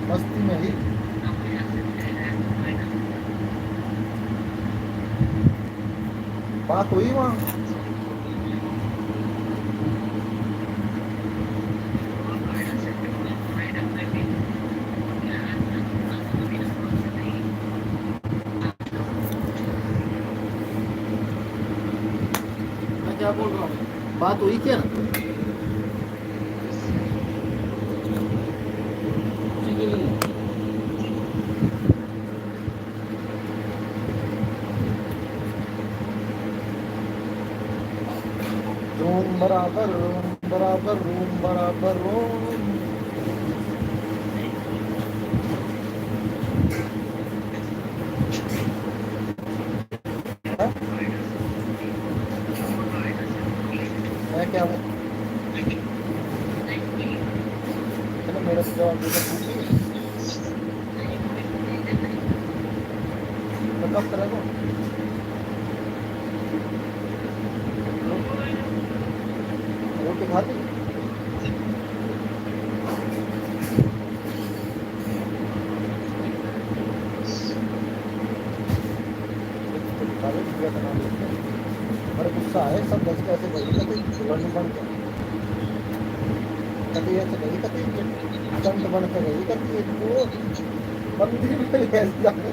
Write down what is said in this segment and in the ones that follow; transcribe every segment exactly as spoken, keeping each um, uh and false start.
मस्ती में ही। बात हुई वहाँ। मैं क्या बोल रहा हूँ, बात हुई क्या? रूम बराबर रूम, बराबर रूम, बराबर रूम। मैं क्या हूँ? चलो, मेरा तो जवाब दे दो। तो कब करेगा? रोटी खा ली? अरे गुस्सा है, सब दस के ऐसे बोल रहे थे, दुल्हन बन के। कभी ऐसे नहीं, कभी जंत बन के नहीं, कभी वो मंदिर में ऐसे जाके।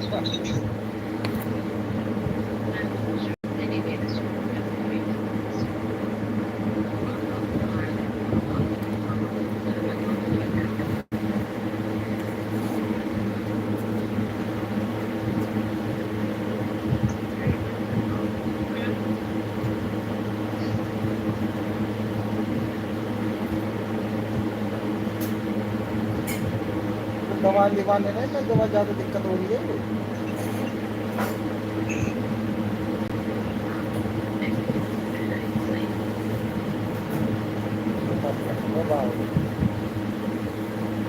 दवा लेवा लेने में दवा ज़्यादा दिक्कत हो रही है।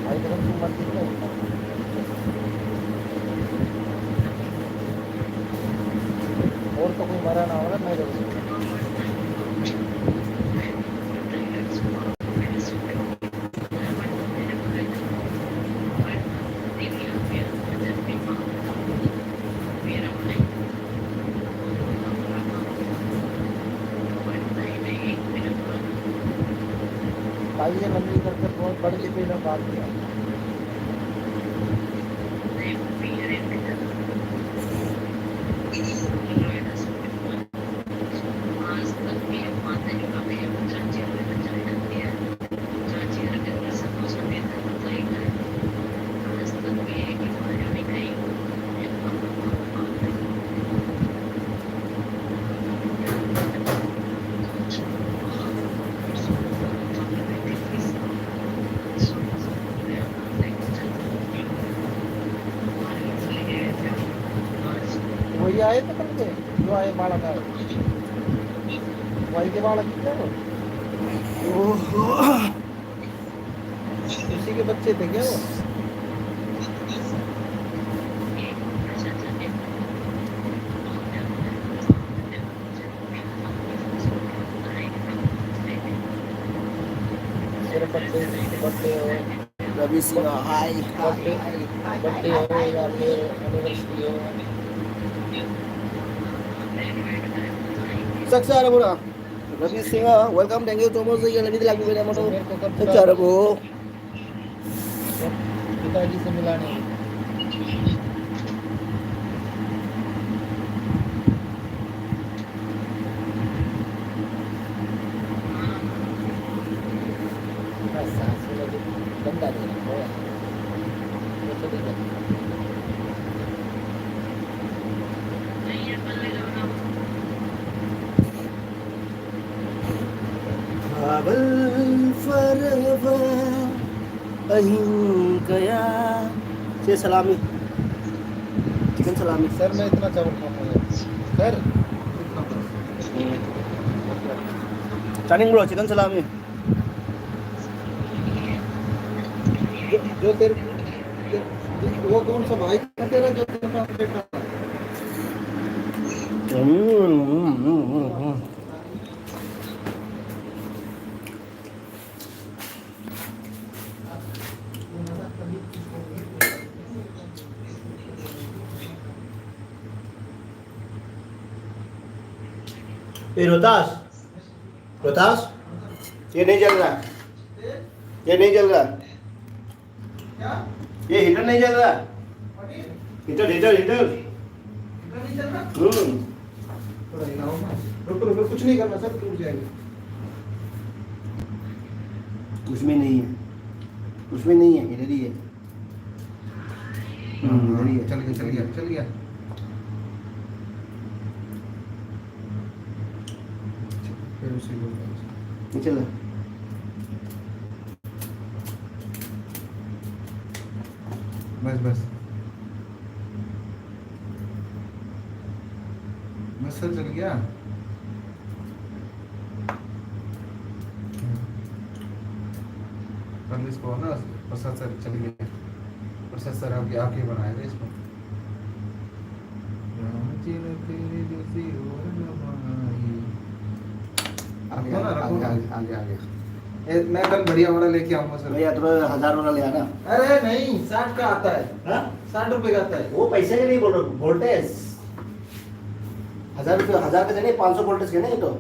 भाई कसम, तू मत निकल। और तो कोई मरा ना होगा, मैं जरूर। आइए मंदिर करके बहुत बड़ी डिब्बे में बात किया। वही आए थे कल के, जो आए बालक आए, वही के बालक थे वो। ओहो। उसी के बच्चे थे क्या वो? मेरे बर्थडे, बर्थडे हो, रवि सिंह, हाय, हाय, बर्थडे, हाय। बर्थडे हो या फिर एनिवर्सरी हो। सक्सेस आ रहा पूरा। Ravi Singh, welcome, thank you so much, ये लगी लगी मेरे मनो। मेरे को कब सक्सेस आ रहा वो। पिताजी से मिलाने। बस सांस लेने की गंदा दे रहा है। वो तो नहीं करता। Travel forever, अहिंकया। ये सलामी, चिकन सलामी। सर, मैं इतना चावल खाऊंगा यार। सर, इतना बस। चानिंग ब्रो, चिकन सलामी। जो, जो तेरे, वो कौन सा भाई था तेरा जो तेरे पास बैठा था? हम्म, हम्म, हम्म, हम्म। ए रोहतास, रोहतास, ये नहीं चल रहा है। ये नहीं जल रहा। क्या? ये हीटर नहीं जल रहा। What is? Heater, heater, heater. इधर नहीं चल रहा? हम्म। थोड़ा हिलाओ ना। रुको, रुको, कुछ नहीं करना सर, टूट जाएगा। उसमें नहीं है, उसमें नहीं है, इधर ही है। हम्म, इधर ही है। चल गया, चल गया, चल गया। फिर उसी को ये चला। बस, बस। बस सर, चल गया। कर लो इसको ना, प्रसाद सर चल गया। प्रसाद सर आपके, आपके बनाए थे इसको। राम जी ने तेरे जैसी और न बनाई। आगे, रखो ना, रखो आगे, ना। आगे, आगे, आगे। ए, मैं कल बढ़िया वाला लेके आऊंगा सर। भैया, थोड़ा हजार वाला ले आना। अरे नहीं, साठ का आता है। हाँ? साठ रुपए का आता है। वो पैसे के लिए बोल रहा हूँ, वोल्टेज। हजार रुपये, हजार का देने, पाँच सौ वोल्टेज के ना ये तो।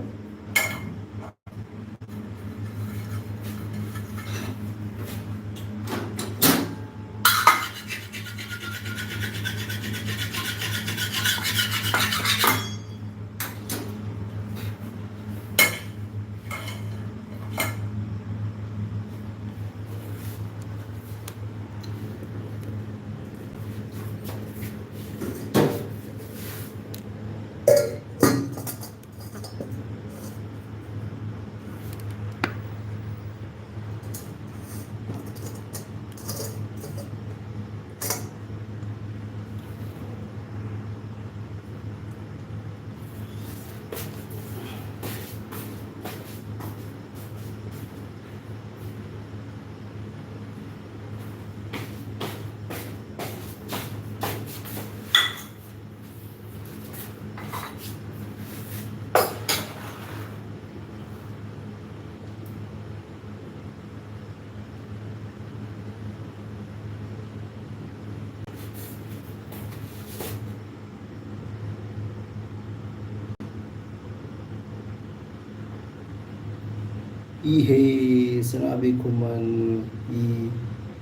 ꯏꯍꯦ ꯁꯅꯥꯕꯤ ꯈꯨꯃꯟ ꯏ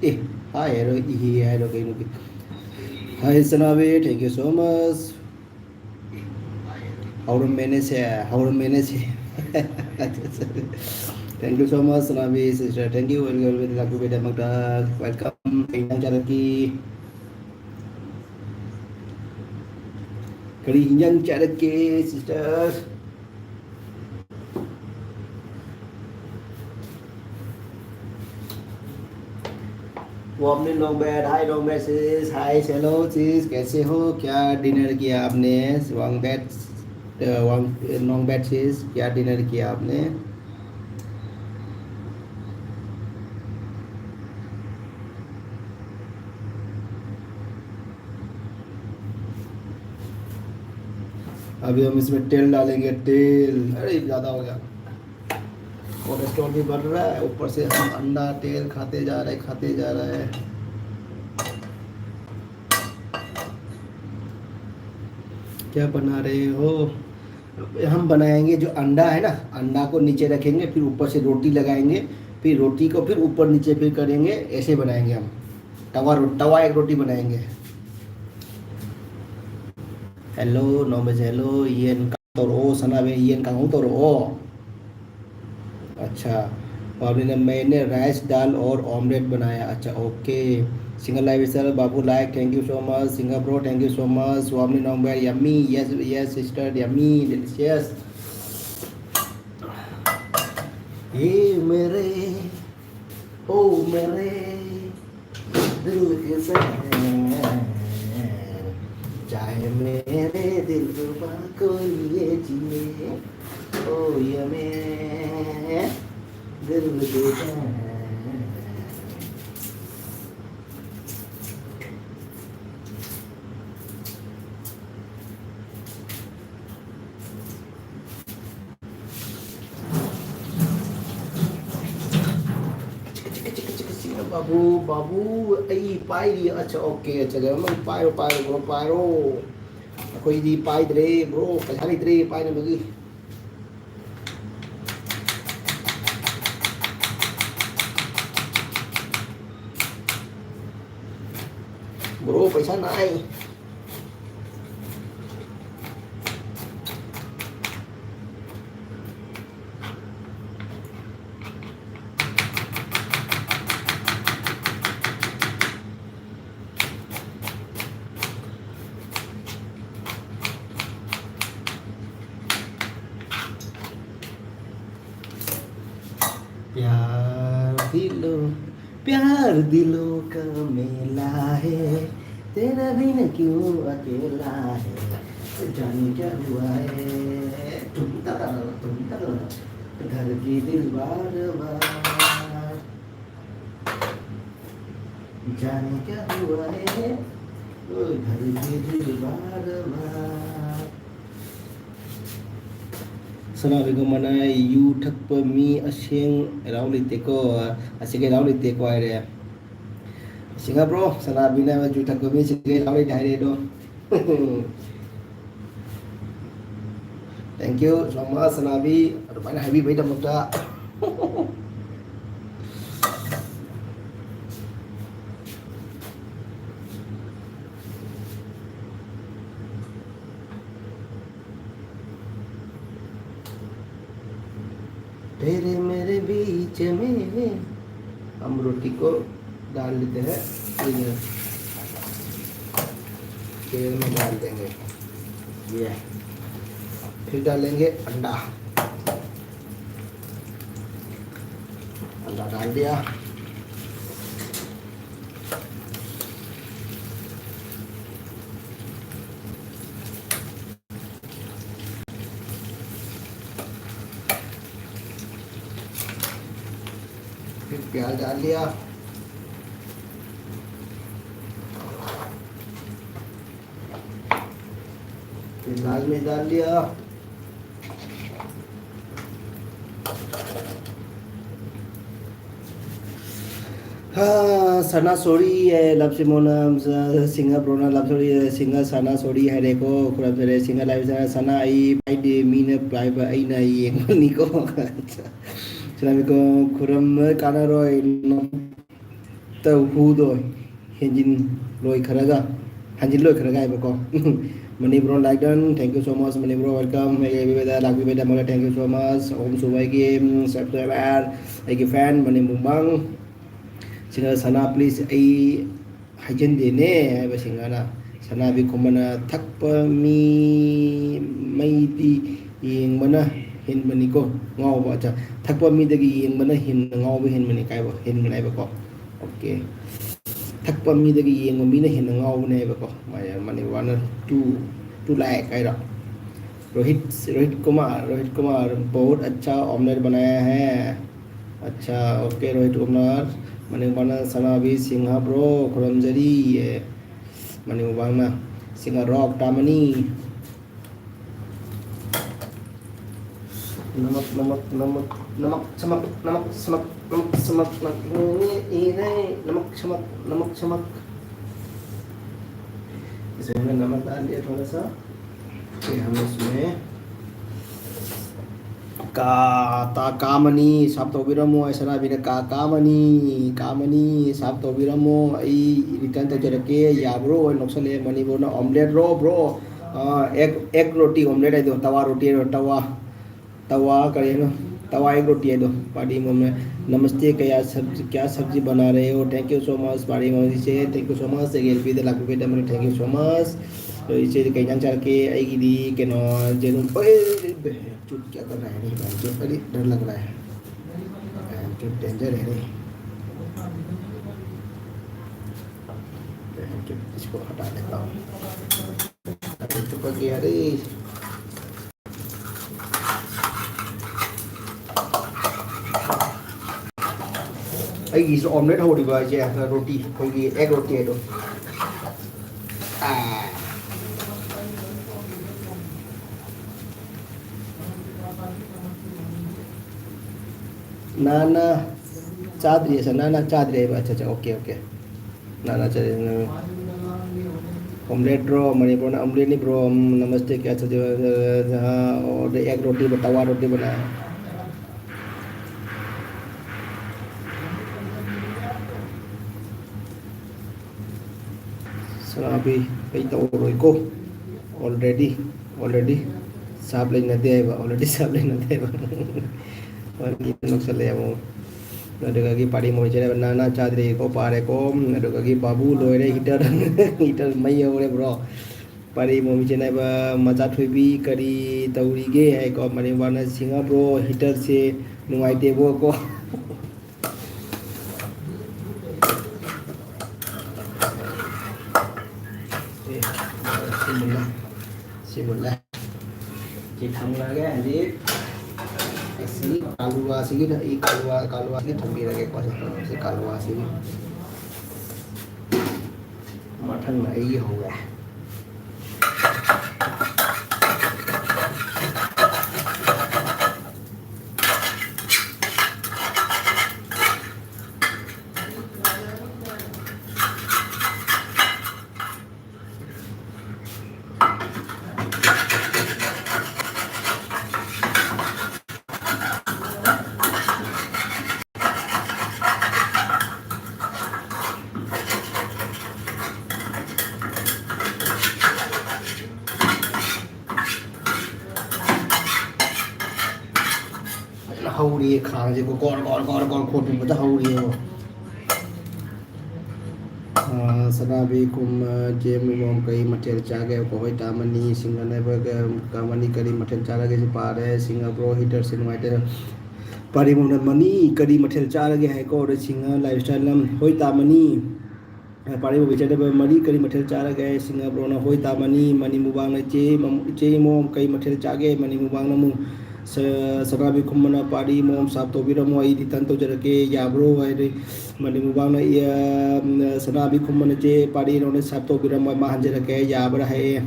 ꯑꯦ ꯍꯥꯏ ꯍꯥꯏꯔꯣ ꯏꯍꯦ ꯍꯥꯏꯔꯣ ꯀꯩꯅꯣ ꯍꯥꯏ ꯁꯅꯥꯕꯤ thank you so much. ꯍꯧꯔꯝꯃꯦꯅꯦꯁꯦ ꯍꯧꯔꯝꯃꯦꯅꯦꯁꯦ. Thank you so much ꯁꯅꯥꯕꯤ sister, thank you. Welcome, welcome. ꯀꯩ ꯏꯟꯖꯥꯡ ꯆꯥꯔꯛꯀꯦ? ꯀꯔꯤ ꯏꯟꯖꯥꯡ ꯆꯥꯔꯛꯀꯦ sister? वो अपने नॉन्ग बैट, हाय नॉन्ग बैट sis, हाय हेलो sis, कैसे हो? क्या डिनर किया आपने? वांग बैट, अ, वांग, नॉन्ग बैट sis, क्या डिनर किया आपने? अभी हम इसमें तेल डालेंगे, तेल. अरे, ज़्यादा हो गया. कोलेस्ट्रॉल भी बढ़ रहा है, ऊपर से हम अंडा तेल खाते जा रहे, खाते जा रहे हैं. क्या बना रहे हो? हम बनाएंगे जो अंडा है ना, अंडा को नीचे रखेंगे, फिर ऊपर से रोटी लगाएंगे, फिर रोटी को फिर ऊपर नीचे फिर करेंगे, ऐसे बनाएंगे हम. तवा रो-, तवा एक रोटी बनाएंगे. Hello, नॉनवेज हेलो, ꯌꯦꯟ ꯀꯥꯡꯍꯧ ꯇꯧꯔꯛꯑꯣ, ꯁꯅꯥꯕꯤ, ꯌꯦꯟ ꯀꯥꯡꯍꯧ ꯇꯧꯔꯛꯑꯣ. अच्छा, बाबली ने, मैंने राइस दाल और ऑमलेट बनाया. अच्छा, ओके. सिंगर लाइव सर, बाबू like, thank you so much. Singer bro, thank you so much. Swami नॉन्ग बैट, yummy, yes yes sister, yummy, delicious. ये मेरे, ओ मेरे दिल के सैर, चाहे मेरे दिल रुबा कोई ये जिए, ओ ये मैं दिल के सैर. ꯕꯥꯕꯨ, ꯕꯥꯕꯨ, ꯑꯩ ꯄꯥꯏꯔꯤ꯫ ꯑꯠꯆꯥ, ꯑꯣꯀꯦ, ꯑꯠꯆꯥ, ꯑꯗꯨ ꯑꯃ ꯄꯥꯏꯔꯣ, ꯄꯥꯏꯔꯣ, ꯕ꯭ꯔꯣ, ꯄꯥꯏꯔꯣ꯫ ꯑꯩꯈꯣꯏꯗꯤ ꯄꯥꯏꯗ꯭ꯔꯦ, ꯕ꯭ꯔꯣ, ꯄꯩꯁꯥ ꯂꯩꯇ꯭ꯔꯦ ꯄꯥꯏꯅꯕꯒꯤ꯫ Bro, पैसा नहीं। प्यार दिलों, प्यार दिलों का मेला है, तेरा बिन क्यों अकेला है, जाने क्या हुआ है, टुम टका, टुम टका, घर की दिल बार बार। जाने क्या हुआ है, ओ घर की दिल बार बार। ꯁꯅꯥꯕꯤꯒꯨꯝꯕꯅ ꯌꯨ ꯊꯛꯄ ꯃꯤ ꯑꯁꯦꯡ ꯏꯔꯥꯎ ꯂꯩꯇꯦꯀꯣ, ꯑꯁꯤꯒ ꯏꯔꯥꯎ ꯂꯩꯇꯦꯀꯣ ꯍꯥꯏꯔꯦ꯫ ꯁꯤꯡꯒꯥ ꯕ꯭ꯔꯣ, ꯁꯅꯥꯕꯤꯅ ꯌꯨ ꯊꯛꯄ ꯃꯤ ꯑꯁꯤꯒ ꯏꯔꯥꯎ ꯂꯩꯇꯦ ꯍꯥꯏꯔꯦ ꯑꯗꯣ꯫ Thank you so much, ꯁꯅꯥꯕꯤ, ꯑꯗꯨꯃꯥꯏꯅ ꯍꯥꯏꯕꯤꯕꯩꯗꯃꯛꯇ꯫ तेरे मेरे बीच में हम रोटी को डाल लेते हैं इधर, तेल में डाल देंगे ये, फिर डालेंगे अंडा। अंडा डाल दिया। फिर प्याज डाल दिया। फिर लाल मिर्च डाल दिया। ꯍꯥ, ꯁꯅꯥ ꯁꯣꯔꯤ, ꯑꯦ, ꯂꯞꯁꯤ ꯃꯣꯅ, ꯑ, ꯁꯤꯡꯍ ꯕ꯭ꯔꯣꯅ ꯂꯞ ꯁꯣꯔꯤ, ꯑꯦ, ꯁꯤꯡꯍ ꯁꯅꯥ ꯁꯣꯔꯤ ꯍꯥꯏꯔꯦꯀꯣ꯫ ꯈꯨꯔꯨꯝꯖꯔꯦ ꯁꯤꯡꯍ ꯂꯥꯏ ꯁꯅꯥ, ꯁꯅꯥ ꯑꯩ ꯄꯥꯏꯗꯦ, ꯃꯤꯅ ꯄꯥꯏꯕ ꯑꯩꯅ ꯌꯦꯡꯕꯅꯤꯀꯣ꯫ ꯁꯅꯥꯃꯤꯀꯣ, ꯈꯨꯔꯨꯝꯕ ꯀꯥꯟꯅꯔꯣꯏ, ꯇꯧ ꯍꯨꯗꯣꯏ꯫ ꯍꯦꯟꯖꯤꯟ ꯂꯣꯏꯈ꯭ꯔꯒ, ꯍꯟꯖꯤꯟ ꯂꯣꯏꯈ꯭ꯔꯒ ꯍꯥꯏꯕꯀꯣ꯫ Manipur ꯂꯥꯏꯗꯟ, thank you so much, Manipur welcome꯫ ꯑꯩꯒꯤ ꯌꯥꯏꯕꯤꯕꯗ ꯂꯥꯛꯄꯤꯕꯗ ꯃꯣꯏꯅ thank you so much꯫ ꯑꯍꯨꯝ ꯁꯨꯕ ꯑꯩꯒꯤ, ꯎꯝ, subscriber, ꯑꯩꯒꯤ fan, ꯃꯅꯤꯄꯨꯔ ꯃꯥꯡ꯫ ꯁꯤꯅ ꯁꯅꯥ, please, ꯑꯩ ꯍꯥꯏꯖꯟꯗꯦꯅꯦ ꯍꯥꯏꯕ ꯁꯤꯡꯒꯥꯅ꯫ ꯁꯅꯥꯕꯤ ꯈꯨꯃꯟꯅ ꯊꯛꯄ ꯃꯤ ꯃꯩꯗꯤ ꯌꯦꯡꯕꯅ ꯍꯦꯟꯕꯅꯤꯀꯣ ꯉꯥꯎꯕ꯫ ꯑꯠꯆꯥ, ꯊꯛꯄ ꯃꯤꯗꯒꯤ ꯌꯦꯡꯕꯅ ꯍꯦꯟꯅ ꯉꯥꯎꯕ ꯍꯦꯟꯕꯅꯤ ꯀꯥꯏꯕ, ꯍꯦꯟꯕꯅꯦ ꯍꯥꯏꯕꯀꯣ꯫ ꯑꯣꯀꯦ꯫ ꯊꯛꯄ ꯃꯤꯗꯒꯤ ꯌꯦꯡꯕ ꯃꯤꯅ ꯍꯦꯟꯅ ꯉꯥꯎꯕꯅꯦ ꯍꯥꯏꯕꯀꯣ꯫ ꯃꯥꯏ ꯃꯅꯤ ꯋꯥꯅ ꯇꯨ, ꯇꯨ ꯂꯥꯏꯛ ꯍꯥꯏꯔꯣ꯫ ꯔꯣꯍꯤꯠ, ꯔꯣꯍꯤꯠ ꯀꯨꯃꯥꯔ, ꯔꯣꯍꯤꯠ ꯀꯨꯃꯥꯔ, ꯕꯍꯨꯠ ꯑꯆꯥ ꯑꯣꯝꯂꯦꯠ ꯕꯅꯥꯌꯥ ꯍꯦ꯫ ꯑꯆꯥ, ꯑꯣꯀꯦ, ꯔꯣꯍꯤꯠ ꯀꯨꯃꯥꯔ꯫ ꯃꯅꯤꯡꯕꯥꯅ ꯁꯅꯥꯕꯤ ꯁꯤꯡꯍ ꯕ꯭ꯔꯣ, ꯈꯨꯔꯨꯝꯖꯔꯤ꯫ ꯃꯅꯤꯡꯕꯥꯅ ꯁꯤꯡꯍ ꯔꯣꯛ ꯇꯥꯃꯅꯤ꯫ ꯅꯃꯛ, ꯅꯃꯛ, ꯅꯃꯛ, ꯅꯃꯛ, ꯁꯃꯛ, ꯅꯃꯛ, ꯁꯃꯛ, ꯅꯃꯛ, ꯁꯃꯛ, ꯅꯃꯛ, ꯏꯔꯦ, ꯏꯔꯦ, ꯅꯃꯛ, ꯁꯃꯛ, ꯅꯃꯛ, ꯁꯃꯛ꯫ इसमें नमक डाल दिया थोड़ा सा। ये हम इसमें का, ता, कामनी, साफ तौबीरमो, ऐसा ना बिना का, कामनी, कामनी, साफ तौबीरमो, ई return तो जरके, या ब्रो, नक्सल है, मनी ब्रो ना, ऑमलेट रो, ब्रो, आ, एग, एग रोटी, ऑमलेट है दो, तवा रोटी है दो, तवा। तवा करिए ना, तवा एक रोटी है दो। पार्टी मोम में नमस्ते, क्या सब्जी, क्या सब्जी बना रहे हो? Thank you so much, party मोम से thank you so much, एक एलपी दे लाख रुपए दे, thank you so much। तो इसे कहीं जान चाह के आएगी दी के नो, जेनु, ओए, चुट क्या कर रहा है? नहीं भाई, चुट, अरे, डर लग रहा है। चुट डेंजर है रे। इसको हटा देता हूँ। अरे, चुप कर गया रे। ꯑꯩꯒꯤꯁꯨ ꯑꯣꯝꯂꯦꯠ ꯍꯧꯔꯤꯕ ꯍꯥꯏꯁꯦ, ꯔꯣꯇꯤ, ꯑꯩꯈꯣꯏꯒꯤ ꯑꯦꯒ ꯔꯣꯇꯤ ꯍꯥꯏꯗꯣ꯫ ꯑꯥ꯫ ꯅꯥꯅ ꯆꯥꯗ꯭ꯔꯤ, ꯑꯁ, ꯅꯥꯅ ꯆꯥꯗ꯭ꯔꯤ ꯍꯥꯏꯕ꯫ ꯑꯠꯆꯥ, ꯑꯠꯆꯥ, ꯑꯣꯀꯦ, ꯑꯣꯀꯦ꯫ ꯅꯥꯅ ꯆꯥꯗ꯭ꯔꯤ, ꯅꯪ ꯑꯣꯝꯂꯦꯠ ꯕ꯭ꯔꯣ, ꯃꯅꯤꯄꯨꯔꯅ ꯑꯣꯝꯂꯦꯠꯅꯤ ꯕ꯭ꯔꯣ꯫ ꯎꯝ, ꯅꯃꯁꯇꯦ, ꯀꯌꯥ ꯆꯥꯗ꯭ꯔꯤ, ꯑꯣ, ꯑꯗ ꯑꯦꯒ ꯔꯣꯇꯤ, ꯇꯋꯥ ꯔꯣꯇꯤ ꯕꯅꯥ꯫ ꯁꯅꯥꯕꯤ, ꯑꯩ ꯇꯧꯔꯣꯏꯀꯣ꯫ Already, already ꯁꯥꯞ ꯂꯩꯅꯗꯦ ꯍꯥꯏꯕ, already ꯁꯥꯞ ꯂꯩꯅꯗꯦ ꯍꯥꯏꯕ꯫ ꯋꯥꯔꯤ ꯅꯣꯛꯁꯜꯂꯛꯑꯦ ꯑꯃꯨꯛ꯫ ꯑꯗꯨꯗꯒꯤ ꯄꯥꯔꯤ ꯃꯣꯏꯁꯦ ꯅꯥꯅꯥ ꯆꯥꯗ꯭ꯔꯦꯀꯣ, ꯄꯥꯔꯦꯀꯣ꯫ ꯑꯗꯨꯗꯒꯤ ꯕꯥꯕꯨ ꯂꯣꯏꯔꯦ, ꯍꯤꯇꯔ, ꯍꯤꯇꯔ ꯃꯩ ꯍꯧꯔꯦ ꯕ꯭ꯔꯣ꯫ ꯄꯥꯔꯤ ꯃꯣꯃꯤꯁꯦ ꯅꯥꯏꯕ ꯃꯆꯥ ꯊꯣꯏꯕꯤ ꯀꯔꯤ ꯇꯧꯔꯤꯒꯦ ꯍꯥꯏꯀꯣ꯫ ꯃꯔꯤꯡ ꯋꯥꯅ ꯁꯤꯡꯉ ꯕ꯭ꯔꯣ, ꯍꯤꯇꯔꯁꯦ ꯅꯨꯡꯉꯥꯏꯇꯦꯕꯣ ꯀꯣ꯫ ꯑꯦ, ꯁꯤ ꯃꯨꯜꯂꯦ꯫ ꯁꯤ ꯃꯨꯜꯂꯦ꯫ ꯁꯤ ꯊꯝꯈ꯭ꯔꯒꯦ ꯍꯧꯖꯤꯛ꯫ ꯑꯁꯤ ꯀꯥꯂꯨꯋꯥꯁꯤꯒꯤꯗ ꯑꯩ ꯀꯥꯂꯨꯋꯥ, ꯀꯥꯂꯨꯋꯥꯁꯤꯒꯤ ꯊꯝꯕꯤꯔꯒꯦꯀꯣ꯫ ꯁꯤ ꯀꯥꯂꯨꯋꯥꯁꯤꯒꯤ꯫ ꯃꯊꯪꯅ ꯑꯩꯒꯤ ꯍꯧꯔꯦ꯫ ꯐꯖꯅ ꯍꯧꯔꯤꯌꯦ ꯈꯥꯡꯁꯦ, ꯒꯣꯔ ꯒꯣꯔ ꯒꯣꯔ ꯒꯣꯔ ꯈꯣꯠꯄꯤꯕꯗ ꯍꯧꯔꯤꯌꯦꯕ꯫ ꯑ, ꯁꯅꯥꯕꯤ ꯀꯨꯝ, ꯑ, ꯖꯦ ꯃꯣꯃꯣꯝ ꯀꯩ ꯃꯊꯦꯜ ꯆꯥꯒꯦ? ꯑꯩꯈꯣꯏ ꯍꯣꯏ ꯇꯥꯃꯅꯤ, ꯁꯤꯡꯒꯅꯕ, ꯀ-, ꯀꯃꯅꯤ ꯀꯔꯤ ꯃꯊꯦꯜ ꯆꯥꯔꯒꯦ? ꯁꯤ ꯄꯥꯔꯦ꯫ ꯁꯤꯡꯉꯕ꯭ꯔꯣ? ꯍꯤꯇꯔꯁꯦ ꯅꯨꯡꯉꯥꯏꯇꯦ꯫ ꯄꯥꯔꯤꯃꯣꯝꯅ ꯃꯅꯤ ꯀꯔꯤ ꯃꯊꯦꯜ ꯆꯥꯔꯒꯦ ꯍꯥꯏꯀꯣ? ꯑꯗ ꯁꯤꯡꯉ ꯂꯥꯏꯐ ꯁ꯭ꯇꯥꯏꯜꯅ ꯍꯣꯏ ꯇꯥꯃꯅꯤ꯫ ꯄꯥꯔꯤꯕ ꯄꯤꯖꯗꯕ ꯃꯔꯤ ꯀꯔꯤ ꯃꯊꯦꯜ ꯆꯥꯔꯒꯦ? ꯁꯤꯡꯉꯕ꯭ꯔꯣꯅ ꯍꯣꯏ ꯇꯥꯃꯅꯤ꯫ ꯃꯅꯤ ꯃꯨꯕꯥꯡꯅ ꯆꯦ ꯃꯝ-, ꯆꯦ ꯃꯣꯝ ꯀꯩ ꯃꯊꯦꯜ ꯆꯥꯒꯦ? ꯃꯅꯤ ꯃꯨꯕꯥꯡꯅ ꯑꯃꯨꯛ ꯁ-, ꯁꯅꯥꯕꯤ ꯈꯨꯝꯕꯅ ꯄꯥꯔꯤ ꯃꯣꯝ ꯁꯥꯞ ꯇꯧꯕꯤꯔꯝꯃꯣ, ꯑꯩ ꯔꯤꯇꯟ ꯇꯧꯖꯔꯛꯀꯦ, ꯌꯥꯕ꯭ꯔꯣ? ꯍꯥꯏꯔꯦ꯫ ꯃꯅꯤ ꯃꯨꯕꯥꯡꯅ, ꯑ, ꯁꯅꯥꯕꯤ ꯈꯨꯝꯕꯅ ꯆꯦ ꯄꯥꯔꯤ ꯅꯉꯣꯟꯗ ꯁꯥꯞ ꯇꯧꯕꯤꯔꯝꯃꯣ, ꯃꯥ ꯍꯟꯖꯔꯛꯀꯦ, ꯌꯥꯕ꯭ꯔꯥ ꯍꯥꯏꯌꯦ꯫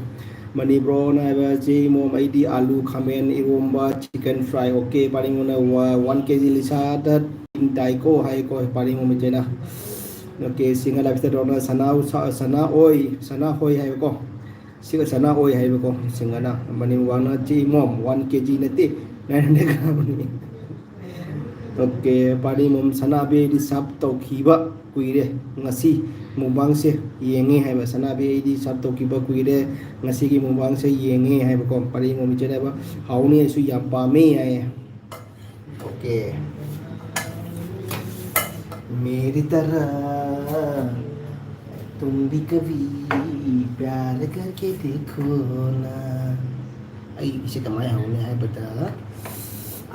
ꯃꯅꯤ ꯕ꯭ꯔꯣꯅ ꯍꯥꯏꯕ ꯆꯦ ꯃꯣꯝ ꯑꯩꯗꯤ ꯑꯥꯂꯨ, ꯈꯥꯃꯦꯟ, ꯏꯔꯣꯝꯕ, ꯆꯤꯀꯟ ꯐ꯭ꯔꯥꯏ, ꯑꯣꯀꯦ꯫ ꯄꯥꯔꯤ ꯃꯣꯝꯅ ꯋꯥ-, ꯋꯥꯟ ꯀꯦ ꯖꯤ ꯂꯤꯁꯥꯗ ꯇꯤꯟ ꯇꯥꯏꯀꯣ ꯍꯥꯏꯀꯣ, ꯄꯥꯔꯤ ꯃꯣꯝ ꯏꯆꯦꯅ꯫ ꯑꯣꯀꯦ, ꯁꯤꯡꯒ ꯂꯥꯏꯐ ꯁ꯭ꯇꯥꯏꯜ ꯕ꯭ꯔꯣꯅ ꯁꯅꯥ ꯎ-, ꯁ-, ꯁꯅꯥ ꯑꯣꯏ, ꯁꯅꯥ ꯍꯣꯏ ꯍꯥꯏꯕꯀꯣ꯫ ꯁꯤꯒ ꯁꯅꯥ ꯑꯣꯏ ꯍꯥꯏꯕꯀꯣ, ꯁꯤꯡꯒꯅ꯫ ꯃꯅꯤꯡ ꯋꯥꯡꯅ ꯆꯦ ꯃꯣꯝ, ꯋꯥꯟ ꯀꯦ ꯖꯤ ꯅꯠꯇꯦ, ꯅꯥꯏꯟ ꯍꯟꯗ꯭ꯔꯦꯗ ꯒ꯭ꯔꯥꯝꯅꯤ꯫ ꯑꯣꯀꯦ, ꯄꯥꯔꯤ ꯃꯣꯝ ꯁꯅꯥꯕꯤꯗꯤ ꯁꯥꯞ ꯇꯧꯈꯤꯕ ꯀꯨꯏꯔꯦ꯫ ꯉꯁꯤ ꯃꯨꯛꯕꯥꯡꯁꯦ ꯌꯦꯡꯉꯦ ꯍꯥꯏꯕ꯫ ꯁꯅꯥꯕꯤ, ꯑꯩꯗꯤ ꯁꯞ ꯇꯧꯈꯤꯕ ꯀꯨꯏꯔꯦ, ꯉꯁꯤꯒꯤ ꯃꯨꯛꯕꯥꯡꯁꯦ ꯌꯦꯡꯉꯦ ꯍꯥꯏꯕꯀꯣ꯫ ꯄꯔꯦꯡ ꯃꯃꯤꯠꯁꯦ ꯍꯥꯏꯕ, ꯍꯥꯎꯅꯤ, ꯑꯩꯁꯨ ꯌꯥꯝ ꯄꯥꯝꯃꯦ ꯍꯥꯏꯌꯦ꯫ ꯑꯣꯀꯦ꯫ मेरी तरह तुम भी कभी प्यार करके देखो ना। ꯑꯩꯒꯤꯁꯦ ꯀꯃꯥꯏꯅ ꯍꯧꯅꯤ ꯍꯥꯏꯕꯗ,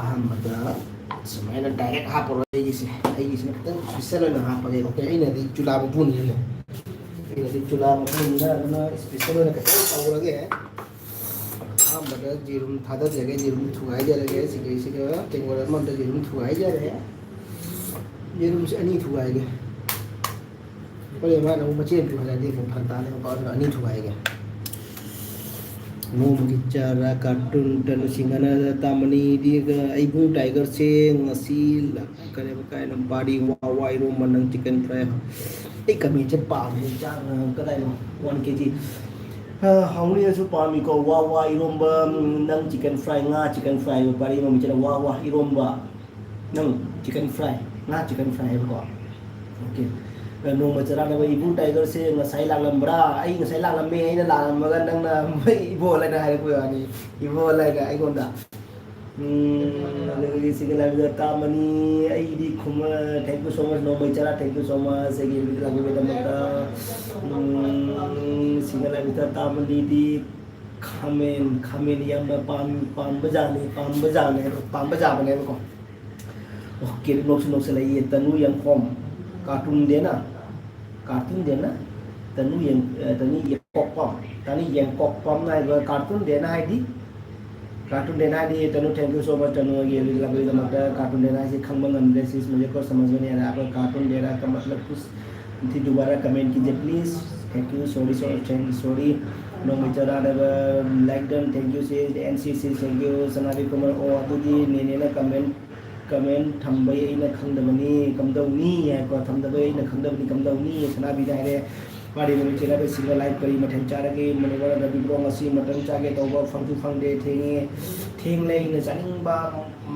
ꯑꯍꯥꯟꯕꯗ ꯁꯨꯃꯥꯏꯅ ꯗꯥꯏꯔꯦꯛ ꯍꯥꯞꯄꯔꯣꯏ꯫ ꯑꯩꯒꯤꯁꯦ, ꯑꯩꯒꯤꯁꯤꯅ ꯈꯤꯇꯪ ꯏꯁꯄꯤꯁꯦꯜ ꯑꯣꯏꯅ ꯍꯥꯞꯄꯒꯦ꯫ ꯑꯣꯀꯦ, ꯑꯩꯅꯗꯤ ꯆꯨꯂꯥ ꯃꯄꯨꯅꯤꯅꯅꯦ, ꯑꯩꯅꯗꯤ ꯆꯨꯂꯥ ꯃꯄꯨꯅꯤꯅ ꯑꯗꯨꯅ ꯏꯁꯄꯤꯁꯦꯜ ꯑꯣꯏꯅ ꯈꯤꯇꯪ ꯇꯧꯔꯒꯦ꯫ ꯑꯍꯥꯟꯕꯗ ꯌꯦꯔꯨꯝ ꯊꯥꯗꯖꯔꯒꯦ, ꯌꯦꯔꯨꯝ ꯊꯨꯒꯥꯏꯖꯔꯒꯦ꯫ ꯁꯤꯒꯤꯁꯤꯒ ꯇꯦꯡꯀꯣꯠ ꯑꯃꯗ ꯌꯦꯔꯨꯝ ꯊꯨꯒꯥꯏꯖꯔꯦ꯫ ꯌꯦꯔꯨꯝꯁꯦ ꯑꯅꯤ ꯊꯨꯒꯥꯏꯒꯦ꯫ ꯍꯣꯔꯦꯟ ꯃꯥꯅ ꯑꯃꯨꯛ ꯃꯆꯦꯠ ꯑꯃ ꯊꯨꯒꯥꯏꯔꯗꯤ ꯑꯃꯨꯛ ꯐꯔꯛ ꯇꯥꯅꯦꯕꯀꯣ, ꯑꯗꯨꯅ ꯑꯅꯤ ꯊꯨꯒꯥꯏꯒꯦ꯫ ꯅꯣꯡꯃꯒꯤ ꯆꯥꯔꯥ ꯀꯥꯔꯇꯨꯟ ꯇꯅꯨꯁꯤꯡ ꯑꯅ ꯇꯥꯃꯅꯤꯗꯤ ꯑꯩꯕꯨꯡ ꯇꯥꯏꯒꯔꯁꯦ ꯉꯁꯤ ꯂꯥꯛꯀꯅꯦꯕ ꯀꯥꯏꯅ ꯕꯥꯔꯤ ꯋꯥ ꯋꯥ ꯏꯔꯣꯝꯕ ꯅꯪ ꯆꯤꯛꯀꯟ ꯐ꯭ꯔꯥꯏ꯫ ꯑꯩ ꯀꯃꯦꯟꯁꯦ ꯄꯥꯝꯃꯦ, ꯆꯥꯛ ꯀꯗꯥꯏꯅꯣ ꯋꯥꯟ ꯀꯦ ꯖꯤ ꯍꯥꯎꯅꯤꯅꯁꯨ ꯄꯥꯝꯃꯤꯀꯣ꯫ ꯋꯥ ꯋꯥ ꯏꯔꯣꯝꯕ ꯅꯪ ꯆꯤꯛꯀꯟ ꯐ꯭ꯔꯥꯏ, ꯉꯥ ꯆꯤꯛꯀꯟ ꯐ꯭ꯔꯥꯏ ꯕꯥꯔꯤ ꯃꯃꯤꯠꯁꯤꯅ ꯋꯥ ꯋꯥ ꯏꯔꯣꯝꯕ꯫ ꯅꯪ ꯆꯤꯛꯀꯟ ꯐ꯭ꯔꯥꯏ, ꯉꯥ ꯆꯤꯛꯀꯟ ꯐ꯭ꯔꯥꯏ ꯍꯥꯏꯕꯀꯣ꯫ ꯑꯣꯀꯦ꯫ ꯅꯣꯡꯃ ꯆꯔꯥꯅꯕ ꯏꯕꯨꯡ ꯇꯥꯏꯒꯔꯁꯦ ꯉꯁꯥꯏ ꯂꯥꯛꯂꯝꯕ꯭ꯔꯥ? ꯑꯩ ꯉꯁꯥꯏ ꯂꯥꯛꯂꯝꯃꯦ, ꯑꯩꯅ ꯂꯥꯛꯂꯝꯃꯒ ꯅꯪꯅ ꯏꯕꯣ ꯍꯥꯏꯅ ꯍꯥꯏꯔꯛꯄ ꯋꯥꯅꯤ꯫ ꯏꯕꯣ ꯍꯥꯏꯅ ꯑꯩꯉꯣꯟꯗ꯫ ꯎꯝ, ꯑꯗꯨꯗꯒꯤ ꯁꯤꯒ ꯂꯥꯛꯄꯤꯕ ꯇꯥꯃꯅꯤ, ꯑꯩꯗꯤ ꯈꯨꯝꯃ-, thank you so much, ꯅꯣꯡꯃꯩ ꯆꯔꯥ, thank you so much, ꯑꯩꯒꯤ ꯂꯥꯛꯄꯤꯕꯒꯤꯗꯃꯛꯇ꯫ ꯎꯝ, ꯁꯤꯒ ꯂꯥꯛꯄꯤꯕ ꯇꯥꯃꯅꯤꯗꯤ ꯈꯥꯃꯦꯟ, ꯈꯥꯃꯦꯟ ꯌꯥꯝꯅ ꯄꯥꯝ-, ꯄꯥꯝꯕ ꯖꯥꯠꯅꯤ, ꯄꯥꯝꯕ ꯖꯥꯠꯅꯦ, ꯄꯥꯝꯕ ꯖꯥꯠꯅꯦꯕꯀꯣ꯫ ꯑꯣꯀꯦ, ꯅꯣꯛꯁꯨ ꯅꯣꯛꯁꯜꯂꯛꯏ꯫ ꯇꯅꯨ ꯌꯦꯡꯈꯣꯝ, ꯀꯥꯔꯇꯨꯟ ꯗꯦꯅ, ꯀꯥꯔꯇꯨꯟ ꯗꯦꯅ, ꯇꯅꯨ ꯌꯦꯡ-, ꯑ, ꯇꯅꯤ ꯌꯦꯡꯀꯣꯛꯄꯝ, ꯇꯅꯤ ꯌꯦꯡꯀꯣꯛꯄꯝ ꯍꯥꯏꯕ ꯀꯥꯔꯇꯨꯟ ꯗꯦꯅ ꯍꯥꯏꯗꯤ, ꯀꯥꯔꯇꯨꯟ ꯗꯦꯅ ꯍꯥꯏꯗꯤ, ꯇꯅꯨ, thank you so much, ꯇꯅꯨ ꯑꯩꯒꯤ ꯂꯥꯛꯄꯒꯤꯗꯃꯛꯇ꯫ ꯀꯥꯔꯇꯨꯟ ꯗꯦꯅ ꯍꯥꯏꯁꯤ ꯈꯪꯕ ꯉꯝꯗ꯭ꯔꯦ, ꯁꯤꯁ ꯃꯨꯖꯦ ꯀꯣ ꯁꯃꯖ ꯃꯦ ꯅꯍꯤ ꯑꯥ ꯔꯥ꯫ ꯑꯩꯈꯣꯏ ꯀꯥꯔꯇꯨꯟ ꯗꯦꯅ ꯀ ꯃꯇꯂꯕ ꯀꯨꯁ ꯊꯤ ꯗꯨꯕꯥꯔꯥ ꯀꯃꯦꯟ ꯀꯤꯖꯤꯌꯦ please, thank you, sorry, sorry, thank you, sorry꯫ ꯅꯣꯡꯃꯩ ꯆꯔꯥꯅꯕ like done, thank you sis, and sis, sis, thank you, ꯁꯅꯥꯕꯤ Kumar. ꯑꯣ, ꯑꯗꯨꯗꯤ ꯅꯦꯅꯦꯅ ꯀꯃꯦꯟ ꯀꯃꯦꯟ ꯊꯝꯕꯩ ꯑꯩꯅ ꯈꯪꯗꯕꯅꯤ ꯀꯝꯗꯧꯅꯤ ꯍꯥꯏꯀꯣ, ꯊꯝꯗꯕꯩ ꯑꯩꯅ ꯈꯪꯗꯕꯅꯤ ꯀꯝꯗꯧꯅꯤ, ꯁꯅꯥꯕꯤꯅ ꯍꯥꯏꯔꯦ꯫ ꯃꯥꯗꯤ ꯃꯃꯤꯠ ꯆꯦꯜꯂꯒ ꯁꯤꯡꯒ ꯂꯥꯏ ꯀꯔꯤ ꯃꯊꯦꯜ ꯆꯥꯔꯒꯦ? ꯃꯅꯤꯄꯨꯔ ꯔꯕꯤꯕ꯭ꯔꯣ ꯉꯁꯤ ꯃꯇꯟ ꯆꯥꯒꯦ ꯇꯧꯕ ꯐꯪꯁꯨ ꯐꯪꯗꯦ, ꯊꯦꯡꯉꯦ, ꯊꯦꯡꯂꯦ꯫ ꯑꯩꯅ ꯆꯥꯅꯤꯡꯕ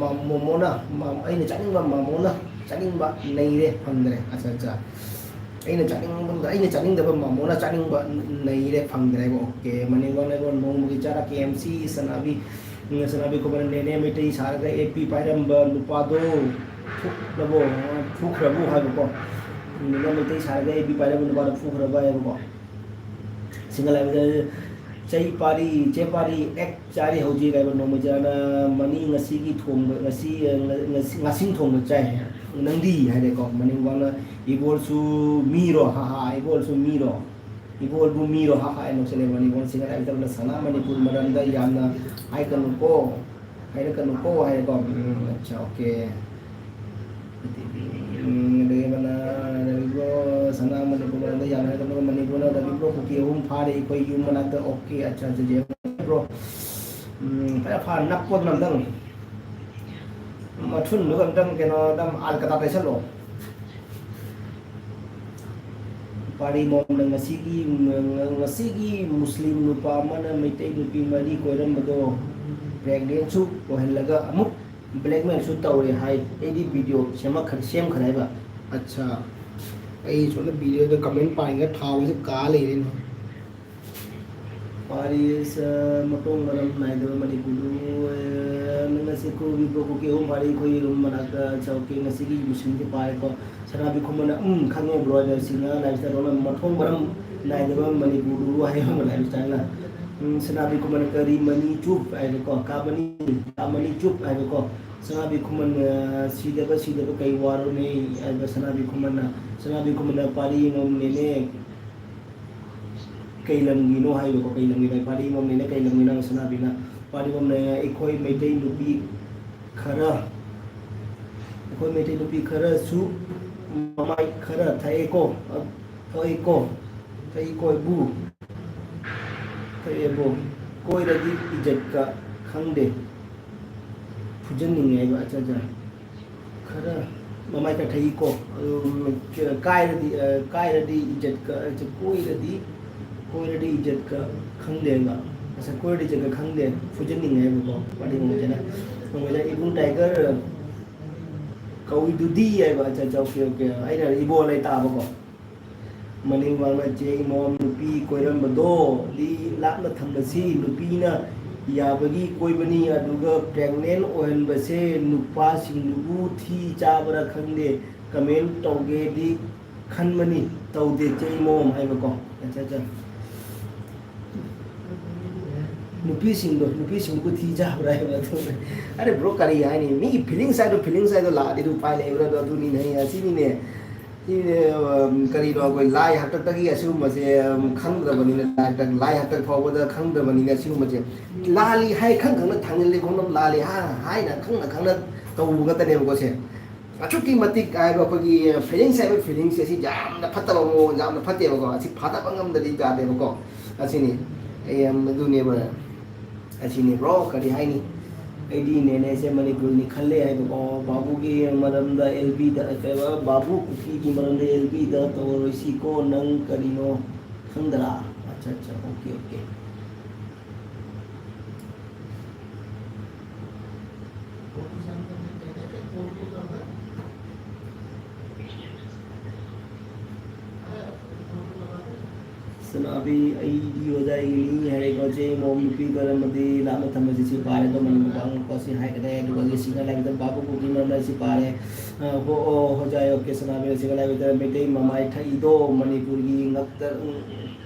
ꯃ-, ꯃꯣꯃꯣꯅ, ꯃ-, ꯑꯩꯅ ꯆꯥꯅꯤꯡꯕ ꯃꯣꯃꯣꯅ ꯆꯥꯅꯤꯡꯕ ꯂꯩꯔꯦ, ꯐꯪꯗ꯭ꯔꯦ꯫ ꯑꯠꯆꯥ, ꯑꯠꯆꯥ꯫ ꯑꯩꯅ ꯆꯥꯅꯤꯡꯕ, ꯑꯩꯅ ꯆꯥꯅꯤꯡꯗꯕ ꯃꯃꯣꯅ ꯆꯥꯅꯤꯡꯕ ꯅꯩꯔꯦ, ꯐꯪꯗ꯭ꯔꯦꯕ꯫ ꯑꯣꯀꯦ, ꯃꯅꯤꯡ ꯋꯥꯡꯅ ꯅꯣꯡꯃꯒꯤ ꯆꯥꯔꯛꯀꯦ ꯑꯦꯝ ꯁꯤ ꯁꯅꯥꯕꯤ, ꯎꯝ, ꯁꯅꯥꯕꯤ ꯈꯨꯃꯟ ꯅꯦꯅꯦ ꯃꯩꯇꯩ ꯁꯥꯔꯒ ꯑꯦ ꯄꯤ ꯄꯥꯏꯔꯝꯕ ꯅꯨꯄꯥꯗꯣ ꯐꯨꯈ꯭ꯔꯕꯣ? ꯐꯨꯈ꯭ꯔꯕꯣ ꯍꯥꯏꯕꯀꯣ꯫ ꯅꯦꯅꯦ ꯃꯩꯇꯩ ꯁꯥꯔꯒ ꯑꯦ ꯄꯤ ꯄꯥꯏꯔꯝꯕ ꯅꯨꯄꯥꯗꯣ ꯐꯨꯈ꯭ꯔꯕ ꯍꯥꯏꯕꯀꯣ꯫ ꯁꯤꯡꯒꯜ ꯍꯥꯏꯕꯗ ꯆꯩ ꯄꯥꯔꯤ, ꯆꯦ ꯄꯥꯔꯤ, ꯑꯦꯛ ꯆꯥꯔꯤ ꯍꯧꯖꯤꯛ ꯍꯥꯏꯕ ꯅꯣꯡꯃꯩ ꯆꯥꯅ ꯃꯅꯤ ꯉꯁꯤꯒꯤ ꯊꯣꯡꯕ, ꯉꯁꯤ, ꯉꯁꯤ, ꯉꯁꯤꯡ ꯊꯣꯡꯕ ꯆꯥꯏ꯫ ꯅꯪꯗꯤ ꯍꯥꯏꯔꯦꯀꯣ꯫ ꯃꯅꯤꯡ ꯋꯥꯡꯅ ꯏꯕꯣꯜꯁꯨ ꯃꯤꯔꯣ? ꯍꯥ ꯍꯥ, ꯏꯕꯣꯜꯁꯨ ꯃꯤꯔꯣ? ꯏꯕꯣꯜꯕꯨ ꯃꯤꯔꯣ? ꯍꯥ ꯍꯥ, ꯍꯥꯏꯅ ꯅꯣꯛꯁꯤꯜꯂꯦ꯫ ꯃꯅꯤꯡ ꯋꯥꯡꯅ ꯁꯤꯡꯒꯜ ꯍꯥꯏꯕ ꯃꯇꯝꯗ ꯁꯅꯥ ꯃꯅꯤꯄꯨꯔ ꯃꯔꯝꯗ ꯌꯥꯝꯅ ꯍꯥꯏꯒꯅꯨꯀꯣ, ꯍꯥꯏꯔꯛꯀꯅꯨꯀꯣ ꯍꯥꯏꯔꯦꯀꯣ꯫ ꯎꯝ, ꯑꯠꯆꯥ, ꯑꯣꯀꯦ꯫ ꯎꯝ, ꯑꯗꯒꯤ ꯑꯃꯅ ꯔꯕꯤꯕ꯭ꯔꯣ, ꯁꯅꯥ ꯃꯅꯤꯄꯨꯔ ꯃꯔꯝꯗ ꯌꯥꯝꯅ ꯍꯥꯏꯔꯛꯀꯅꯨ꯫ ꯃꯅꯤꯄꯨꯔꯅ ꯔꯕꯤꯕ꯭ꯔꯣ ꯀꯨꯀꯤ ꯑꯍꯨꯝ ꯐꯥꯔꯦ ꯑꯩꯈꯣꯏ ꯌꯨꯝ ꯃꯅꯥꯛꯇ꯫ ꯑꯣꯀꯦ, ꯑꯠꯆꯥ, ꯑꯠꯆꯥ, ꯖꯦ ꯕ꯭ꯔꯣ꯫ ꯎꯝ, ꯐꯖ ꯐꯥ ꯅꯞꯄꯣ ꯑꯗꯨꯅ ꯑꯝꯇꯪ꯫ ꯃꯊꯨꯟꯗꯨꯒ ꯑꯝꯇꯪ ꯀꯩꯅꯣ, ꯑꯝꯇꯪ ꯑꯥꯜꯀꯇꯥ ꯇꯩꯁꯜꯂꯣ꯫ ꯄꯥꯔꯤ ꯃꯣꯝꯅ ꯉꯁꯤꯒꯤ, ꯉꯁꯤꯒꯤ ꯃꯨꯁꯂꯤꯝ ꯅꯨꯄꯥ ꯑꯃꯅ ꯃꯩꯇꯩ ꯅꯨꯄꯤ ꯃꯔꯤ ꯀꯣꯏꯔꯝꯕꯗꯣ pregnant ꯁꯨ ꯑꯣꯏꯍꯜꯂꯒ ꯑꯃꯨꯛ blackmail ꯁꯨ ꯇꯧꯔꯦ ꯍꯥꯏ꯫ ꯑꯩꯗꯤ video ꯁꯦꯝꯃꯛꯈ꯭ꯔꯦ, ꯁꯦꯝꯈ꯭ꯔꯦ ꯍꯥꯏꯕ꯫ ꯑꯠꯆꯥ, ꯑꯩ ꯁꯣꯝꯗ video ꯗ comment ꯄꯥꯏꯔꯒ ꯊꯥꯎꯁꯦ ꯀꯥ ꯂꯩꯔꯦꯅꯦ꯫ ꯄꯥꯔꯤꯁ, ꯃꯊꯣꯡ ꯃꯔꯝ ꯅꯥꯏꯗꯕ ꯃꯅꯤꯄꯨꯔꯗꯨ, ꯑ, ꯅꯪ ꯉꯁꯤ ꯀꯣꯏꯕ ꯀꯨꯀꯤ ꯑꯍꯨꯝ ꯐꯥꯔꯤ ꯑꯩꯈꯣꯏ ꯌꯨꯝ ꯃꯅꯥꯛꯇ ꯆꯧꯀꯤ ꯉꯁꯤꯒꯤ ꯃꯤꯁꯟꯁꯦ ꯄꯥꯏꯀꯣ꯫ ꯁꯅꯥꯕꯤ ꯈꯨꯃꯟꯅ, "ꯎꯝ, ꯈꯪꯉꯦ ꯕ꯭ꯔꯣ, ꯑꯗ ꯁꯤꯡꯒꯥ ꯂꯥꯏꯐ ꯏꯁꯇꯥꯏꯜ ꯕ꯭ꯔꯣꯅ ꯃꯊꯣꯡ ꯃꯔꯝ ꯅꯥꯏꯗꯕ ꯃꯅꯤꯄꯨꯔꯗꯨ ꯍꯥꯏꯕ ꯂꯥꯏꯐ ꯏꯁꯇꯥꯏꯜꯅ꯫ ꯎꯝ, ꯁꯅꯥꯕꯤ ꯈꯨꯃꯟꯅ ꯀꯔꯤ ꯃꯅꯤ ꯆꯨꯞ ꯍꯥꯏꯕꯀꯣ, ꯀꯥ ꯃꯅꯤ, ꯀꯥ ꯃꯅꯤ ꯆꯨꯞ ꯍꯥꯏꯕꯀꯣ꯫ ꯁꯅꯥꯕꯤ ꯈꯨꯃꯟ, ꯑ, ꯁꯤꯗꯕ, ꯁꯤꯗꯕ ꯀꯩ ꯋꯥꯔꯣꯅꯦ?" ꯍꯥꯏꯕ ꯁꯅꯥꯕꯤ ꯈꯨꯃꯟꯅ, ꯁꯅꯥꯕꯤ ꯈꯨꯃꯟꯅ ꯄꯥꯔꯤ ꯃꯣꯝꯅꯦꯅꯦ꯫ ꯀꯩ ꯂꯝꯒꯤꯅꯣ ꯍꯥꯏꯕꯀꯣ, ꯀꯩ ꯂꯝꯒꯤꯅꯣ? ꯄꯥꯔꯤ ꯃꯣꯝꯅꯦꯅꯦ, ꯀꯩ ꯂꯝꯒꯤꯅꯣ? ꯁꯅꯥꯕꯤꯅ, ꯄꯥꯔꯤ ꯃꯣꯝꯅꯦ, ꯑꯩꯈꯣꯏ ꯃꯩꯇꯩ ꯅꯨꯄꯤ ꯈꯔ, ꯑꯩꯈꯣꯏ ꯃꯩꯇꯩ ꯅꯨꯄꯤ ꯈꯔꯁꯨ ꯃꯃꯥꯏ ꯈꯔ ꯊꯛꯑꯦꯀꯣ, ꯊꯛꯏꯀꯣ, ꯊꯛꯏꯀꯣ ꯏꯕꯨ, ꯊꯛꯑꯦꯕꯣ, ꯀꯣꯏꯔꯗꯤ ꯏꯖꯠꯀ ꯈꯪꯗꯦ꯫ ꯐꯨꯖꯟꯅꯤꯡꯉꯦ ꯍꯥꯏꯕ꯫ ꯑꯠꯆꯥ, ꯑꯠꯆꯥ꯫ ꯈꯔ ꯃꯃꯥꯏ ꯀꯠꯊꯛꯏꯀꯣ꯫ ꯑꯗꯨ ꯀꯥꯏꯔꯗꯤ, ꯑ, ꯀꯥꯏꯔꯗꯤ ꯏꯖꯠꯀ, ꯑ, ꯀꯣꯏꯔꯗꯤ, ꯀꯣꯏꯔꯗꯤ ꯏꯖꯠꯀ ꯈꯪꯗꯦꯕ꯫ ꯑꯁ, ꯀꯣꯏꯔꯗꯤ ꯏꯖꯠꯀ ꯈꯪꯗꯦ꯫ ꯐꯨꯖꯟꯅꯤꯡꯉꯦ ꯍꯥꯏꯕꯀꯣ꯫ ꯋꯥꯔꯤ ꯅꯨꯡꯉꯥꯏꯖꯅ꯫ ꯅꯣꯡꯃꯩꯗ ꯏꯕꯨꯡ ꯇꯥꯏꯒꯔ ꯀꯧꯏꯗꯨꯗꯤ ꯍꯥꯏꯕ꯫ ꯑꯠꯆꯥ, ꯑꯠꯆꯥ, ꯑꯣꯀꯦ, ꯑꯣꯀꯦ꯫ ꯑꯩꯅ ꯏꯕꯣ ꯂꯩ ꯇꯥꯕꯀꯣ꯫ ꯃꯅꯤꯡ ꯃꯥꯡꯅ ꯆꯦ ꯏꯃꯣꯝ, ꯅꯨꯄꯤ ꯀꯣꯏꯔꯝꯕꯗꯣ ꯗꯤ ꯂꯥꯞꯅ ꯊꯝꯕꯁꯤ ꯅꯨꯄꯤꯅ ꯌꯥꯕꯒꯤ ꯀꯣꯏꯕꯅꯤ, ꯑꯗꯨꯒ pregnant ꯑꯣꯏꯍꯟꯕꯁꯦ ꯅꯨꯄꯥꯁꯤꯡꯗꯨꯕꯨ ꯊꯤ ꯆꯥꯕ꯭ꯔꯥ ꯈꯪꯗꯦ, comment ꯇꯧꯒꯦꯗꯤ ꯈꯟꯕꯅꯤ, ꯇꯧꯗꯦ ꯆꯦ ꯏꯃꯣꯝ ꯍꯥꯏꯕꯀꯣ꯫ ꯑꯠꯆꯥ, ꯑꯠꯆꯥ꯫ ꯅꯨꯄꯤꯁꯤꯡꯗꯣ, ꯅꯨꯄꯤꯁꯤꯡꯕꯨ ꯊꯤ ꯆꯥꯕ꯭ꯔꯥ ꯍꯥꯏꯕ ꯑꯗꯨ꯫ ꯑꯔꯦ bro, ꯀꯔꯤ ꯍꯥꯏꯅꯤ? ꯃꯤꯒꯤ feelings ꯍꯥꯏꯗꯣ, feelings ꯍꯥꯏꯗꯣ ꯂꯥꯛꯑꯗꯤ ꯑꯗꯨ ꯎꯄꯥꯏ ꯂꯩꯕ꯭ꯔꯥ? ꯑꯗꯣ ꯑꯗꯨꯅꯤꯅꯦ, ꯑꯩ ꯑꯁꯤꯅꯤꯅꯦ꯫ ꯁꯤꯅꯦ, ꯎꯝ, ꯀꯔꯤꯅꯣ, ꯑꯩꯈꯣꯏ ꯂꯥꯏ ꯍꯥꯛꯇꯛꯇꯒꯤ ꯑꯁꯤꯒꯨꯝꯕꯁꯦ, ꯎꯝ, ꯈꯪꯗ꯭ꯔꯕꯅꯤꯅ, ꯂꯥꯏ ꯍꯥꯛꯇꯛ, ꯂꯥꯏ ꯍꯥꯛꯇꯛ ꯐꯥꯎꯕꯗ ꯈꯪꯗ꯭ꯔꯕꯅꯤꯅ, ꯑꯁꯤꯒꯨꯝꯕꯁꯦ ꯂꯥꯜꯂꯤ ꯍꯥꯏ ꯈꯪ ꯈꯪꯅ ꯊꯥꯡꯖꯤꯜꯂꯤ ꯈꯣꯡꯅ ꯂꯥꯜꯂꯤ ꯍꯥ ꯍꯥꯏꯅ ꯈꯪꯅ ꯈꯪꯅ ꯇꯧꯕ ꯉꯥꯛꯇꯅꯦꯕꯀꯣ ꯁꯦ꯫ ꯑꯁꯨꯛꯀꯤ ꯃꯇꯤꯛ ꯍꯥꯏꯕ ꯑꯩꯈꯣꯏꯒꯤ feelings ꯍꯥꯏꯕ feelings ꯑꯁꯤ ꯌꯥꯝꯅ ꯐꯠꯇꯕ ꯃꯑꯣꯡ, ꯌꯥꯝꯅ ꯐꯠꯇꯦꯕꯀꯣ꯫ ꯑꯁꯤ ꯐꯥꯗꯕ ꯉꯝꯗꯗꯤ ꯌꯥꯗꯦꯕꯀꯣ꯫ ꯑꯁꯤꯅꯤ, ꯑꯩ ꯌꯥꯝ ꯑꯗꯨꯅꯦꯕ꯫ ꯑꯁꯤꯅꯤ bro, ꯀꯔꯤ ꯍꯥꯏꯅꯤ? ꯑꯩꯗꯤ ꯅꯦꯅꯦꯁꯦ ꯃꯅꯤꯄꯨꯔꯅꯤ ꯈꯜꯂꯦ ꯍꯥꯏꯕꯀꯣ꯫ ꯕꯥꯕꯨꯒꯤ ꯃꯔꯝꯗ ꯑꯦꯜ ꯕꯤꯗ, ꯀꯩꯕ, ꯕꯥꯕꯨ ꯀꯨꯀꯤꯒꯤ ꯃꯔꯝꯗ ꯑꯦꯜ ꯕꯤꯗ ꯇꯧꯔꯔꯣꯏꯁꯤꯀꯣ, ꯅꯪ ꯀꯔꯤꯅꯣ ꯈꯪꯗꯔꯥ? ꯑꯠꯆꯥ, ꯑꯠꯆꯥ, okay, okay꯫ ꯁꯅꯥꯕꯤ, ꯑꯩꯗꯤ ꯑꯣꯖꯥꯒꯤꯅꯤ ꯍꯥꯏꯔꯦꯀꯣ꯫ ꯆꯦ ꯃꯣꯝ, ꯅꯨꯄꯤ ꯀꯣꯏꯔꯝꯃꯗꯤ ꯂꯥꯞꯅ ꯊꯝꯕꯁꯤ ꯁꯤ ꯄꯥꯔꯦꯀꯣ꯫ ꯃꯅꯤꯄꯨꯔ ꯄꯥꯡꯉꯛꯄ ꯁꯤ ꯍꯥꯏꯒꯗ꯭ꯔꯦ꯫ ꯑꯗꯨꯒ ꯂꯤꯁꯤꯡ ꯑꯅꯥꯏꯕꯗ ꯕꯥꯕꯨ ꯀꯨꯀꯤ ꯃꯔꯝꯗ ꯁꯤ ꯄꯥꯔꯦ꯫ ꯑ, ꯍꯣ, ꯑꯣ, ꯍꯣꯖꯥꯏ, okay, ꯁꯅꯥꯕꯤ, ꯂꯤꯁꯤꯡ ꯑꯅꯥꯏꯕꯗ ꯃꯩꯇꯩ ꯃꯃꯥꯏ ꯊꯛꯏꯗꯣ ꯃꯅꯤꯄꯨꯔꯒꯤ ꯉꯛꯇ, ꯎꯝ,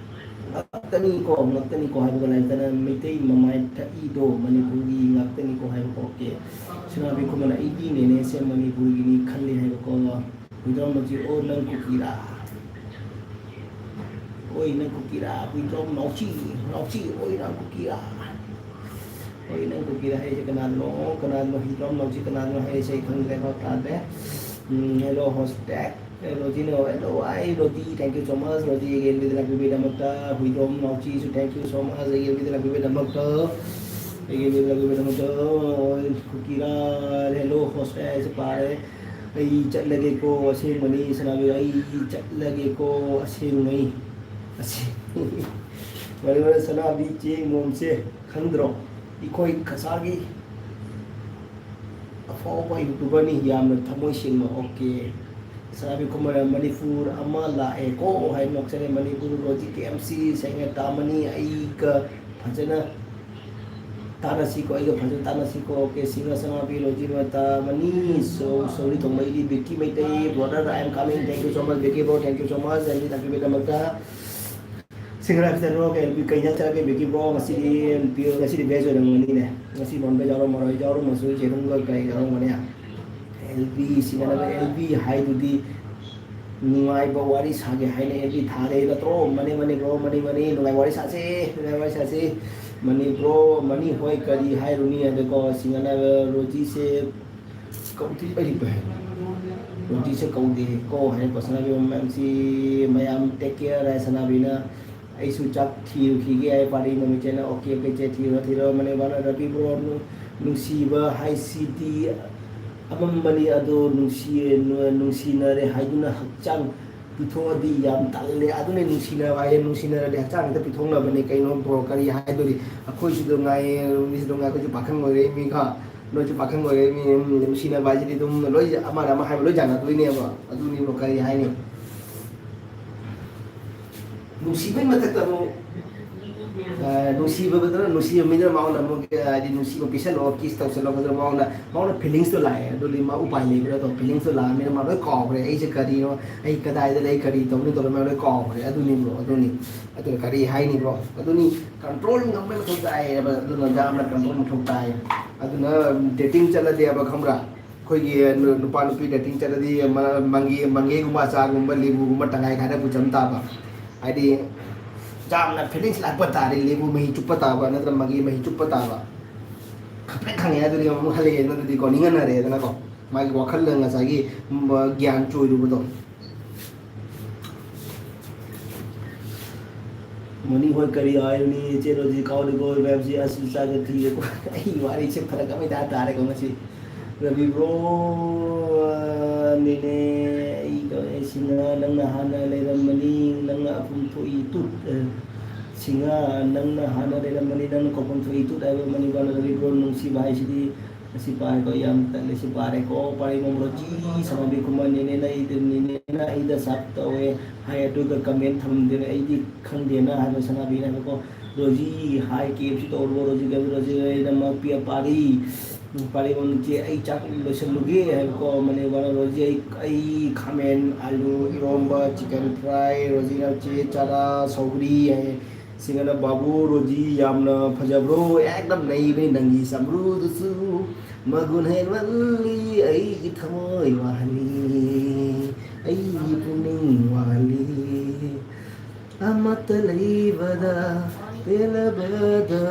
ꯉꯥꯛꯇꯅꯤꯀꯣ, ꯉꯥꯛꯇꯅꯤꯀꯣ ꯍꯥꯏꯕꯒ ꯂꯩꯔꯗꯅ ꯃꯩꯇꯩ ꯃꯃꯥꯏ ꯊꯛꯏꯗꯣ ꯃꯅꯤꯄꯨꯔꯒꯤ ꯉꯥꯛꯇꯅꯤꯀꯣ ꯍꯥꯏꯕꯀꯣ꯫ Okay꯫ ꯁꯅꯥꯕꯤ ꯈꯨꯃꯟ, ꯑꯩꯗꯤ ꯅꯦꯅꯦꯁꯦ ꯃꯅꯤꯄꯨꯔꯒꯤꯅꯤ ꯈꯜꯂꯤ ꯍꯥꯏꯕꯀꯣ꯫ ꯍꯨꯏꯗ꯭ꯔꯣꯝ ꯃꯆꯤ, ꯑꯣ, ꯅꯪ ꯀꯨꯀꯤꯔꯥ? ꯑꯣꯏ, ꯅꯪ ꯀꯨꯀꯤꯔꯥ? ꯍꯨꯏꯗ꯭ꯔꯣꯝ ꯅꯥꯎꯆꯤ, ꯅꯥꯎꯆꯤ, ꯑꯣꯏ, ꯅꯪ ꯀꯨꯀꯤꯔꯥ? ꯑꯣꯏ, ꯅꯪ ꯀꯨꯀꯤꯔꯥ ꯍꯥꯏꯔꯤꯁꯦ ꯀꯅꯥꯅꯣ? ꯀꯅꯥꯅꯣ? ꯍꯨꯏꯗ꯭ꯔꯣꯝ ꯅꯥꯎꯆꯤ ꯀꯅꯥꯅꯣ ꯍꯥꯏꯔꯤꯁꯦ ꯑꯩ ꯈꯪꯗ꯭ꯔꯦ, ꯚꯥꯞ ꯇꯥꯗ꯭ꯔꯦ꯫ Um, hello, host back꯫ ꯑꯦ, ꯔꯣꯖꯤꯅ, hello, hi, Roji, thank you so much, Roji, ꯑꯩꯒꯤ ꯑꯦꯜ ꯕꯤꯗ ꯂꯥꯛꯄꯤꯕꯒꯤꯗꯃꯛꯇ, ꯍꯨꯏꯗ꯭ꯔꯣꯝ ꯅꯥꯎꯆꯤꯁꯨ, thank you so much, ꯑꯩꯒꯤ ꯑꯦꯜ ꯕꯤꯗ ꯂꯥꯛꯄꯤꯕꯒꯤꯗꯃꯛꯇ, ꯑꯩꯒꯤ ꯑꯦꯜ ꯕꯤꯗ ꯂꯥꯛꯄꯤꯕꯒꯤꯗꯃꯛꯇ, ꯀꯨꯀꯤꯔꯥ, hello, host, ꯑꯩꯁꯨ ꯄꯥꯔꯦ, ꯑꯩ ꯆꯠꯂꯒꯦꯀꯣ, ꯑꯁꯦꯡꯕꯅꯤ, ꯁꯅꯥꯕꯤ, ꯑꯩ ꯆꯠꯂꯒꯦꯀꯣ, ꯑꯁꯦꯡꯉꯩ, ꯑꯁꯦꯡ-, ꯃꯔꯨ ꯑꯣꯏꯅ ꯁꯅꯥꯕꯤ ꯆꯦ ꯃꯣꯝꯁꯦ ꯈꯪꯗ꯭ꯔꯣ? ꯑꯩꯈꯣꯏ ꯀꯁꯥꯔꯒꯤ ꯑꯐꯥꯎꯕ YouTuberꯅꯤ, ꯌꯥꯝꯅ ꯊꯃꯣꯏ ꯁꯦꯡꯕ, okay꯫ ꯁꯅꯥꯕꯤ ꯈꯨꯃꯔ ꯃꯅꯤꯄꯨꯔ ꯑꯃ ꯂꯥꯛꯑꯦꯀꯣ ꯍꯥꯏ ꯅꯣꯛꯆꯔꯦ꯫ Manipur Roji K M C ꯁꯦꯡꯅ ꯇꯥꯃꯅꯤ, ꯑꯩꯒ ꯐꯖꯅ ꯇꯥꯟꯅꯁꯤꯀꯣ, ꯑꯩꯒ ꯐꯖꯅ ꯇꯥꯟꯅꯁꯤꯀꯣ꯫ ꯑꯣꯀꯦ, ꯁꯤꯡꯍ ꯁꯅꯥꯕꯤ ꯔꯣꯖꯤ ꯃꯇꯥꯃꯅꯤ꯫ So sorry ꯊꯣꯡꯕ ꯑꯩꯗꯤ ꯕꯤꯀꯤ Meitei brother, I am coming, thank you so much ꯕꯤꯀꯤ bro, thank you so much ꯑꯩꯗꯤ ꯇꯥꯛꯄꯤꯕꯒꯤꯗꯃꯛꯇ꯫ ꯁꯤꯡꯍꯔꯥ ꯈꯤꯇꯪ ꯀꯩ ꯏꯟꯖꯥꯡ ꯆꯥꯔꯒꯦ ꯕꯤꯀꯤ ꯕ꯭ꯔꯣ? ꯉꯁꯤꯗꯤ, ꯉꯁꯤꯗꯤ ꯚꯦꯖ ꯑꯣꯏꯔꯝꯒꯅꯤꯅꯦ꯫ ꯉꯁꯤ ꯅꯣꯟ ꯚꯦꯖ ꯌꯥꯎꯔꯝꯃꯔꯣꯏ, ꯌꯥꯎꯔꯝꯃꯁꯨ ꯌꯦꯔꯨꯝꯒ ꯀꯩ ꯌꯥꯎꯔꯝꯒꯅꯤ꯫ ꯑꯦꯜ ꯕꯤ ꯁꯤꯡꯍꯔꯥ, ꯑꯦꯜ ꯕꯤ ꯍꯥꯏꯗꯨꯗꯤ ꯅꯨꯡꯉꯥꯏꯕ ꯋꯥꯔꯤ ꯁꯥꯒꯦ ꯍꯥꯏꯅ ꯑꯦꯜ ꯕꯤ ꯊꯥꯔꯦ ꯅꯠꯇ꯭ꯔꯣ? ꯃꯅꯤ, ꯃꯅꯤ ꯕ꯭ꯔꯣ, ꯃꯅꯤ, ꯃꯅꯤ, ꯅꯨꯡꯉꯥꯏꯕ ꯋꯥꯔꯤ ꯁꯥꯁꯦ, ꯅꯨꯡꯉꯥꯏꯕ ꯋꯥꯔꯤ ꯁꯥꯁꯦ꯫ ꯃꯅꯤ ꯕ꯭ꯔꯣ, ꯃꯅꯤ ꯍꯣꯏ ꯀꯔꯤ ꯍꯥꯏꯔꯨꯅꯤ ꯑꯗꯨꯀꯣ, ꯁꯤꯡꯍꯔꯥ ꯔꯣꯖꯤꯁꯦ ꯀꯧꯗ꯭ꯔꯤ ꯑꯩ ꯀꯩ ꯍꯥꯏꯅꯣ? ꯔꯣꯖꯤꯁꯦ ꯀꯧꯗꯦ ꯀꯣ ꯍꯥꯏꯔꯛꯄ ꯁꯅꯥꯕꯤ ꯃꯌꯥꯝꯁꯤ, ꯃꯌꯥꯝ take care ꯍꯥꯏ ꯁꯅꯥꯕꯤꯅ꯫ ꯑꯩꯁꯨ ꯆꯥꯛ ꯊꯤꯔꯨꯈꯤꯒꯦ ꯍꯥꯏ ꯄꯥꯔꯤ ꯅꯨꯃꯤꯠꯁꯦꯅ꯫ ꯑꯣꯀꯦ, ꯑꯣꯀꯦ, ꯆꯦ ꯊꯤꯔꯣ, ꯊꯤꯔꯣ꯫ ꯃꯅꯤ ꯕꯥꯅ ꯔꯕꯤ ꯕ꯭ꯔꯣ, ꯅꯨ-, ꯅꯨꯡꯁꯤꯕ ꯍꯥꯏꯁꯤꯗꯤ ꯑꯃꯝꯕꯅꯤ ꯑꯗꯣ ꯅꯨꯡꯁꯤ-, ꯅꯨ-, ꯅꯨꯡꯁꯤꯅꯔꯦ ꯍꯥꯏꯗꯨꯅ ꯍꯛꯆꯥꯡ ꯄꯤꯊꯣꯛꯑꯗꯤ ꯌꯥꯝ ꯇꯜꯂꯦ꯫ ꯑꯗꯨꯅ ꯅꯨꯡꯁꯤꯅꯕ ꯍꯥꯏꯌꯦ, ꯅꯨꯡꯁꯤꯅꯔꯗꯤ ꯍꯛꯆꯥꯡ ꯍꯦꯛꯇ ꯄꯤꯊꯣꯛꯅꯕꯅꯦ꯫ ꯀꯩꯅꯣ ꯕ꯭ꯔꯣ, ꯀꯔꯤ ꯍꯥꯏꯗꯣꯔꯤ? ꯑꯩꯈꯣꯏꯁꯨ ꯑꯗꯨꯝ ꯉꯥꯏꯌꯦ, ꯃꯤꯁꯨ ꯑꯗꯨꯝ ꯉꯥꯏ, ꯑꯩꯈꯣꯏꯁꯨ ꯄꯥꯈꯪ ꯑꯣꯏꯔꯦ ꯃꯤ ꯈ ꯅꯣꯏꯁꯨ ꯄꯥꯈꯪ ꯑꯣꯏꯔꯦ, ꯃꯤ, ꯎꯝ, ꯅꯨꯡꯁꯤꯅꯕ ꯍꯥꯏꯁꯤꯗꯤ ꯑꯗꯨꯝ ꯂꯣꯏ, ꯑꯃꯅ ꯑꯃ ꯍꯥꯏꯕ ꯂꯣꯏ ꯌꯥꯅꯗꯣꯏꯅꯦꯕ꯫ ꯑꯗꯨꯅꯤꯕꯨ ꯀꯔꯤ ꯍꯥꯏꯅꯤ? ꯅꯨꯡꯁꯤꯕꯩ ꯃꯊꯛꯇ ꯑꯃꯨꯛ, ꯑ, ꯅꯨꯡꯁꯤꯕꯗꯨꯅ, ꯅꯨꯡꯁꯤꯕ ꯃꯤꯗꯨꯅ ꯃꯉꯣꯟꯗ ꯑꯃꯨꯛ, ꯑ, ꯍꯥꯏꯗꯤ ꯅꯨꯡꯁꯤꯕ ꯄꯤꯁꯜꯂꯣ, kiss ꯇꯧꯁꯜꯂꯣ ꯈꯣꯠꯁꯜꯂꯣ, ꯃꯉꯣꯟꯗ, ꯃꯉꯣꯟꯗ feelings ꯇꯣ ꯂꯥꯛꯑꯦ꯫ ꯑꯗꯨꯗꯤ ꯃꯥ ꯎꯄꯥꯏ ꯂꯩꯕ꯭ꯔꯥ? ꯑꯗꯣ feelings ꯇꯣ ꯂꯥꯛꯑꯃꯤꯅ ꯃꯥ ꯂꯣꯏ ꯀꯥꯎꯈ꯭ꯔꯦ꯫ ꯑꯩꯁꯦ ꯀꯔꯤꯅꯣ, ꯑꯩ ꯀꯗꯥꯏꯗ ꯂꯩ, ꯀꯔꯤ ꯇꯧꯅꯤ ꯇꯧꯔ ꯃꯥ ꯂꯣꯏ ꯀꯥꯎꯈ꯭ꯔꯦ꯫ ꯑꯗꯨꯅꯤꯕꯨ, ꯑꯗꯨꯅꯤ꯫ ꯑꯗꯨꯅ ꯀꯔꯤ ꯍꯥꯏꯅꯤꯕ꯭ꯔꯣ? ꯑꯗꯨꯅꯤ, control ꯉꯝꯕꯩ ꯃꯊꯧ ꯇꯥꯏꯌꯦꯕ꯫ ꯑꯗꯨꯅ ꯌꯥꯝꯅ control ꯃꯊꯧ ꯇꯥꯏ꯫ ꯑꯗꯨꯅ dating ꯆꯠꯂꯗꯤꯕ, ꯈꯪꯕ꯭ꯔꯥ? ꯑꯩꯈꯣꯏꯒꯤ ꯅꯨ-, ꯅꯨꯄꯥ ꯅꯨꯄꯤ dating ꯆꯠꯂꯗꯤ ꯃ-, ꯃꯪꯒꯦ, ꯃꯪꯒꯦꯒꯨꯝꯕ, ꯑꯆꯥꯔꯒꯨꯝꯕ, ꯂꯤꯕꯨꯒꯨꯝꯕ ꯇꯪꯈꯥꯏ ꯈꯥꯏꯅ ꯄꯨꯆꯝ ꯇꯥꯕ꯫ ꯍꯥꯏꯗꯤ, ꯌꯥꯝꯅ feelings ꯂꯥꯛꯄ ꯇꯥꯔꯦ, ꯂꯤꯕꯨ ꯃꯍꯤ ꯆꯨꯞꯄ ꯇꯥꯕ, ꯅꯠꯇ꯭ꯔꯒ ꯃꯪꯒꯦ ꯃꯍꯤ ꯆꯨꯞꯄ ꯇꯥꯕ꯫ ꯈꯪꯄ꯭ꯔꯦꯛ ꯈꯪꯉꯦ ꯑꯗꯨꯗꯤ ꯑꯃꯨꯛ ꯍꯜꯂꯛꯑꯦ, ꯑꯗꯨꯗꯤꯀꯣ, ꯅꯤꯡꯍꯟꯅꯔꯦꯗꯅꯀꯣ꯫ ꯃꯥꯒꯤ ꯋꯥꯈꯜꯗ ꯉꯁꯥꯏꯒꯤ, ꯎꯝ, ꯒ꯭ꯌꯥꯟ ꯆꯣꯏꯔꯨꯕꯗꯣ꯫ ꯃꯅꯤ ꯍꯣꯏ ꯀꯔꯤ ꯍꯥꯏꯔꯨꯅꯤ, ꯏꯆꯦ ꯔꯣꯖꯤ ꯀꯥꯎꯔꯤꯕ ꯃꯌꯥꯝꯁꯤ ꯑꯁ ꯏꯆꯥꯒ ꯊꯤꯔꯦꯀꯣ꯫ ꯑꯩ ꯋꯥꯔꯤꯁꯦ ꯐꯔꯛ ꯑꯃ ꯏꯇꯥ ꯇꯥꯔꯦꯀꯣ ꯉꯁꯤ꯫ ꯔꯕꯤ ꯕ꯭ꯔꯣ, ꯅꯦꯅꯦ, ꯑꯩ ꯀ-, ꯑꯩ ꯁꯤꯡꯍ, ꯅꯪꯅ ꯍꯥꯟꯅ ꯂꯩꯔꯝꯃꯅꯤ, ꯅꯪꯅ ꯑꯄꯨꯝ ꯊꯣꯛꯏ ꯇꯨꯠ, ꯑ, ꯁꯤꯡꯍ, ꯅꯪꯅ ꯍꯥꯟꯅ ꯂꯩꯔꯝꯃꯅꯤ, ꯅꯪꯅ ꯀꯧꯐꯝ ꯊꯣꯛꯏ ꯇꯨꯠ ꯍꯥꯏꯕ ꯃꯅꯤ ꯕꯥꯅ ꯔꯕꯤ ꯕ꯭ꯔꯣ ꯅꯨꯡꯁꯤꯕ ꯍꯥꯏꯁꯤꯗꯤ ꯑꯁꯤ ꯄꯥꯔꯦꯀꯣ, ꯌꯥꯝ ꯇꯜꯂꯦ꯫ ꯁꯤ ꯄꯥꯔꯦꯀꯣ, ꯄꯥꯔꯤꯃꯣꯝ ꯔꯣꯖꯤ, ꯁꯅꯥꯕꯤ ꯈꯨꯃꯟ, ꯅꯦꯅꯦꯅ ꯑꯩꯗꯤ, ꯅꯦꯅꯦꯅ ꯑꯩꯗ ꯁꯞ ꯇꯧꯋꯦ ꯍꯥꯏ, ꯑꯗꯨꯒ ꯀꯃꯦꯟ ꯊꯝꯗꯦꯅ ꯑꯩꯗꯤ ꯈꯪꯗꯦꯅ ꯍꯥꯏꯕ ꯁꯅꯥꯕꯤꯅ ꯍꯥꯏꯕꯀꯣ꯫ ꯔꯣꯖꯤ ꯍꯥꯏ, ꯀꯦ ꯑꯦꯐ ꯁꯤ ꯇꯧꯔꯕꯣ? ꯔꯣꯖꯤ ꯀꯦ ꯑꯦꯐ ꯁꯤ, ꯔꯣꯖꯤ ꯑꯩꯅ ꯃꯛꯄꯤ ꯄꯥꯔꯤ꯫ ꯄꯥꯔꯤꯃꯣꯝ ꯆꯦ, ꯑꯩ ꯆꯥꯛ ꯂꯣꯏꯁꯜꯂꯨꯒꯦ ꯍꯥꯏꯕꯀꯣ꯫ ꯃꯅꯦ ꯕꯥꯅ ꯔꯣꯖꯤ, ꯑꯩ, ꯑꯩ ꯈꯥꯃꯦꯟ, ꯑꯂꯨ, ꯏꯔꯣꯝꯕ, ꯆꯤꯀꯟ ꯐ꯭ꯔꯥꯏ, ꯔꯣꯖꯤꯅ ꯆꯦ ꯆꯥꯅ ꯁꯧꯒ꯭ꯔꯤ ꯍꯥꯏ꯫ ꯁꯤꯡꯒꯅ ꯕꯥꯕꯨ ꯔꯣꯖꯤ ꯌꯥꯝꯅ ꯐꯖꯕ꯭ꯔꯣ? ꯑꯦꯛꯗꯝ ꯅꯩꯕꯅꯤ ꯅꯪꯒꯤ ꯁꯝꯕ꯭ꯔꯨꯗꯨꯁꯨ꯫ ꯃꯒꯨꯟ ꯍꯦꯟꯃꯜꯂꯤ ꯑꯩꯒꯤ ꯊꯃꯣꯏ ꯋꯥꯍꯜꯂꯤ, ꯑꯩꯒꯤ ꯄꯨꯛꯅꯤꯡ ꯋꯥꯍꯜꯂꯤ꯫ ꯑꯃꯠꯇ ꯂꯩꯕꯗ ꯄꯦꯜꯂꯕꯗ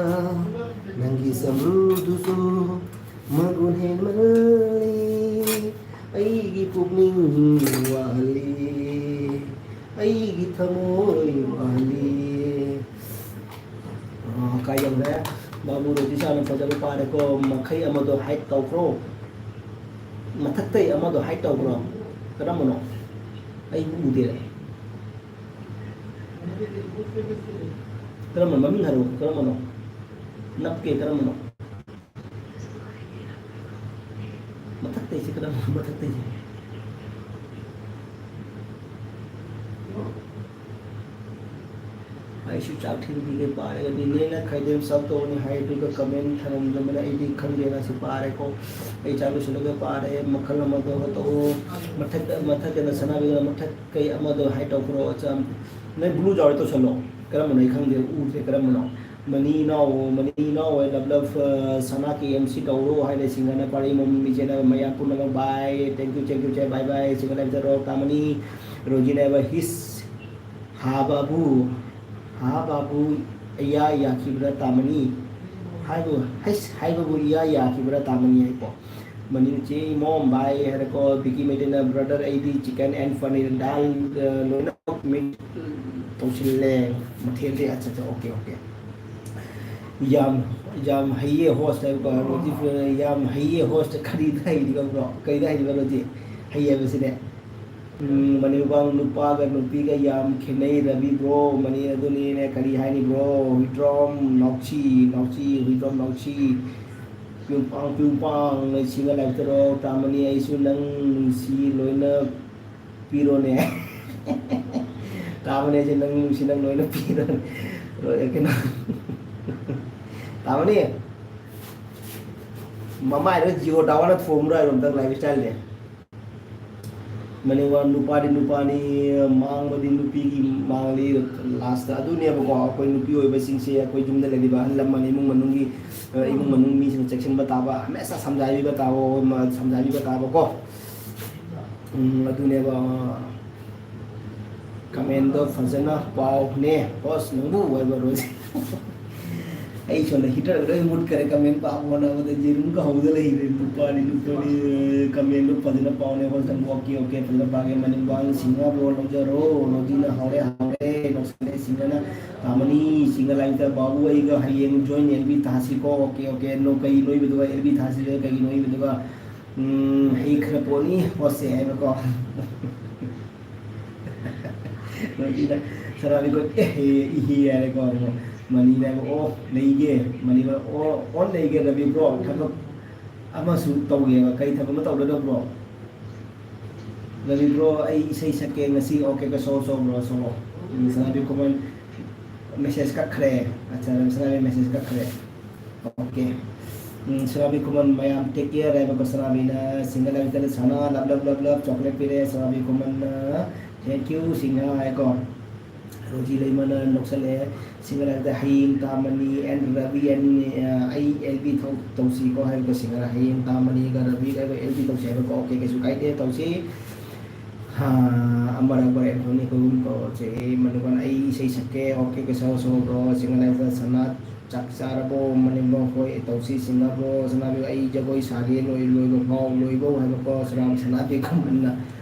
ꯅꯪꯒꯤ ꯁꯝꯕ꯭ꯔꯨꯗꯨꯁꯨ ꯃꯒꯨꯟ ꯍꯦꯟꯃꯜꯂꯤ ꯑꯩꯒꯤ ꯄꯨꯛꯅꯤꯡ ꯋꯥꯍꯜꯂꯤ꯫ ꯑꯩꯒꯤ ꯊꯃꯣꯏ ꯋꯥꯍꯜꯂꯤ꯫ ꯑ, ꯀꯥꯏ ꯌꯧꯔꯦ? ꯕꯥꯕꯨ ꯔꯣꯖꯤ ꯁꯥꯅ ꯐꯖꯕ ꯄꯥꯔꯦꯀꯣ꯫ ꯃꯈꯩ ꯑꯃꯗꯣ ꯍꯥꯏꯠ ꯇꯧꯈ꯭ꯔꯣ꯫ ꯃꯊꯛꯇꯩ ꯑꯃꯗꯣ ꯍꯥꯏꯠ ꯇꯧꯈ꯭ꯔꯣ꯫ ꯀꯔꯝꯕꯅꯣ? ꯑꯩ ꯎꯗꯦ꯫ ꯀꯔꯝꯕ ꯃꯃꯤꯡ ꯍꯥꯏꯔꯛꯑꯣ꯫ ꯀꯔꯝꯕꯅꯣ? ꯅꯞꯀꯦ ꯀꯔꯝꯕꯅꯣ? ꯃꯊꯛꯇꯩꯁꯦ ꯀꯔꯝꯕꯅꯣ? ꯃꯊꯛꯇꯩꯁꯦ꯫ ꯑꯩꯁꯨ ꯆꯥꯛ ꯊꯤꯟꯕꯤꯒꯦ ꯄꯥꯔꯒꯗꯤ ꯅꯦꯅ ꯈꯥꯏꯗꯦꯝ ꯁꯞ ꯇꯧꯕꯅꯤ ꯍꯥꯏ, ꯑꯗꯨꯒ ꯀꯃꯦꯟ ꯊꯝꯃꯝꯗꯕꯅ ꯑꯩꯗꯤ ꯈꯪꯗꯦꯅ ꯁꯤ ꯄꯥꯔꯦꯀꯣ꯫ ꯑꯩ ꯆꯥꯛ ꯂꯣꯏꯁꯤꯜꯂꯒ ꯄꯥꯔꯦ꯫ ꯃꯈꯜ ꯑꯃꯗꯣ ꯇꯧꯑꯣ꯫ ꯃꯊꯛ, ꯃꯊꯛꯇꯅ ꯁꯅꯥꯕꯤꯗꯅ ꯃꯊꯛ ꯀꯩ ꯑꯃꯗꯣ ꯍꯥꯏ ꯇꯧꯈ꯭ꯔꯣ꯫ ꯑꯆꯥ, ꯅꯣꯏ ꯕ꯭ꯂꯨ ꯖꯥꯔ ꯇꯧꯁꯜꯂꯣ꯫ ꯀꯔꯝꯕꯅꯣ ꯑꯩ ꯈꯪꯗꯦ, ꯎꯗ꯭ꯔꯦ ꯀꯔꯝꯕꯅꯣ꯫ ꯃꯅꯤ ꯏꯅꯥꯎ, ꯃꯅꯤ ꯏꯅꯥꯎ ꯍꯣꯏ ꯂꯞ ꯂꯞ, ꯑ, ꯁꯅꯥ ꯀꯦ ꯑꯦꯝ ꯁꯤ ꯇꯧꯔꯣ ꯍꯥꯏꯔꯦ꯫ ꯁꯤꯡꯒꯅ ꯄꯥꯔꯤ ꯃꯣꯝ ꯃꯤꯆꯦꯅ ꯃꯌꯥꯝ ꯄꯨꯝꯅꯃꯛ bye, thank you, thank you, ꯆꯦ, bye bye꯫ ꯁꯤꯡꯒꯅ ꯆꯠꯔꯣ ꯇꯥꯃꯅꯤ꯫ ꯔꯣꯖꯤꯅ ꯍꯥꯏꯕ ꯍꯤꯁ ꯍꯥ ꯕꯥꯕꯨ, ꯍꯥ ꯕꯥꯕꯨ, ꯏꯌꯥ ꯌꯥꯈꯤꯕ꯭ꯔꯥ ꯇꯥꯃꯅꯤ? ꯍꯥꯏꯕꯨ, ꯍꯩꯁ, ꯍꯥꯏꯕꯕꯨ ꯏꯌꯥ ꯌꯥꯈꯤꯕ꯭ꯔꯥ ꯇꯥꯃꯅꯤ ꯍꯥꯏꯀꯣ꯫ ꯃꯅꯤꯡ ꯆꯦ ꯏꯃꯣꯝ ꯚꯥꯏ ꯍꯥꯏꯔꯦꯀꯣ꯫ ꯕꯤꯀꯤ ꯃꯩꯇꯩꯅ brother ꯑꯩꯗꯤ chicken and paneer ꯗꯥꯜ, ꯑ, ꯂꯣꯏꯅꯃꯛ mix ꯇꯧꯁꯤꯜꯂꯦ ꯃꯊꯦꯜꯗꯤ꯫ ꯑꯠꯆꯥ, ꯑꯠꯆꯥ, okay, okay꯫ ꯌꯥꯝ, ꯌꯥꯝ ꯍꯩꯌꯦ host ꯍꯥꯏꯕꯀꯣ꯫ ꯔꯣꯖꯤ ꯌꯥꯝ ꯍꯩꯌꯦ host꯫ ꯀꯔꯤꯗ ꯍꯩꯔꯤꯕ bro? ꯀꯔꯤꯗ ꯍꯩꯔꯤꯕ ꯔꯣꯖꯤ? ꯍꯩ ꯍꯥꯏꯕꯁꯤꯅꯦ꯫ ꯎꯝ, ꯃꯅꯤꯄꯨꯔ ꯅꯨꯄꯥꯒ ꯅꯨꯄꯤꯒ ꯌꯥꯝ ꯈꯦꯠꯅꯩ ꯔꯕꯤ bro꯫ ꯃꯅꯤ ꯑꯗꯨꯅꯤꯅꯦ, ꯀꯔꯤ ꯍꯥꯏꯅꯤ bro? ꯍꯨꯏꯗ꯭ꯔꯣꯝ ꯅꯥꯎꯆꯤ, ꯅꯥꯎꯆꯤ, ꯍꯨꯏꯗ꯭ꯔꯣꯝ ꯅꯥꯎꯆꯤ꯫ ꯄꯤꯡ ꯄꯥꯡ ꯄꯤꯡ ꯄꯥꯡ ꯂꯩꯁꯤꯡꯒ ꯂꯥꯏꯕꯛꯇꯔꯣ ꯇꯥꯃꯅꯤ ꯑꯩꯁꯨ ꯅꯪ ꯅꯨꯡꯁꯤ ꯂꯣꯏꯅ ꯄꯤꯔꯣꯅꯦ꯫ ꯇꯥꯃꯅꯤ ꯑꯩꯁꯨ ꯅꯪ ꯅꯨꯡꯁꯤ ꯅꯪ ꯂꯣꯏꯅ ꯄꯤꯔꯣꯅꯦ꯫ ꯂꯣꯏꯔꯦ ꯀꯩꯅꯣ꯫ ꯇꯥꯃꯅꯤ꯫ ꯃꯃꯥꯏꯗ ꯖꯤꯑꯣ ꯇꯥꯋꯔꯅ ꯊꯣꯝꯕ꯭ꯔꯥ ꯍꯥꯏꯔꯣ ꯑꯝꯇꯪ ꯂꯥꯏꯐ ꯏꯁꯇꯥꯏꯜꯁꯦ꯫ ꯃꯅꯤꯡ ꯅꯨꯄꯥꯗꯤ ꯅꯨꯄꯥꯅꯤ, ꯃꯥꯡꯕꯗꯤ ꯅꯨꯄꯤꯒꯤ ꯃꯥꯡꯂꯤ꯫ ꯂꯥꯁꯇ ꯑꯗꯨꯅꯦꯕꯀꯣ, ꯑꯩꯈꯣꯏ ꯅꯨꯄꯤ ꯑꯣꯏꯕꯁꯤꯡꯁꯦ ꯑꯩꯈꯣꯏ ꯌꯨꯝꯗ ꯂꯩꯔꯤꯕ ꯑꯍꯜ ꯂꯃꯟ, ꯏꯃꯨꯡ ꯃꯅꯨꯡꯒꯤ, ꯑ, ꯏꯃꯨꯡ ꯃꯅꯨꯡ ꯃꯤꯁꯤꯡꯅ ꯆꯦꯛꯁꯤꯟꯕ ꯇꯥꯕ, ꯍꯃꯦꯁꯥ ꯁꯝꯖꯥꯏꯕꯤꯕ ꯇꯥꯕ, ꯃ-, ꯁꯝꯖꯥꯏꯕꯤꯕ ꯇꯥꯕꯀꯣ꯫ ꯎꯝ, ꯑꯗꯨꯅꯦꯕ꯫ ꯀꯃꯦꯟꯗꯣ ꯐꯖꯅ ꯄꯥꯎꯅꯦ꯫ ꯕꯣꯁ, ꯅꯪꯕꯨ ꯑꯣꯏꯕ ꯔꯣꯏꯁꯦ꯫ ꯑꯩ ꯁꯣꯝꯗ ꯍꯤꯇꯔꯒ ꯂꯣꯏ ꯃꯨꯠꯈꯔꯦ꯫ ꯀꯃꯦꯟ ꯄꯥꯕ ꯍꯣꯠꯅꯕꯗ ꯌꯦꯔꯨꯝꯒ ꯍꯧꯗ ꯂꯩꯔꯦ꯫ ꯅꯨꯄꯥꯅꯤ, ꯅꯨꯄꯥꯅꯤ꯫ ꯀꯃꯦꯟꯗꯣ ꯐꯖꯅ ꯄꯥꯎꯅꯦ꯫ ꯕꯣꯁ, ꯅꯪꯕꯨ ꯑꯣꯀꯦ, ꯑꯣꯀꯦ꯫ ꯐꯖꯅ ꯄꯥꯒꯦ꯫ ꯃꯅꯤꯡꯕꯥꯡ ꯁꯤꯡꯉꯕ꯭ꯔꯣ? ꯂꯧꯖꯔꯣ꯫ ꯂꯧꯖꯤꯅ ꯍꯥꯎꯔꯦ, ꯍꯥꯎꯔꯦ꯫ ꯅꯣꯛꯁꯜꯂꯦ ꯁꯤꯡꯉꯅ꯫ ꯇꯥꯃꯅꯤ, ꯁꯤꯡꯉ ꯂꯥꯏꯔꯤꯛꯇ ꯕꯥꯕꯨ ꯑꯩꯒ ꯍꯌꯦꯡ ꯖꯣꯏꯟ ꯑꯦꯜ ꯕꯤ ꯊꯥꯁꯤꯀꯣ꯫ Okay, okay. ꯅꯣ, ꯀꯩ ꯅꯣꯏꯕꯗꯨꯒ ꯑꯦꯜ ꯕꯤ ꯊꯥꯁꯤꯒ ꯀꯩꯒꯤ ꯅꯣꯏꯕꯗꯨꯒ? ꯎꯝ, ꯍꯩꯈ꯭ꯔ ꯄꯣꯠꯅꯤ ꯄꯣꯠꯁꯦ ꯍꯥꯏꯕꯀꯣ꯫ ꯃꯁꯤꯗ ꯁꯅꯥꯕꯤꯈꯣ ꯑꯦ, ꯏꯍꯤ ꯍꯥꯏꯔꯦꯀꯣ꯫ ꯃꯅꯤꯅ ꯍꯥꯏꯕ, "ꯑꯣ, ꯂꯩꯒꯦ꯫" ꯃꯅꯤꯅ, "ꯑꯣ, ꯑꯣ, ꯂꯩꯒꯦ ꯔꯕꯤ ꯕ꯭ꯔꯣ, ꯊꯕꯛ ꯑꯃꯁꯨ ꯇꯧꯒꯦꯕ꯫" "ꯀꯔꯤ ꯊꯕꯛ ꯑꯃ ꯇꯧꯒꯗꯕ꯭ꯔꯣ?" "ꯔꯕꯤ ꯕ꯭ꯔꯣ, ꯑꯩ ꯏꯁꯩ ꯁꯛꯀꯦ ꯉꯁꯤ꯫" "ꯑꯣꯀꯦ, ꯑꯣꯀꯦ, ꯁꯛꯑꯣ, ꯁꯛꯑꯣ ꯕ꯭ꯔꯣ, ꯁꯛꯑꯣ꯫" ꯎꯝ, ꯁꯅꯥꯕꯤ ꯈꯨꯃꯟ ꯃꯦꯁꯦꯖ ꯀꯛꯈ꯭ꯔꯦ꯫ ꯑꯠꯆꯥ, ꯁꯅꯥꯕꯤ ꯃꯦꯁꯦꯖ ꯀꯛꯈ꯭ꯔꯦ꯫ ꯑꯣꯀꯦ꯫ ꯎꯝ, ꯁꯅꯥꯕꯤ ꯈꯨꯃꯟ ꯃꯌꯥꯝ take care ꯍꯥꯏꯕꯀꯣ꯫ ꯁꯅꯥꯕꯤꯅ ꯁꯤꯡꯒꯜ ꯍꯥꯏꯕꯗ ꯁꯅꯥ love, love, love, love chocolate ꯄꯤꯔꯦ꯫ ꯁꯅꯥꯕꯤ ꯈꯨꯃꯟꯅ thank you ꯁꯤꯡꯒꯥ ꯍꯥꯏꯀꯣ꯫ ꯔꯣꯖꯤ ꯂꯩꯃꯅ ꯅꯣꯛꯁꯜꯂꯦ꯫ ꯁꯤꯡꯒꯜ ꯍꯥꯏꯕꯗ ꯍꯌꯦꯡ ꯇꯥꯃꯅꯤ and ꯔꯕꯤ and, ꯑ, ꯑꯩ ꯑꯦꯜ ꯕꯤ ꯊꯧ-, ꯇꯧꯁꯤꯀꯣ ꯍꯥꯏꯕꯀꯣ꯫ ꯁꯤꯡꯒꯜ ꯍꯌꯦꯡ ꯇꯥꯃꯅꯤꯒ ꯔꯕꯤꯒ ꯑꯩꯈꯣꯏ ꯑꯦꯜ ꯕꯤ ꯇꯧꯁꯤ ꯍꯥꯏꯕꯀꯣ꯫ ꯑꯣꯀꯦ, ꯀꯩꯁꯨ ꯀꯥꯏꯗꯦ, ꯇꯧꯁꯤ꯫ ꯍꯥ, ꯑꯃꯔꯛ ꯍꯣꯔꯦꯟ ꯊꯣꯛꯅꯤ ꯑꯩꯈꯣꯏ ꯑꯍꯨꯝ ꯇꯧꯔꯁꯦ꯫ ꯃꯅꯤꯄꯨꯔ ꯑꯩ ꯏꯁꯩ ꯁꯛꯀꯦ꯫ ꯑꯣꯀꯦ, ꯀꯩꯁꯨ ꯁꯣꯕ꯭ꯔꯣ꯫ ꯁꯤꯡꯒꯜ ꯍꯥꯏꯕꯗ ꯁꯅꯥ ꯆꯥꯛ ꯆꯥꯔꯕꯣ? ꯃꯅꯤꯡꯕ ꯍꯣꯏ ꯇꯧꯁꯤ꯫ ꯁꯤꯡꯒꯥꯕ꯭ꯔꯣ? ꯁꯅꯥꯕꯤ ꯑꯩ ꯖꯒꯣꯏ ꯁꯥꯒꯦ꯫ ꯂꯣꯏ-, ꯂꯣꯏꯕ ꯐꯥꯎ, ꯂꯣꯏꯕꯧ ꯍꯥꯏꯕꯀꯣ꯫ ꯁꯅꯥ-, ꯁꯅꯥꯕꯤ ꯈꯨꯃꯟꯅ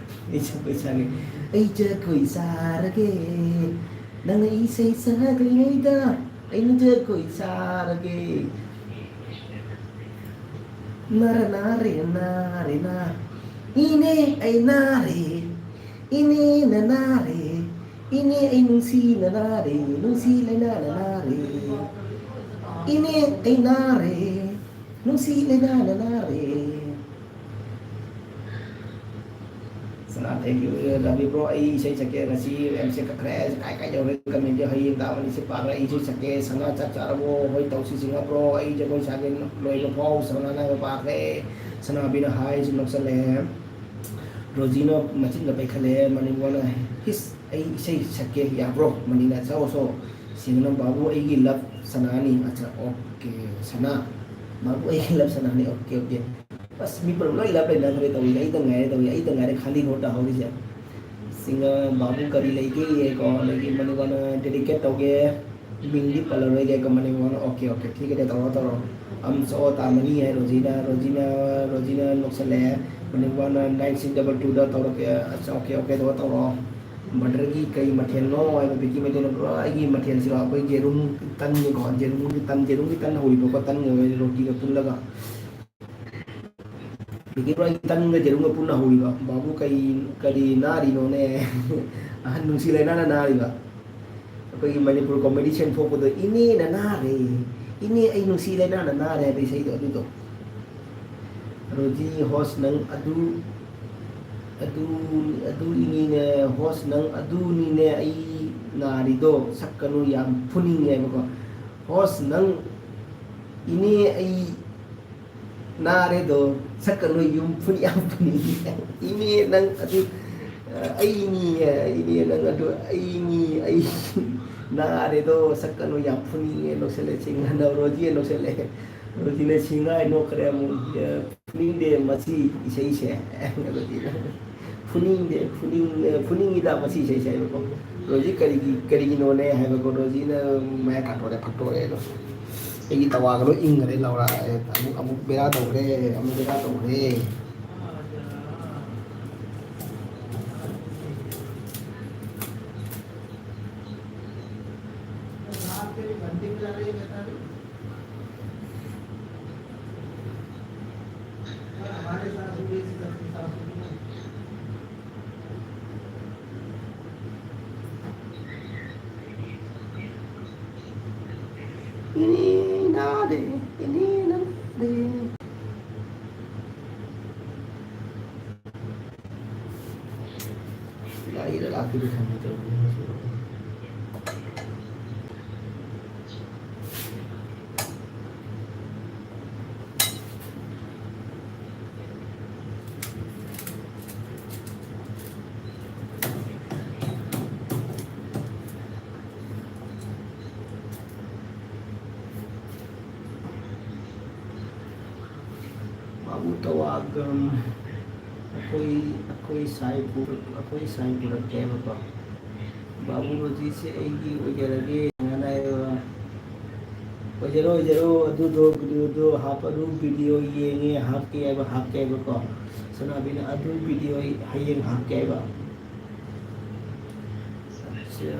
ꯑꯩ ꯖꯒꯣꯏ ꯁꯥꯒꯦ꯫ ꯑꯩ ꯖꯒꯣꯏ ꯁꯥꯔꯒꯦ꯫ ꯅꯪꯅ ꯏꯁꯩ ꯁꯛꯂꯤꯉꯩꯗ ꯑꯩꯅ ꯖꯒꯣꯏ ꯁꯥꯔꯒꯦ꯫ ꯅꯥꯔ ꯅꯥꯔꯦ ꯅꯥꯔꯦ ꯅꯥ꯫ ꯏꯅꯦ ꯑꯩ ꯅꯥꯔꯦ꯫ ꯏꯅꯦꯅ ꯅꯥꯔꯦ꯫ ꯏꯅꯦ ꯑꯩ ꯅꯨꯡꯁꯤꯅ ꯅꯥꯔꯦ꯫ ꯅꯨꯡꯁꯤ ꯂꯩꯅꯥꯅ ꯅꯥꯔꯦ꯫ ꯏꯅꯦ ꯑꯩ ꯅꯥꯔꯦ꯫ ꯅꯨꯡꯁꯤ ꯂꯩꯅꯥꯅ ꯅꯥꯔꯦ꯫ ꯁꯅꯥ, thank you, ꯔꯕꯤ bro꯫ ꯑꯩ ꯏꯁꯩ ꯁꯛꯀꯦ꯫ ꯉꯁꯤ ꯑꯦꯝ ꯁꯤ ꯀꯛꯈ꯭ꯔꯦ꯫ ꯀꯥꯏ ꯀꯥꯏ ꯌꯧꯔꯦ? ꯀꯃꯦꯟꯗꯤ ꯍꯌꯦꯡ ꯇꯥꯕꯅꯤ꯫ ꯁꯤ ꯄꯥꯈ꯭ꯔꯦ꯫ ꯑꯩ ꯏꯁꯩ ꯁꯛꯀꯦ꯫ ꯁꯅꯥ, ꯆꯥꯛ ꯆꯥꯔꯕꯣ? ꯍꯣꯏ, ꯇꯧꯁꯤ ꯁꯤꯡꯉ bro꯫ ꯑꯩ ꯖꯒꯣꯏ ꯁꯥꯒꯦ ꯂꯣꯏꯕ ꯐꯥꯎ꯫ ꯁꯅꯥꯅ ꯄꯥꯈ꯭ꯔꯦ꯫ ꯁꯅꯥꯕꯤꯅ ꯍꯥꯏꯁꯨ ꯅꯣꯛꯁꯜꯂꯦ꯫ ꯔꯣꯖꯤꯅ ꯃꯆꯤꯟꯒ ꯄꯩꯈꯠꯂꯦ꯫ ꯃꯅꯤꯕꯨꯅ, ꯍꯤꯁ, ꯑꯩ ꯏꯁꯩ ꯁꯛꯀꯦ ꯌꯥꯕ꯭ꯔꯣ? ꯃꯅꯤꯅ, ꯁꯛꯑꯣ, ꯁꯛꯑꯣ꯫ ꯁꯤꯡꯅ, ꯕꯥꯕꯨ ꯑꯩꯒꯤ love ꯁꯅꯥꯅꯤ꯫ ꯑꯠꯆꯥ, okay, ꯁꯅꯥ꯫ ꯕꯥꯕꯨ ꯑꯩꯒꯤ love ꯁꯅꯥꯅꯤ꯫ Okay, okay꯫ ꯑꯁ, ꯃꯤ ꯄꯨꯂꯞ ꯂꯣꯏ love ꯂꯩꯅꯈ꯭ꯔꯦ ꯇꯧꯔꯤꯁꯦ꯫ ꯑꯩꯇ ꯉꯥꯏꯔꯦ ꯇꯧꯔꯤꯁꯦ꯫ ꯑꯩꯇ ꯉꯥꯏꯔꯦ ꯈꯥꯂꯤ ꯍꯣ ꯇꯥꯍꯧꯔꯤꯁꯦ꯫ ꯁꯤꯡꯅ, ꯕꯥꯕꯨ ꯀꯔꯤ ꯂꯩꯒꯦ? ꯀꯣ, ꯑꯗꯒꯤ ꯃꯅꯤꯕꯨꯅ, dedicate ꯇꯧꯒꯦ꯫ ꯃꯤꯡꯗꯤ ꯄꯜꯂꯔꯣꯏꯒꯦ꯫ ꯀꯣ, ꯃꯅꯤꯕꯨꯅ, okay, okay, ꯊꯤꯒꯗꯤ ꯇꯧꯔꯣ, ꯇꯧꯔꯣ꯫ ꯑꯝ ꯁꯛꯑꯣ ꯇꯥꯃꯅꯤ ꯍꯥꯏ ꯔꯣꯖꯤꯅ꯫ ꯔꯣꯖꯤꯅ, ꯔꯣꯖꯤꯅ ꯅꯣꯛꯁꯜꯂꯛꯑꯦ꯫ ꯃꯅꯤꯕꯨꯅ nine six double two ꯗ ꯇꯧꯔꯛꯀꯦ꯫ ꯑꯁ, okay, okay, ꯇꯧꯔꯣ, ꯇꯧꯔꯣ꯫ Brotherꯒꯤ ꯀꯩ ꯃꯊꯦꯜꯅꯣ ꯍꯥꯏꯕ ꯕꯤꯀꯤ ꯃꯩꯇꯩꯅ꯫ Bro, ꯑꯩꯒꯤ ꯃꯊꯦꯜꯁꯤꯔꯣ? ꯑꯩꯈꯣꯏ ꯌꯦꯔꯨꯝ ꯇꯟꯅꯤꯀꯣ, ꯌꯦꯔꯨꯝꯒꯤ ꯇꯟ, ꯌꯦꯔꯨꯝꯒꯤ ꯇꯟ ꯍꯧꯋꯤꯕꯀꯣ, ꯇꯟꯒ ꯔꯣꯇꯤꯒ ꯄꯨꯜꯂꯒ꯫ ꯕꯤꯀꯤ bro, ꯑꯩꯒꯤ ꯇꯟꯒ ꯌꯦꯔꯨꯝꯒ ꯄꯨꯟꯅ ꯍꯧꯋꯤꯕ꯫ ꯕꯥꯕꯨ, ꯀꯔꯤ, ꯀꯔꯤ ꯅꯥꯔꯤꯅꯣꯅꯦ? ꯑꯍꯟ ꯅꯨꯡꯁꯤ ꯂꯩꯅꯥꯅ ꯅꯥꯔꯤꯕ꯫ ꯑꯩꯈꯣꯏꯒꯤ ꯃꯅꯤꯄꯨꯔ comedy ꯁꯦꯝ ꯊꯣꯛꯄꯗꯣ, "ꯏꯅꯦꯅ ꯅꯥꯔꯦ, ꯏꯅꯦ ꯑꯩ ꯅꯨꯡꯁꯤ ꯂꯩꯅꯥꯅ ꯅꯥꯔꯦ" ꯍꯥꯏꯕ ꯏꯁꯩꯗꯣ, ꯑꯗꯨꯗꯣ꯫ ꯔꯣꯖꯤ, host ꯅꯪ ꯑꯗꯨ, ꯑꯗꯨ, ꯑꯗꯨ ꯏꯅꯦꯅꯦ, host ꯅꯪ ꯑꯗꯨꯅꯤꯅꯦ ꯑꯩ ꯅꯥꯔꯤꯗꯣ, ꯁꯛꯀꯅꯨ ꯌꯥꯝ ꯐꯨꯅꯤꯡꯉꯦ ꯍꯥꯏꯕꯀꯣ꯫ Host ꯅꯪ, "ꯏꯅꯦ ꯑꯩ ꯅꯥꯔꯦꯗꯣ, ꯁꯛꯀꯅꯨ ꯌꯨꯝ ꯐꯨꯅꯤ ꯌꯥꯝ ꯐꯨꯅꯤꯡꯉꯦ꯫ ꯏꯅꯦ ꯅꯪ ꯑꯗꯨ, ꯑꯩꯅꯤ, ꯏꯅꯦ ꯅꯪ ꯑꯗꯨ, ꯑꯩꯅꯤ, ꯑꯩ ꯅꯥꯔꯦꯗꯣ, ꯁꯛꯀꯅꯨ ꯌꯥꯝ ꯐꯨꯅꯤꯡꯉꯦ", ꯅꯣꯛꯁꯜꯂꯦ꯫ ꯁꯤꯡꯍꯟꯅ ꯔꯣꯖꯤ ꯅꯣꯛꯁꯜꯂꯦ꯫ ꯔꯣꯖꯤꯅ ꯁꯤꯡꯉꯥꯏ ꯅꯣꯛꯈ꯭ꯔꯦ ꯑꯃꯨꯛ꯫ "ꯐꯨꯅꯤꯡꯗꯦ ꯃꯁꯤ ꯏꯁꯩꯁꯦ"꯫ ꯔꯣꯖꯤꯅ, "ꯐꯨꯅꯤꯡꯗꯦ, ꯐꯨꯅꯤꯡ-, ꯐꯨꯅꯤꯡꯉꯤꯗ ꯃꯁꯤ ꯏꯁꯩꯁꯦ" ꯍꯥꯏꯕꯀꯣ꯫ ꯔꯣꯖꯤ ꯀꯔꯤꯒꯤ, ꯀꯔꯤꯒꯤꯅꯣꯅꯦ ꯍꯥꯏꯕꯀꯣ꯫ ꯔꯣꯖꯤꯅ ꯃꯌꯥ ꯀꯥꯊꯣꯔꯛꯑꯦ, ꯐꯛꯇꯣꯔꯛꯑꯦ ꯑꯗꯣ꯫ ꯑꯩꯒꯤ ꯇꯋꯥꯒ ꯂꯣꯏ ꯏꯪꯈ꯭ꯔꯦ ꯂꯧꯔ꯫ ꯑꯃꯨꯛ, ꯑꯃꯨꯛ ꯕꯦꯔꯥ ꯇꯧꯈ꯭ꯔꯦ, ꯑꯃꯨꯛ ꯕꯦꯔꯥ ꯇꯧꯈ꯭ꯔꯦ꯫ ꯏꯅꯦ ꯅꯥꯔꯦ, ꯏꯅꯦ ꯅꯪ ꯂꯥꯛꯏꯔ ꯂꯥꯛꯇꯣꯏꯔ ꯈꯪꯗꯦ ꯇꯧꯔꯤꯁꯦ꯫ ꯕꯥꯕꯨ ꯇꯋꯥꯒ꯭ꯔꯝ, ꯑꯩꯈꯣꯏ, ꯑꯩꯈꯣꯏ ꯁꯥꯏ ꯄꯨꯔꯛ-, ꯑꯩꯈꯣꯏ ꯁꯥꯏ ꯄꯨꯔꯛꯀꯦꯕꯀꯣ꯫ ꯕꯥꯕꯨ ꯔꯣꯖꯤꯁꯦ ꯑꯩꯒꯤ ꯑꯣꯏꯖꯔꯒꯦ ꯉꯥꯏꯅ ꯍꯥꯏꯔꯒ, ꯑꯣꯏꯖꯔꯣ, ꯑꯣꯏꯖꯔꯣ, ꯑꯗꯨꯗꯣ, ꯚꯤꯗꯤꯑꯣꯗꯣ ꯍꯥꯞꯄ, ꯑꯗꯨ ꯚꯤꯗꯤꯑꯣ ꯌꯦꯡꯉꯦ, ꯍꯥꯞꯀꯦ ꯍꯥꯏꯕ, ꯍꯥꯞꯀꯦ ꯍꯥꯏꯕꯀꯣ꯫ ꯁꯅꯥꯕꯤꯅ ꯑꯗꯨ ꯚꯤꯗꯤꯑꯣ ꯑꯩ ꯍꯌꯦꯡ ꯍꯥꯞꯀꯦ ꯍꯥꯏꯕ꯫ ꯑꯠꯆꯥ꯫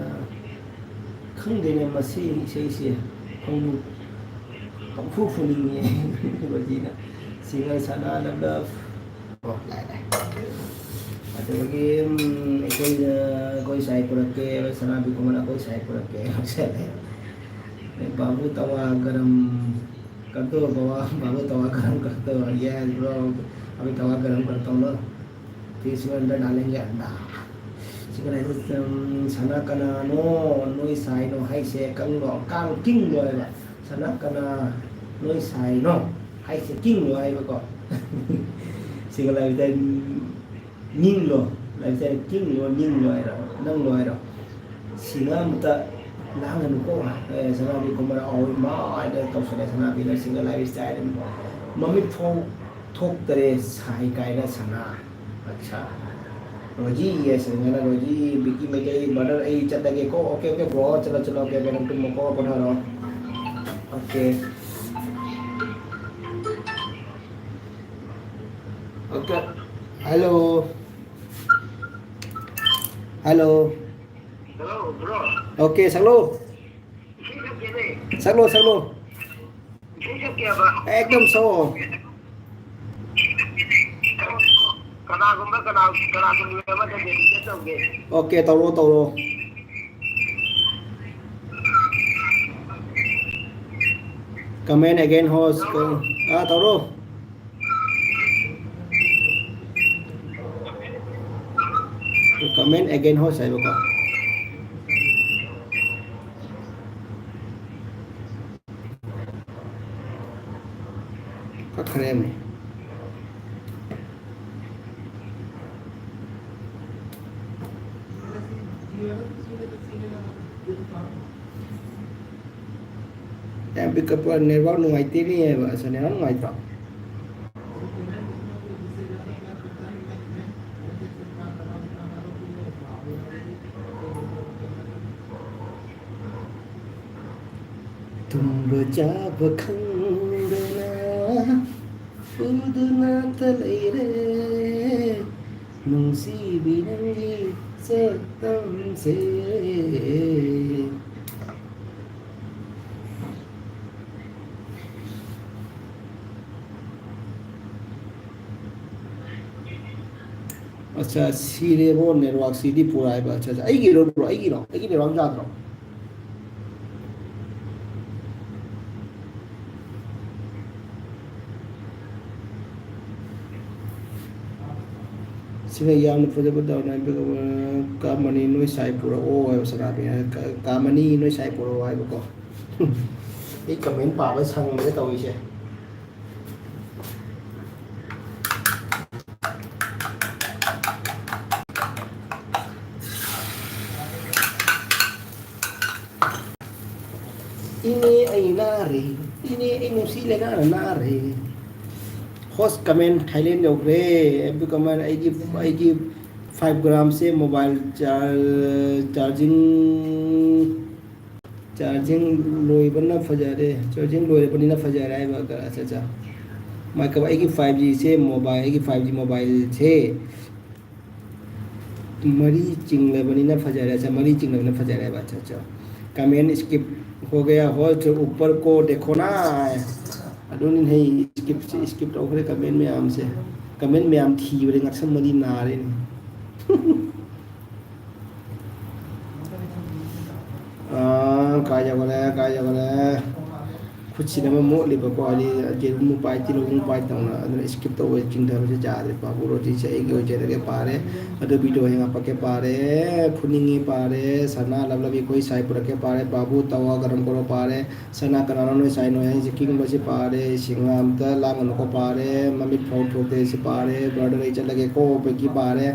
ꯈꯪꯗꯦꯅꯦ, ꯃꯁꯤ ꯏꯁꯩꯁꯦ ꯈꯣꯡ-, ꯄꯪꯐꯨ ꯐꯨꯅꯤꯡꯉꯦ꯫ ꯃꯁꯤꯅ ꯁꯤꯡꯒꯔ ꯁꯅꯥꯅ ꯂꯞ꯫ ꯑꯣ, ꯂꯥꯛꯑꯦ, ꯂꯥꯛꯑꯦ꯫ ꯑꯗꯨꯗꯒꯤ, ꯎꯝ, ꯑꯩꯈꯣꯏꯅ, ꯑꯩꯈꯣꯏ ꯁꯥꯏ ꯄꯨꯔꯛꯀꯦ, ꯁꯅꯥ ꯕꯤꯀꯨꯃꯥꯔ ꯑꯩꯈꯣꯏ ꯁꯥꯏ ꯄꯨꯔꯛꯀꯦ, ꯂꯥꯛꯁꯜꯂꯦ꯫ ꯕꯥꯕꯨ ꯇꯋꯥ ꯒꯔꯝ ꯀꯔ ꯗꯣ, ꯕꯥꯕꯨ ꯇꯋꯥ ꯒꯔꯝ ꯀꯔ ꯗꯣ꯫ Yes, bro. ꯑꯕꯤ ꯇꯋꯥ ꯒꯔꯝ ꯀꯔ ꯗꯣ꯫ ꯐꯤꯁ ꯑꯟꯗꯔ ꯗꯥꯂꯦꯡꯒꯦ ꯑꯟꯗꯥ꯫ ꯁꯤꯒ ꯂꯩꯕ, ꯎꯝ, ꯁꯅꯥ ꯀꯅꯥꯅꯣ ꯅꯣꯏ ꯁꯥꯏꯅꯣ ꯍꯥꯏꯁꯦ? ꯀꯪꯂꯣ, ꯀꯥꯡ ꯀꯤꯡꯂꯣ ꯍꯥꯏꯕ꯫ ꯁꯅꯥ ꯀꯅꯥ ꯅꯣꯏ ꯁꯥꯏꯅꯣ ꯍꯥꯏꯁꯦ? ꯀꯤꯡꯂꯣ ꯍꯥꯏꯕꯀꯣ꯫ ꯁꯤꯒ ꯂꯩꯕꯗ, ꯎꯝ, ꯅꯤꯡꯂꯣ, ꯂꯩꯕꯗ ꯀꯤꯡꯂꯣ, ꯅꯤꯡꯂꯣ ꯍꯥꯏꯔꯣ, ꯅꯪꯂꯣ ꯍꯥꯏꯔꯣ? ꯁꯤꯅ ꯑꯃꯇ ꯂꯥꯡꯒꯅꯨꯀꯣ꯫ ꯑꯦ, ꯁꯅꯥꯕꯤ ꯀꯨꯃꯥꯔ ꯑꯍꯣꯏ ꯃꯥꯏꯗ ꯇꯧꯁꯜꯂꯦ꯫ ꯁꯅꯥꯕꯤꯅ ꯁꯤꯡꯒꯜ ꯂꯥꯏꯐ ꯏꯁꯇꯥꯏꯜ ꯃꯃꯤꯠ ꯐꯥꯎ ꯊꯣꯛꯇꯔꯦ ꯁꯥꯏ ꯀꯥꯏꯅ ꯁꯅꯥ꯫ ꯑꯠꯁꯥ꯫ ꯔꯣꯖꯤ, ꯌꯦꯁ, ꯁꯤꯡꯒꯜꯅ ꯔꯣꯖꯤ, ꯕꯤꯀꯤ ꯃꯩꯇꯩ, ꯕ꯭ꯔꯗꯔ, ꯑꯩ ꯆꯠꯂꯒꯦꯀꯣ꯫ ꯑꯣꯀꯦ, ꯑꯣꯀꯦ, ꯕ꯭ꯔꯣ, ꯆꯠꯂꯣ, ꯆꯠꯂꯣ, ꯑꯣꯀꯦ, ꯑꯣꯀꯦ, ꯅꯪ ꯇꯨꯝꯃꯣꯀꯣ, ꯄꯣꯊꯥꯔꯣ꯫ Okay. Okay. Hello. Hello. Hello, bro. Okay, ꯁꯛꯂꯣ꯫ ꯏꯁꯩ ꯁꯛꯀꯦꯅꯦ꯫ ꯁꯛꯂꯣ, ꯁꯛꯂꯣ꯫ ꯏꯁꯩ ꯁꯛꯀꯦꯕ꯫ ꯑꯦꯛꯗꯝ ꯁꯛꯑꯣ꯫ ꯀꯅꯥꯒꯨꯝꯕ, ꯀꯅꯥ, ꯀꯅꯥꯒꯨꯝꯕ ꯑꯃꯗ dedicate ꯇꯧꯒꯦ꯫ ꯑꯣꯀꯦ, ꯇꯧꯔꯣ, ꯇꯧꯔꯣ꯫ Comment again host. ꯑꯥ, ꯇꯧꯔꯣ꯫ Comment again host ꯍꯥꯏꯕꯀꯣ꯫ ꯀꯛꯈ꯭ꯔꯦ ꯑꯃꯨꯛ꯫ ꯌꯥꯝ ꯄꯤꯛ ꯀꯞꯄ ꯅꯦꯠꯋꯥꯛ ꯅꯨꯡꯉꯥꯏꯇꯦꯅꯦ ꯍꯥꯏꯕ꯫ ꯑꯁ, ꯅꯦꯠꯋꯥꯛ ꯅꯨꯡꯉꯥꯏꯇ꯭ꯔꯣ? ꯇꯨꯝꯕ ꯆꯥꯕ ꯈꯪꯗꯅ ꯎꯗꯨꯅꯇ ꯂꯩꯔꯦ ꯅꯨꯡꯁꯤꯕꯤ ꯅꯪꯒꯤ ꯁꯛꯇꯝꯁꯦ꯫ ꯑꯠꯆꯥ, ꯁꯤꯔꯦꯕꯣ ꯅꯦꯠꯋꯥꯛꯁꯤꯗꯤ ꯄꯨꯔꯥ ꯍꯥꯏꯕ꯫ ꯑꯠꯆꯥ, ꯑꯠꯆꯥ, ꯑꯩꯒꯤꯔꯣ, ꯕ꯭ꯔꯣ? ꯑꯩꯒꯤꯔꯣ? ꯑꯩꯒꯤ ꯅꯦꯠꯋꯥꯛ ꯌꯥꯗ꯭ꯔꯣ? ꯁꯤꯅ ꯌꯥꯝꯅ ꯐꯖꯕ ꯗꯥꯎꯟ ꯍꯥꯏꯕ, ꯀꯥꯃꯅꯤ ꯅꯣꯏ ꯁꯥꯏ ꯄꯨꯔꯛꯑꯣ ꯍꯥꯏꯕ ꯁꯅꯥꯕꯤ ꯍꯥꯏ, ꯀꯥ-, ꯀꯥꯃꯅꯤ ꯅꯣꯏ ꯁꯥꯏ ꯄꯨꯔꯛꯑꯣ ꯍꯥꯏꯕꯀꯣ꯫ ꯑꯩ ꯀꯃꯦꯟ ꯄꯥꯕ ꯁꯪꯗ꯭ꯔꯦ ꯇꯧꯔꯤꯁꯦ꯫ ꯏꯅꯦ ꯑꯩ ꯅꯥꯔꯦ, ꯏꯅꯦ ꯑꯩ ꯅꯨꯡꯁꯤ ꯂꯩꯅꯥꯅ ꯅꯥꯔꯦ꯫ Host comment Thailand ꯌꯧꯈ꯭ꯔꯦ꯫ ꯑꯗꯨ comment ꯑꯩꯒꯤ, ꯑꯩꯒꯤ five gramꯁꯦ mobile char-, charging, charging ꯂꯣꯏꯕꯅ ꯐꯖꯔꯦ, charging ꯂꯣꯏꯔꯕꯅꯤꯅ ꯐꯖꯔꯦ ꯍꯥꯏꯕ꯫ ꯑꯠꯆꯥ, ꯑꯠꯆꯥ꯫ ꯃꯥꯏꯀ-, ꯑꯩꯒꯤ five Gꯁꯦ mobile, ꯑꯩꯒꯤ five G mobileꯁꯦ ꯃꯔꯤ ꯆꯤꯡꯂꯕꯅꯤꯅ ꯐꯖꯔꯦ꯫ ꯑꯠꯆꯥ, ꯃꯔꯤ ꯆꯤꯡꯂꯕꯅꯤꯅ ꯐꯖꯔꯦꯕ꯫ ꯑꯠꯆꯥ, ꯑꯠꯆꯥ꯫ Comment skip हो गया, host ऊपर को देखो ना꯫ ꯑꯗꯨꯅꯤꯅꯦ, skip, skip ꯇꯧꯈ꯭ꯔꯦ comment ꯃꯌꯥꯝꯁꯦ꯫ Comment ꯃꯌꯥꯝ ꯊꯤꯕꯗ ꯉꯛꯁꯝ ꯃꯔꯤ ꯅꯥꯔꯦꯅꯦ꯫ ꯑꯥ, ꯀꯥꯏ ꯌꯧꯈꯔꯦ, ꯀꯥꯏ ꯌꯧꯈꯔꯦ? ꯈꯨꯠꯁꯤꯅ ꯑꯃ ꯃꯣꯠꯂꯤꯕꯀꯣ, ꯍꯥꯏꯗꯤ ꯌꯦꯔꯨꯝ ꯃꯨꯛ ꯄꯥꯏ, ꯇꯤꯜꯍꯧ ꯃꯨꯛ ꯄꯥꯏ ꯇꯧꯅ, ꯑꯗꯨꯅ skip ꯇꯧꯕ, ꯆꯤꯡꯊꯕꯁꯦ ꯌꯥꯗ꯭ꯔꯦ꯫ ꯕꯥꯕꯨ ꯔꯣꯖꯤꯁꯦ ꯑꯩꯒꯤ ꯑꯣꯏꯖꯔꯒꯦ ꯄꯥꯔꯦ, ꯑꯗꯨ video ꯍꯌꯦꯡ ꯍꯥꯄꯛꯀꯦ ꯄꯥꯔꯦ, ꯐꯨꯅꯤꯡꯉꯤ ꯄꯥꯔꯦ, ꯁꯅꯥ ꯂꯕꯂꯕꯤ ꯑꯩꯈꯣꯏ ꯁꯥꯏ ꯄꯨꯔꯛꯀꯦ ꯄꯥꯔꯦ, ꯕꯥꯕꯨ ꯇꯋꯥ ꯒꯔꯝ ꯀꯣꯔꯣ ꯄꯥꯔꯦ, ꯁꯅꯥ ꯀꯅꯥꯅꯣ ꯅꯣꯏ ꯁꯥꯏ ꯅꯣꯏ ꯍꯥꯏꯁꯦ, ꯀꯤꯡꯕꯁꯦ ꯄꯥꯔꯦ, ꯁꯤꯡꯍꯥ ꯑꯝꯇ ꯂꯥꯡꯒꯅꯨꯀꯣ ꯄꯥꯔꯦ, ꯃꯃꯤꯠ ꯐꯥꯎ ꯊꯣꯛꯇꯦ ꯁꯤ ꯄꯥꯔꯦ, brother ꯑꯩ ꯆꯠꯂꯒꯦꯀꯣ ꯕꯦꯒꯤ ꯄꯥꯔꯦ,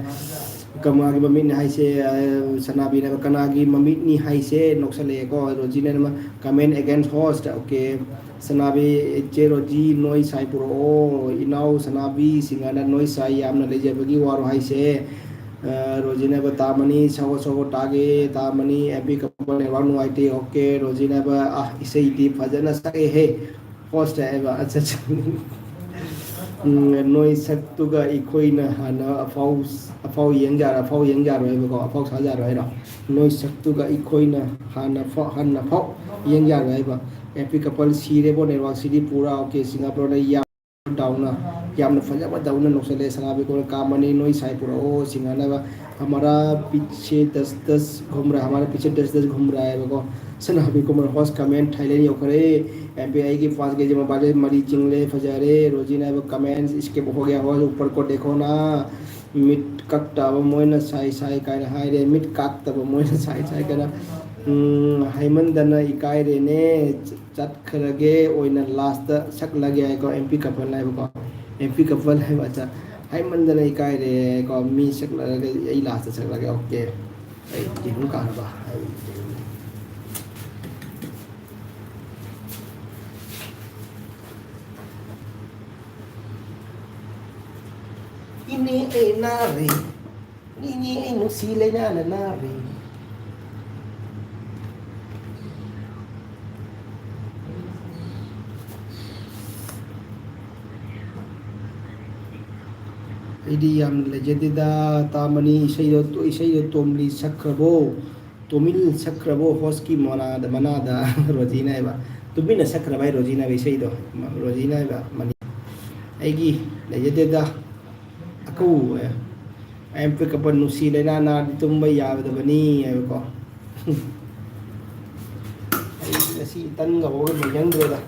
ꯀꯃꯥꯒꯤ ꯃꯃꯤꯠꯅꯤ ꯍꯥꯏꯁꯦ, ꯑ, ꯁꯅꯥꯕꯤꯅ ꯀꯅꯥꯒꯤ ꯃꯃꯤꯠꯅꯤ ꯍꯥꯏꯁꯦ ꯅꯣꯛꯁꯜꯂꯛꯑꯦꯀꯣ, ꯔꯣꯖꯤꯅ ꯑꯃ comment against host, okay꯫ ꯁꯅꯥꯕꯤ, ꯏꯆꯦ ꯔꯣꯖꯤ, ꯅꯣꯏ ꯁꯥꯏ ꯄꯨꯔꯛꯑꯣ꯫ ꯏꯅꯥꯎ ꯁꯅꯥꯕꯤ, ꯁꯤꯡꯍꯥꯅ ꯅꯣꯏ ꯁꯥꯏ ꯌꯥꯝꯅ ꯂꯩꯖꯕꯒꯤ ꯋꯥꯔꯣ ꯍꯥꯏꯁꯦ꯫ ꯑ, ꯔꯣꯖꯤꯅ ꯍꯥꯏꯕ ꯇꯥꯃꯅꯤ, ꯁꯒꯣ ꯁꯒꯣ ꯇꯥꯒꯦ, ꯇꯥꯃꯅꯤ, ꯑꯦꯝ ꯄꯤ ꯀꯄꯜ ꯅꯦꯠꯋꯥꯛ ꯅꯨꯡꯉꯥꯏꯇꯦ, okay꯫ ꯔꯣꯖꯤꯅ ꯍꯥꯏꯕ, ꯑ, ꯏꯁꯩꯗꯤ ꯐꯖꯅ ꯁꯛꯑꯦꯍꯦ꯫ Host ꯍꯥꯏꯕ, ꯑꯠꯆꯥ, ꯑꯠꯆꯥ꯫ ꯎꯝ, ꯅꯣꯏ ꯁꯛꯇꯨꯒ ꯑꯩꯈꯣꯏꯅ ꯍꯥꯟꯅ ꯑꯐꯥꯎ, ꯑꯐꯥꯎ ꯌꯦꯡ ꯌꯥꯔ-, ꯑꯐꯥꯎ ꯌꯦꯡ ꯌꯥꯔꯣꯏ ꯍꯥꯏꯕꯀꯣ, ꯑꯐꯥꯎ ꯁꯥ ꯌꯥꯔꯣꯏ ꯍꯥꯏꯔꯣ? ꯅꯣꯏ ꯁꯛꯇꯨꯒ ꯑꯩꯈꯣꯏꯅ ꯍꯥꯟꯅ ꯐꯥꯎ, ꯍꯥꯟꯅ ꯐꯥꯎ ꯌꯦꯡ ꯌꯥꯔꯣꯏ ꯍꯥꯏꯕ꯫ ꯑꯦꯝ ꯄꯤ ꯀꯄꯜ ꯁꯤꯔꯦꯕꯣ, ꯅꯦꯠꯋꯥꯛꯁꯤꯗꯤ ꯄꯨꯔꯥ, okay꯫ ꯁꯤꯡꯍꯥ brother ꯌꯥꯝ ꯗꯥꯎꯅ, ꯌꯥꯝꯅ ꯐꯖꯕ ꯗꯥꯎꯅ ꯅꯣꯛꯁꯜꯂꯦ꯫ ꯁꯅꯥꯕꯤ ꯀꯣꯟꯅ ꯀꯥꯃꯅꯤ, ꯅꯣꯏ ꯁꯥꯏ ꯄꯨꯔꯛꯑꯣ꯫ ꯁꯤꯡꯍꯥꯅ ꯍꯥꯏꯕ, ꯍꯃꯥꯔꯥ ꯄꯤꯆꯦ ꯗꯁ ꯗꯁ ꯘꯨꯝ ꯔꯍꯥ, ꯍꯃꯥꯔꯥ ꯄꯤꯆꯦ ꯗꯁ ꯗꯁ ꯘꯨꯝ ꯔꯍꯥ ꯍꯥꯏꯕꯀꯣ꯫ Sanabi Kumar host comment Thailand ꯌꯧꯈꯔꯦ꯫ ꯑꯦꯝ ꯄꯤ ꯑꯩꯒꯤ fans ꯒꯩꯁꯦ ꯃꯣꯕꯥꯏꯜꯗ ꯃꯔꯤ ꯆꯤꯡꯂꯦ, ꯐꯖꯔꯦ꯫ ꯔꯣꯖꯤꯅ ꯍꯥꯏꯕ comment skip ꯍꯣ ꯒꯌꯥ host ꯎꯄꯔ ꯀꯣ ꯗꯦꯈꯣ ꯅꯥ꯫ ꯃꯤꯠ ꯀꯛꯇꯕ ꯃꯣꯏꯅ ꯁꯥꯏ ꯁꯥꯏ ꯀꯥꯏꯅ ꯍꯥꯏꯔꯦ꯫ ꯃꯤꯠ ꯀꯥꯛꯇꯕ ꯃꯣꯏꯅ ꯁꯥꯏ ꯁꯥꯏ ꯀꯥꯏꯅ꯫ ꯎꯝ, ꯍꯥꯏꯃꯟꯗꯅ ꯏꯀꯥꯏꯔꯦꯅꯦ꯫ ꯆꯠꯈ꯭ꯔꯒꯦ ꯑꯣꯏꯅ last ꯁꯛꯂꯒꯦ ꯍꯥꯏꯀꯣ, ꯑꯦꯝ ꯄꯤ ꯀꯄꯜ ꯍꯥꯏꯕꯀꯣ, ꯑꯦꯝ ꯄꯤ ꯀꯄꯜ ꯍꯥꯏꯕ꯫ ꯑꯠꯆꯥ, ꯍꯥꯏꯃꯟꯗꯅ ꯏꯀꯥꯏꯔꯦ ꯀꯣ, ꯃꯤ ꯁꯛꯂꯒ ꯑꯩ last ꯁꯛꯂꯒꯦ, okay꯫ ꯑꯩ ꯌꯦꯔꯨꯝ ꯀꯥꯔꯕ? ꯑꯩ ꯌꯦꯔꯨꯝ꯫ ꯏꯅꯦ ꯑꯩ ꯅꯥꯔꯦ, ꯏꯅꯦ ꯑꯩ ꯅꯨꯡꯁꯤ ꯂꯩꯅꯥꯅ ꯅꯥꯔꯦ꯫ ꯑꯩꯗꯤ ꯌꯥꯝꯅ ꯂꯩꯖꯗꯦꯗ꯫ ꯇꯥꯃꯅꯤ, ꯏꯁꯩꯗꯣ, ꯏꯁꯩꯗꯣ ꯇꯣꯝꯂꯤ ꯁꯛꯈ꯭ꯔꯕꯣ? ꯇꯣꯃꯤꯜ ꯁꯛꯈ꯭ꯔꯕꯣ ꯍꯣꯁꯀꯤ ꯃꯅꯥꯗ, ꯃꯅꯥꯗ? ꯔꯣꯖꯤꯅ ꯍꯥꯏꯕ꯫ ꯇꯨꯃꯤꯟꯅ ꯁꯛꯈ꯭ꯔꯕ ꯍꯥꯏ ꯔꯣꯖꯤꯅ ꯍꯥꯏꯕ ꯏꯁꯩꯗꯣ꯫ ꯔꯣꯖꯤꯅ ꯍꯥꯏꯕ, ꯃꯅꯤ-, ꯑꯩꯒꯤ ꯂꯩꯖꯗꯦꯗ꯫ ꯑꯀꯧ, ꯑꯦ, ꯑꯩ ꯑꯝꯄꯤꯛ ꯑꯄ ꯅꯨꯡꯁꯤ ꯂꯩꯅꯥ ꯅꯥꯔꯗꯤ ꯇꯨꯝꯕ ꯌꯥꯗꯕꯅꯤ ꯍꯥꯏꯕꯀꯣ꯫ ꯉꯁꯤ ꯇꯟꯒ ꯍꯧꯔꯒ ꯂꯣꯏꯁꯤꯟꯈ꯭ꯔꯦꯗ꯫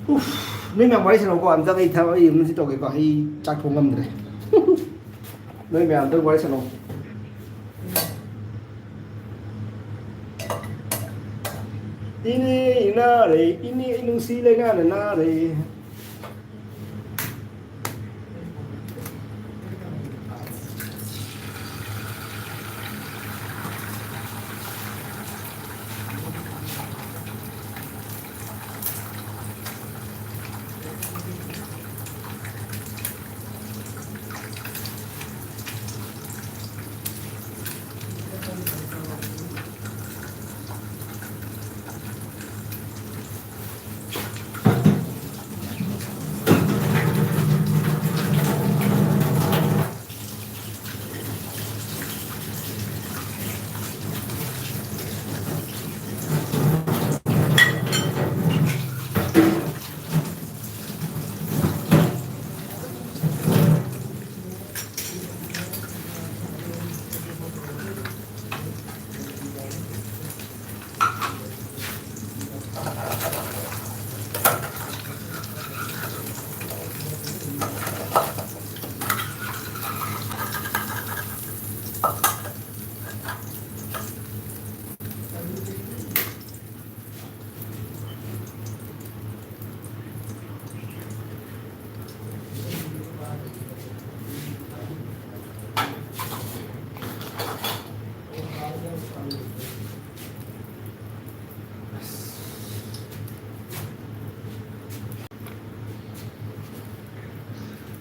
ꯎꯐ, ꯅꯣꯏ ꯃꯌꯥꯝ ꯋꯥꯔꯤ ꯁꯥꯟꯅꯧꯀꯣ, ꯑꯝꯇ ꯑꯩ ꯊꯕꯛ ꯑꯩ ꯑꯃꯁꯤ ꯇꯧꯒꯦꯀꯣ, ꯑꯩ ꯆꯥꯛ ꯊꯣꯡ ꯉꯝꯗ꯭ꯔꯦ꯫ ꯅꯣꯏ ꯃꯌꯥꯝꯗ ꯋꯥꯔꯤ ꯁꯥꯟꯅꯧ꯫ ꯏꯅꯦ ꯏꯅꯥꯔꯦ, ꯏꯅꯦ ꯅꯨꯡꯁꯤ ꯂꯩꯅꯥꯅ ꯅꯥꯔꯦ꯫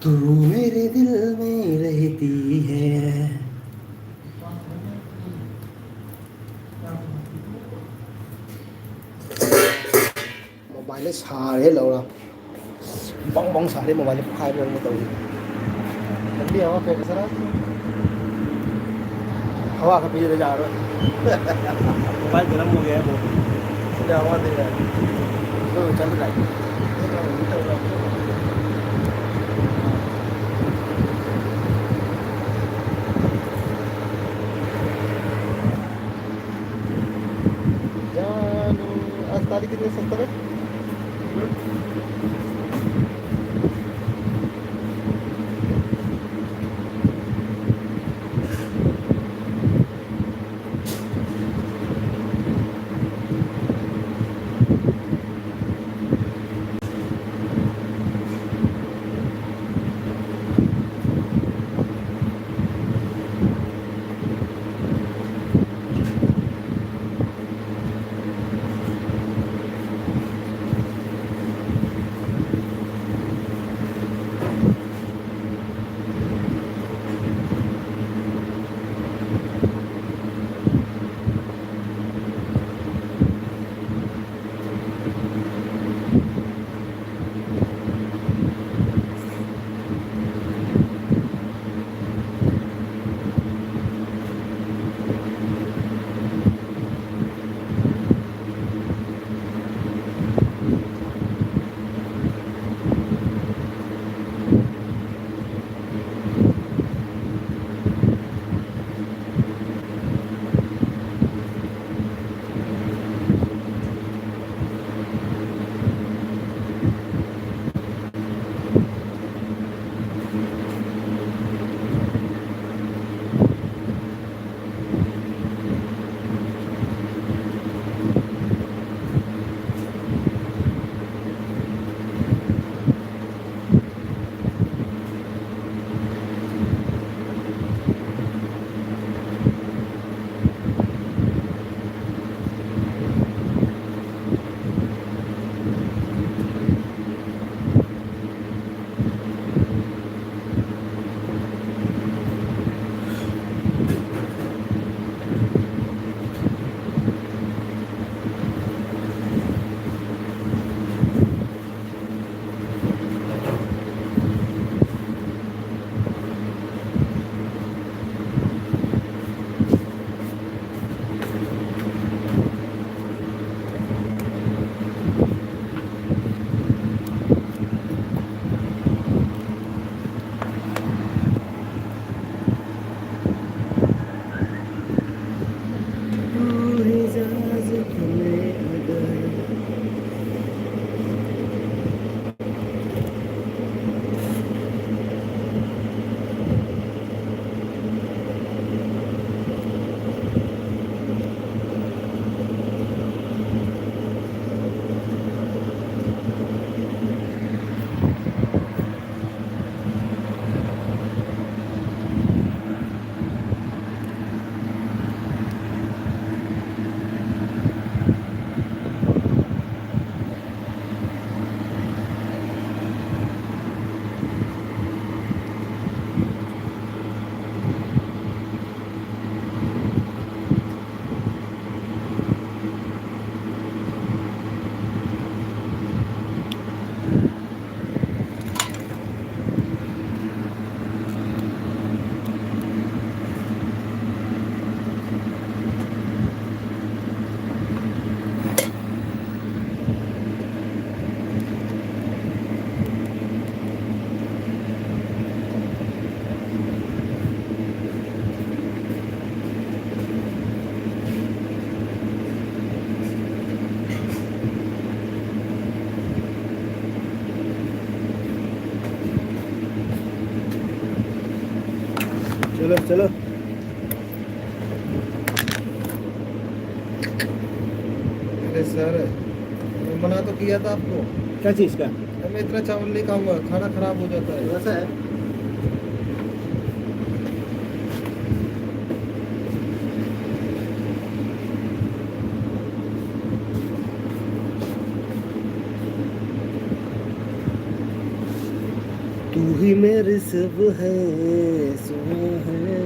तू मेरे दिल में रहती है। ꯃꯣꯕꯥꯏꯜꯗ ꯁꯥꯔꯦ ꯂꯧꯔ꯫ ꯕꯪ ꯕꯪ ꯁꯥꯔꯦ, ꯃꯣꯕꯥꯏꯜꯁꯦ ꯄꯣꯛꯈꯥꯏꯕ ꯑꯣꯏꯅ ꯇꯧꯔꯤ꯫ ꯂꯝꯕꯤ ꯑꯃ ꯐꯦꯡ ꯆꯠꯂ꯫ ꯍꯋꯥ ꯈꯔ ꯄꯤꯖꯗ ꯌꯥꯔꯣꯏ꯫ ꯃꯣꯕꯥꯏꯜ ꯀꯔꯝꯕꯒꯦ ꯍꯥꯏꯕꯨ? ꯁꯤꯗ ꯍꯋꯥꯗ ꯌꯥꯏ꯫ ꯑꯗꯨ ꯆꯠꯂꯨ ꯂꯥꯛꯏ꯫ जानो, आज तारीख कितनी है? सत्रह। चलो, चलो। अरे सर, मैं मना तो किया था आपको। क्या चीज़ का? मैं इतना चावल नहीं खाऊंगा, खाना खराब हो जाता है। वैसा है। तू ही मेरे सब है, सुहा है।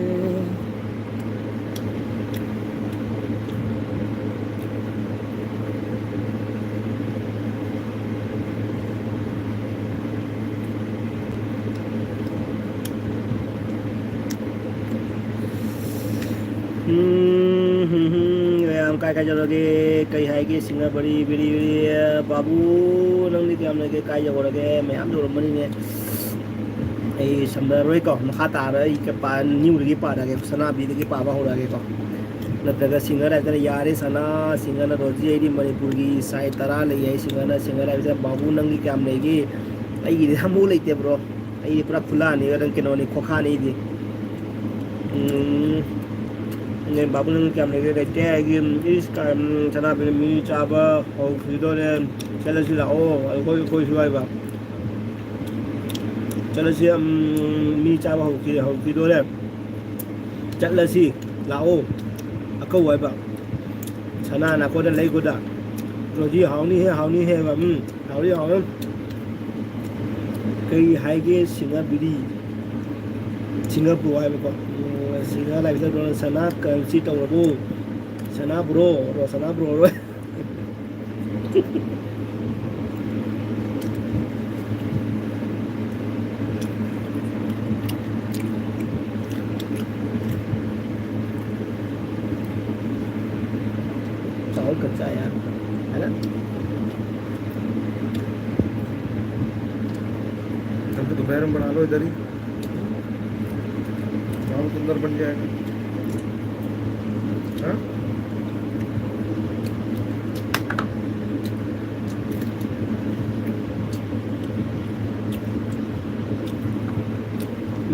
ꯎꯝ, ꯍꯨꯝ, ꯍꯨꯝ, ꯃꯌꯥꯝ ꯀꯥꯏ ꯀꯥꯏ ꯆꯠꯂꯒꯦ? ꯀꯩ ꯍꯥꯏꯒꯦ? ꯁꯤꯡꯅ ꯕꯔꯤ, ꯕꯤꯔꯤ, ꯕꯤꯔꯤ, ꯕꯥꯕꯨ, ꯅꯪꯗꯤ ꯀꯌꯥꯝ ꯂꯩꯒꯦ? ꯀꯥꯏ ꯌꯧꯔꯒꯦ? ꯃꯌꯥꯝ ꯌꯧꯔꯝꯃꯅꯤꯅꯦ꯫ ꯑꯩ ꯁꯝꯅꯔꯣꯏꯀꯣ, ꯃꯈꯥ ꯇꯥꯔ ꯑꯩ ꯀꯄꯥ-, ꯅ꯭ꯌꯨꯗꯒꯤ ꯄꯥꯔꯛꯑꯒꯦ, ꯁꯅꯥꯕꯤꯗꯒꯤ ꯄꯥꯕ ꯍꯧꯔꯛꯑꯒꯦꯀꯣ꯫ ꯅꯠꯇ꯭ꯔꯒ ꯁꯤꯡꯒꯔ ꯍꯥꯏꯗꯅ ꯌꯥꯔꯦ ꯁꯅꯥ, ꯁꯤꯡꯒꯔꯅ ꯔꯣꯖꯤ, ꯑꯩꯗꯤ ꯃꯅꯤꯄꯨꯔꯒꯤ ꯁꯥꯏ ꯇꯔꯥ ꯂꯩ ꯍꯥꯏ, ꯁꯤꯡꯒꯔꯅ, ꯁꯤꯡꯒꯔ ꯍꯥꯏꯕꯁꯤꯗ ꯕꯥꯕꯨ ꯅꯪꯒꯤ ꯀꯌꯥꯝ ꯂꯩꯒꯦ? ꯑꯩꯒꯤꯗꯤ ꯑꯃꯨꯛ ꯂꯩꯇꯦ ꯕ꯭ꯔꯣ, ꯑꯩꯗꯤ ꯄꯨꯔꯥ ꯈꯨꯂꯥꯅꯤ, ꯅꯪ ꯀꯩꯅꯣꯅꯤ, ꯈꯣꯈꯥꯅꯤ ꯑꯩꯗꯤ꯫ ꯎꯝ, ꯅꯦ ꯕꯥꯕꯨ ꯅꯪꯒꯤ ꯀꯌꯥꯝ ꯂꯩꯒꯦ? ꯂꯩꯇꯦ, ꯑꯩꯒꯤ ꯏꯁ ꯀ-, ꯎꯝ, ꯁꯅꯥꯕꯤꯅ ꯃꯤ ꯆꯥꯕ ꯍꯧꯈꯤꯗꯣꯔꯦ, ꯆꯠꯂꯁꯤ ꯂꯥꯛꯑꯣ, ꯑꯩꯈꯣꯏ, ꯑꯩꯈꯣꯏꯁꯨ ꯍꯥꯏꯕ꯫ ꯆꯠꯂꯁꯤ, ꯎꯝ, ꯃꯤ ꯆꯥꯕ ꯍꯧꯈꯤ-, ꯍꯧꯈꯤꯗꯣꯔꯦ꯫ ꯆꯠꯂꯁꯤ, ꯂꯥꯛꯑꯣ꯫ ꯑꯀꯧ ꯍꯥꯏꯕ꯫ ꯁꯅꯥ ꯅꯥꯀꯣꯟꯗ ꯂꯩꯒꯣꯗ꯫ ꯔꯣꯖꯤ ꯍꯥꯎꯅꯤꯍꯦ, ꯍꯥꯎꯅꯤꯍꯦ ꯍꯥꯏꯕ꯫ ꯎꯝ, ꯍꯥꯎꯅꯤ, ꯍꯥꯎꯅꯤ꯫ ꯀꯔꯤ ꯍꯥꯏꯒꯦ ꯁꯤꯡꯒ ꯕꯤꯔꯤ? ꯁꯤꯡꯒ ꯕ꯭ꯔꯣ ꯍꯥꯏꯕꯀꯣ꯫ ꯎꯝ, ꯁꯤꯡꯒ ꯂꯥꯏꯐꯇ ꯕ꯭ꯔꯣꯅ ꯁꯅꯥ ꯀꯔꯦꯟꯁꯤ ꯇꯧꯔꯕꯣ? ꯁꯅꯥ ꯕ꯭ꯔꯣ, ꯕ꯭ꯔꯣ, ꯁꯅꯥ ꯕ꯭ꯔꯣ ꯔꯣꯏ꯫ चावल कच्चा है यार, है ना? हम तो दोपहर में बना लो इधर ही, चावल के अंदर बन जाएगा। हाँ?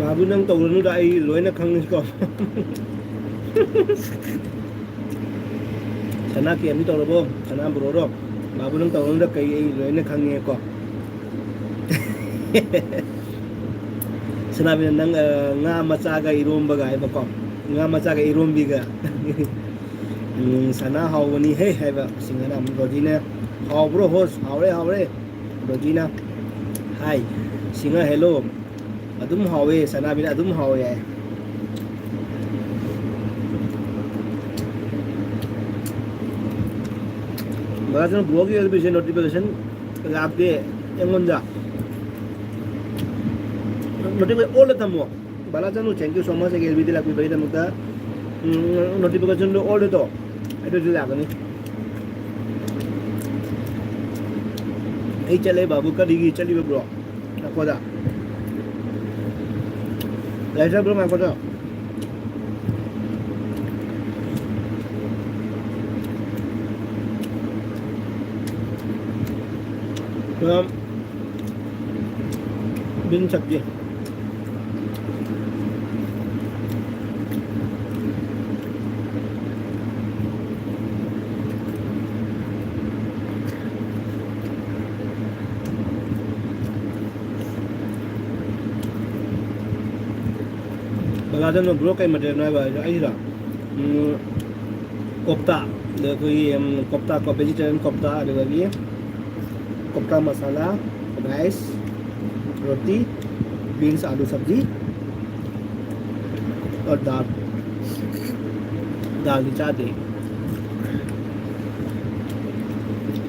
ꯕꯥꯕꯨ, ꯅꯪ ꯇꯧꯔꯨꯅꯨꯗ, ꯑꯩ ꯂꯣꯏꯅ ꯈꯪꯉꯤꯀꯣ꯫ ꯁꯅꯥ ꯀꯦꯝꯗꯤ ꯇꯧꯔꯕꯣ? ꯁꯅꯥ ꯕ꯭ꯔꯣꯔꯣ? ꯕꯥꯕꯨ, ꯅꯪ ꯇꯧꯔꯨꯅꯨꯗ, ꯀꯩ ꯑꯩ ꯂꯣꯏꯅ ꯈꯪꯉꯦꯀꯣ꯫ ꯁꯅꯥꯕꯤꯅ ꯅꯪ, ꯑ, ꯉꯥ ꯃꯆꯥꯒ ꯏꯔꯣꯝꯕꯒ ꯍꯥꯏꯕꯀꯣ꯫ ꯉꯥ ꯃꯆꯥꯒ ꯏꯔꯣꯝꯕꯤꯒ꯫ ꯎꯝ, ꯁꯅꯥ ꯍꯥꯎꯕꯅꯤ ꯍꯦ ꯍꯥꯏꯕ꯫ ꯁꯤꯡꯒꯅ ꯑꯃꯨꯛ ꯔꯣꯖꯤꯅ, "ꯍꯥꯎꯕ꯭ꯔꯣ ꯍꯣꯁ?" "ꯍꯥꯎꯔꯦ, ꯍꯥꯎꯔꯦ꯫" ꯔꯣꯖꯤꯅ, "ꯍꯥꯏ, ꯁꯤꯡꯉ ꯍꯦꯜꯂꯣ꯫ ꯑꯗꯨꯝ ꯍꯥꯎꯋꯦ꯫" ꯁꯅꯥꯕꯤꯅ, "ꯑꯗꯨꯝ ꯍꯥꯎꯋꯦ" ꯍꯥꯏ꯫ ꯃꯔꯛꯇꯅ ꯕ꯭ꯂꯣꯒꯤ ꯑꯦꯜ ꯕꯤ ꯁꯤ ꯅꯣꯇꯤꯐꯤꯀꯦꯁꯟ ꯂꯥꯛꯇꯦ ꯑꯩꯉꯣꯟꯗ꯫ ꯅꯣꯇꯤꯐꯤꯀꯦꯁꯟ ꯑꯣꯜꯗ ꯊꯝꯃꯣ꯫ ꯕꯂꯥꯆꯅꯨ, thank you so much ꯑꯩꯒꯤ ꯑꯦꯜ ꯕꯤꯗ ꯂꯥꯛꯄꯤꯕꯒꯤꯗꯃꯛꯇ꯫ ꯎꯝ, ꯅꯣꯇꯤꯐꯤꯀꯦꯁꯟꯗꯣ ꯑꯣꯜꯗ ꯇꯧ꯫ ꯑꯗꯨꯗꯤ ꯂꯥꯛꯀꯅꯤ꯫ ꯑꯩ ꯆꯠꯂꯦ ꯕꯥꯕꯨ꯫ ꯀꯔꯤꯒꯤ ꯆꯠꯂꯤꯕ ꯕ꯭ꯔꯣ? ꯉꯥꯏꯈꯣꯗ꯫ ꯂꯥꯏꯖꯕ꯭ꯔꯣ? ꯉꯥꯏꯈꯣꯗ꯫ ꯕꯤꯟ ꯁꯛꯇꯤ꯫ ꯕꯂꯥꯆꯅꯨ ꯕ꯭ꯔꯣ, ꯀꯩ ꯃꯊꯦꯜꯅꯣ ꯍꯥꯏꯕ? ꯑꯩꯁꯤꯔꯣ? ꯎꯝ, ꯀꯣꯞꯇꯥ꯫ ꯑꯗ ꯑꯩꯈꯣꯏꯒꯤ, ꯎꯝ, ꯀꯣꯞꯇꯥ ꯀꯣ, vegetarian ꯀꯣꯞꯇꯥ, ꯑꯗꯨꯗꯒꯤ ꯀꯣꯞꯇꯥ ꯃꯁꯥꯂꯥ, rice, ꯔꯣꯇꯤ, beans ꯑꯥꯂꯨ ꯁꯕꯖꯤ, ꯑꯣꯔ ꯗꯥꯜ꯫ ꯗꯥꯜꯗꯤ ꯆꯥꯗꯦ꯫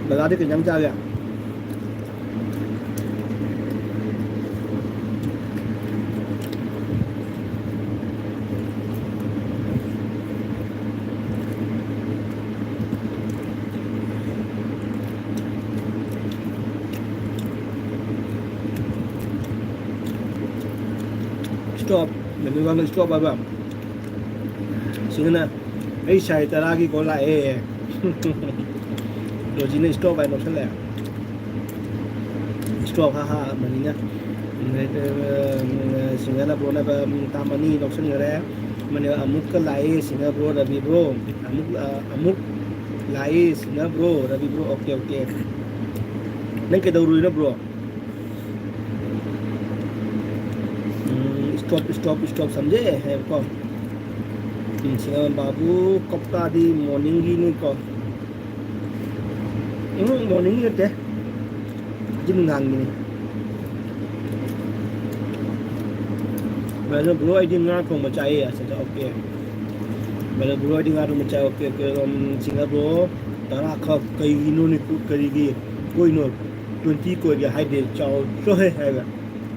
ꯕꯂꯥꯗꯤ ꯀꯩ ꯏꯟꯖꯥꯡ ꯆꯥꯒꯦ? Stop꯫ ꯃꯦꯅꯨ ꯂꯥꯡꯅ stop ꯍꯥꯏꯕ꯫ ꯁꯤꯗꯅ ꯑꯩ ꯁꯥꯏ ꯇꯔꯥꯒꯤ ꯀꯣꯜ ꯂꯥꯛꯑꯦ꯫ ꯔꯣꯖꯤꯅ stop ꯍꯥꯏ ꯅꯣꯛꯁꯜꯂꯛꯑꯦ꯫ Stop ꯍꯥ ꯍꯥ ꯃꯅꯤꯅ꯫ ꯁꯤꯡꯒꯅ ꯕ꯭ꯔꯣꯅ ꯇꯥꯃꯅꯤ ꯂꯧꯁꯤꯟꯈꯔꯦ꯫ ꯑꯃꯅ ꯑꯃꯨꯛꯀ ꯂꯥꯛꯑꯦ ꯁꯤꯡꯒ ꯕ꯭ꯔꯣ ꯔꯕꯤ ꯕ꯭ꯔꯣ꯫ ꯑꯃꯨꯛ ꯑꯃꯨꯛ ꯂꯥꯛꯑꯦ ꯁꯤꯡꯒ bro Rabi bro. Okay okay. ꯅꯪ ꯀꯩꯗꯧꯔꯨꯏꯅꯣ ꯕ꯭ꯔꯣ? ꯎꯝ, stop stop stop ꯁꯝꯖꯦ ꯍꯥꯏꯕꯀꯣ꯫ ꯎꯝ, ꯁꯤꯡꯒ ꯕꯥꯕꯨ ꯀꯞꯇꯥꯗꯤ ꯃꯣꯔꯅꯤꯡꯒꯤꯅꯤꯀꯣ꯫ ꯎꯝ, ꯃꯣꯔꯅꯤꯡꯒꯤ ꯅꯠꯇꯦ꯫ ꯍꯧꯖꯤꯛ ꯅꯨꯡꯗꯥꯡꯒꯤꯅꯤ꯫ ꯕ꯭ꯔꯗꯔ ꯕ꯭ꯔꯣ ꯑꯩꯗꯤ ꯉꯥ ꯊꯣꯡꯕ ꯆꯥꯏꯌꯦ꯫ ꯑꯁ ꯑꯁ ꯑꯣꯀꯦ꯫ ꯕ꯭ꯔꯗꯔ ꯕ꯭ꯔꯣ ꯑꯩꯗꯤ ꯉꯥ ꯊꯣꯡꯕ ꯆꯥꯏ꯫ Okay okay. ꯎꯝ, ꯁꯤꯡꯒ ꯕ꯭ꯔꯣ ꯇꯔꯥ ꯈꯛ ꯀꯩꯒꯤꯅꯣꯅꯦ? ꯀꯔꯤꯒꯤ ꯀꯣꯏꯅꯣ? ꯇ꯭ꯋꯦꯟꯇꯤ ꯀꯣꯏꯒꯦ ꯍꯥꯏꯗꯦ꯫ ꯆꯥꯎ ꯆꯣꯍꯦ ꯍꯥꯏꯕ꯫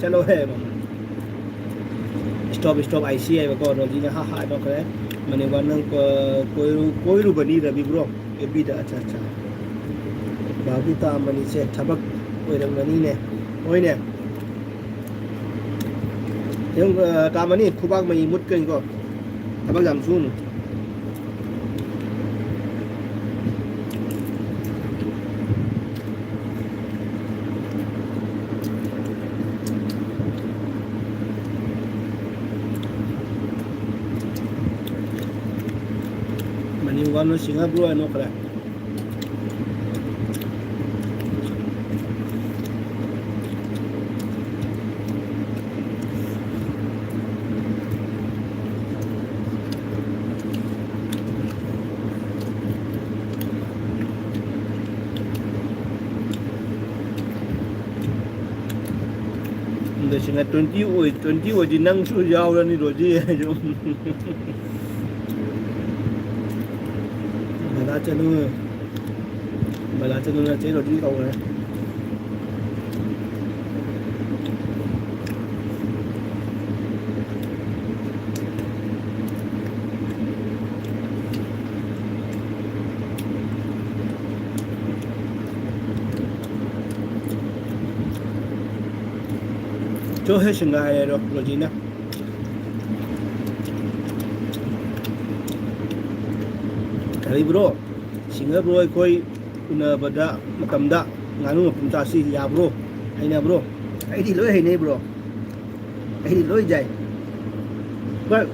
ꯆꯠꯂꯣꯍꯦ꯫ Stop stop I C ꯍꯥꯏꯕꯀꯣ꯫ ꯔꯣꯖꯤꯅ ꯍꯥ ꯍꯥ ꯇꯧꯈ꯭ꯔꯦ꯫ ꯃꯅꯤꯕꯥ ꯅꯪ ꯀꯣꯏꯔꯨ- ꯀꯣꯏꯔꯨꯕꯅꯤ ꯔꯕꯤ ꯕ꯭ꯔꯣ꯫ ꯑꯦꯐ ꯕꯤꯗ꯫ ꯑꯠꯆꯥ ꯑꯠꯆꯥ꯫ ꯕꯥꯕꯨ ꯇꯥꯝꯕꯅꯤꯁꯦ ꯊꯕꯛ ꯑꯣꯏꯔꯝꯒꯅꯤꯅꯦ꯫ ꯍꯣꯏꯅꯦ꯫ ꯌꯦꯡꯉꯨ, ꯑ, ꯇꯥꯃꯅꯤ ꯈꯨꯕꯥꯛ ꯃꯩ ꯃꯨꯠꯀꯅꯤꯀꯣ꯫ ꯊꯕꯛ ꯌꯥꯝ ꯁꯨꯅꯨ꯫ ꯃꯅꯤ ꯋꯥꯟ ꯁꯤꯡꯒ ꯕ꯭ꯔꯣ ꯍꯥꯏ ꯅꯣꯛꯈ꯭ꯔꯦ꯫ ꯑꯗ ꯁꯤꯅ ꯇ꯭ꯋꯦꯟꯇꯤ ꯑꯣꯏ, ꯇ꯭ꯋꯦꯟꯇꯤ ꯑꯣꯏꯗꯤ ꯅꯪꯁꯨ ꯌꯥꯎꯔꯅꯤ ꯔꯣꯖꯤ ꯍꯥꯏꯁꯨ꯫ ꯕꯂꯥ ꯆꯅꯨ, ꯕꯂꯥ ꯆꯅꯨ ꯅꯠꯇꯦ ꯔꯣꯖꯤ ꯀꯧꯔꯦ꯫ ꯆꯣꯍꯦ ꯁꯤꯡꯒꯥꯏꯔꯦ ꯔꯣ-, ꯔꯣꯖꯤꯅ꯫ ꯀꯔꯤ ꯕ꯭ꯔꯣ? ꯁꯤꯡꯒꯔ ꯕ꯭ꯔꯣ ꯑꯩꯈꯣꯏ ꯎꯅꯕꯗ ꯃꯇꯝꯗ ꯉꯥꯅꯨ ꯃꯄꯨꯝ ꯆꯥꯁꯤ ꯌꯥꯕ꯭ꯔꯣ? ꯍꯩꯅꯕ꯭ꯔꯣ? ꯑꯩꯗꯤ ꯂꯣꯏ ꯍꯩꯅꯩ ꯕ꯭ꯔꯣ꯫ ꯑꯩꯗꯤ ꯂꯣꯏ ꯌꯥꯏ꯫ ꯍꯣꯏ,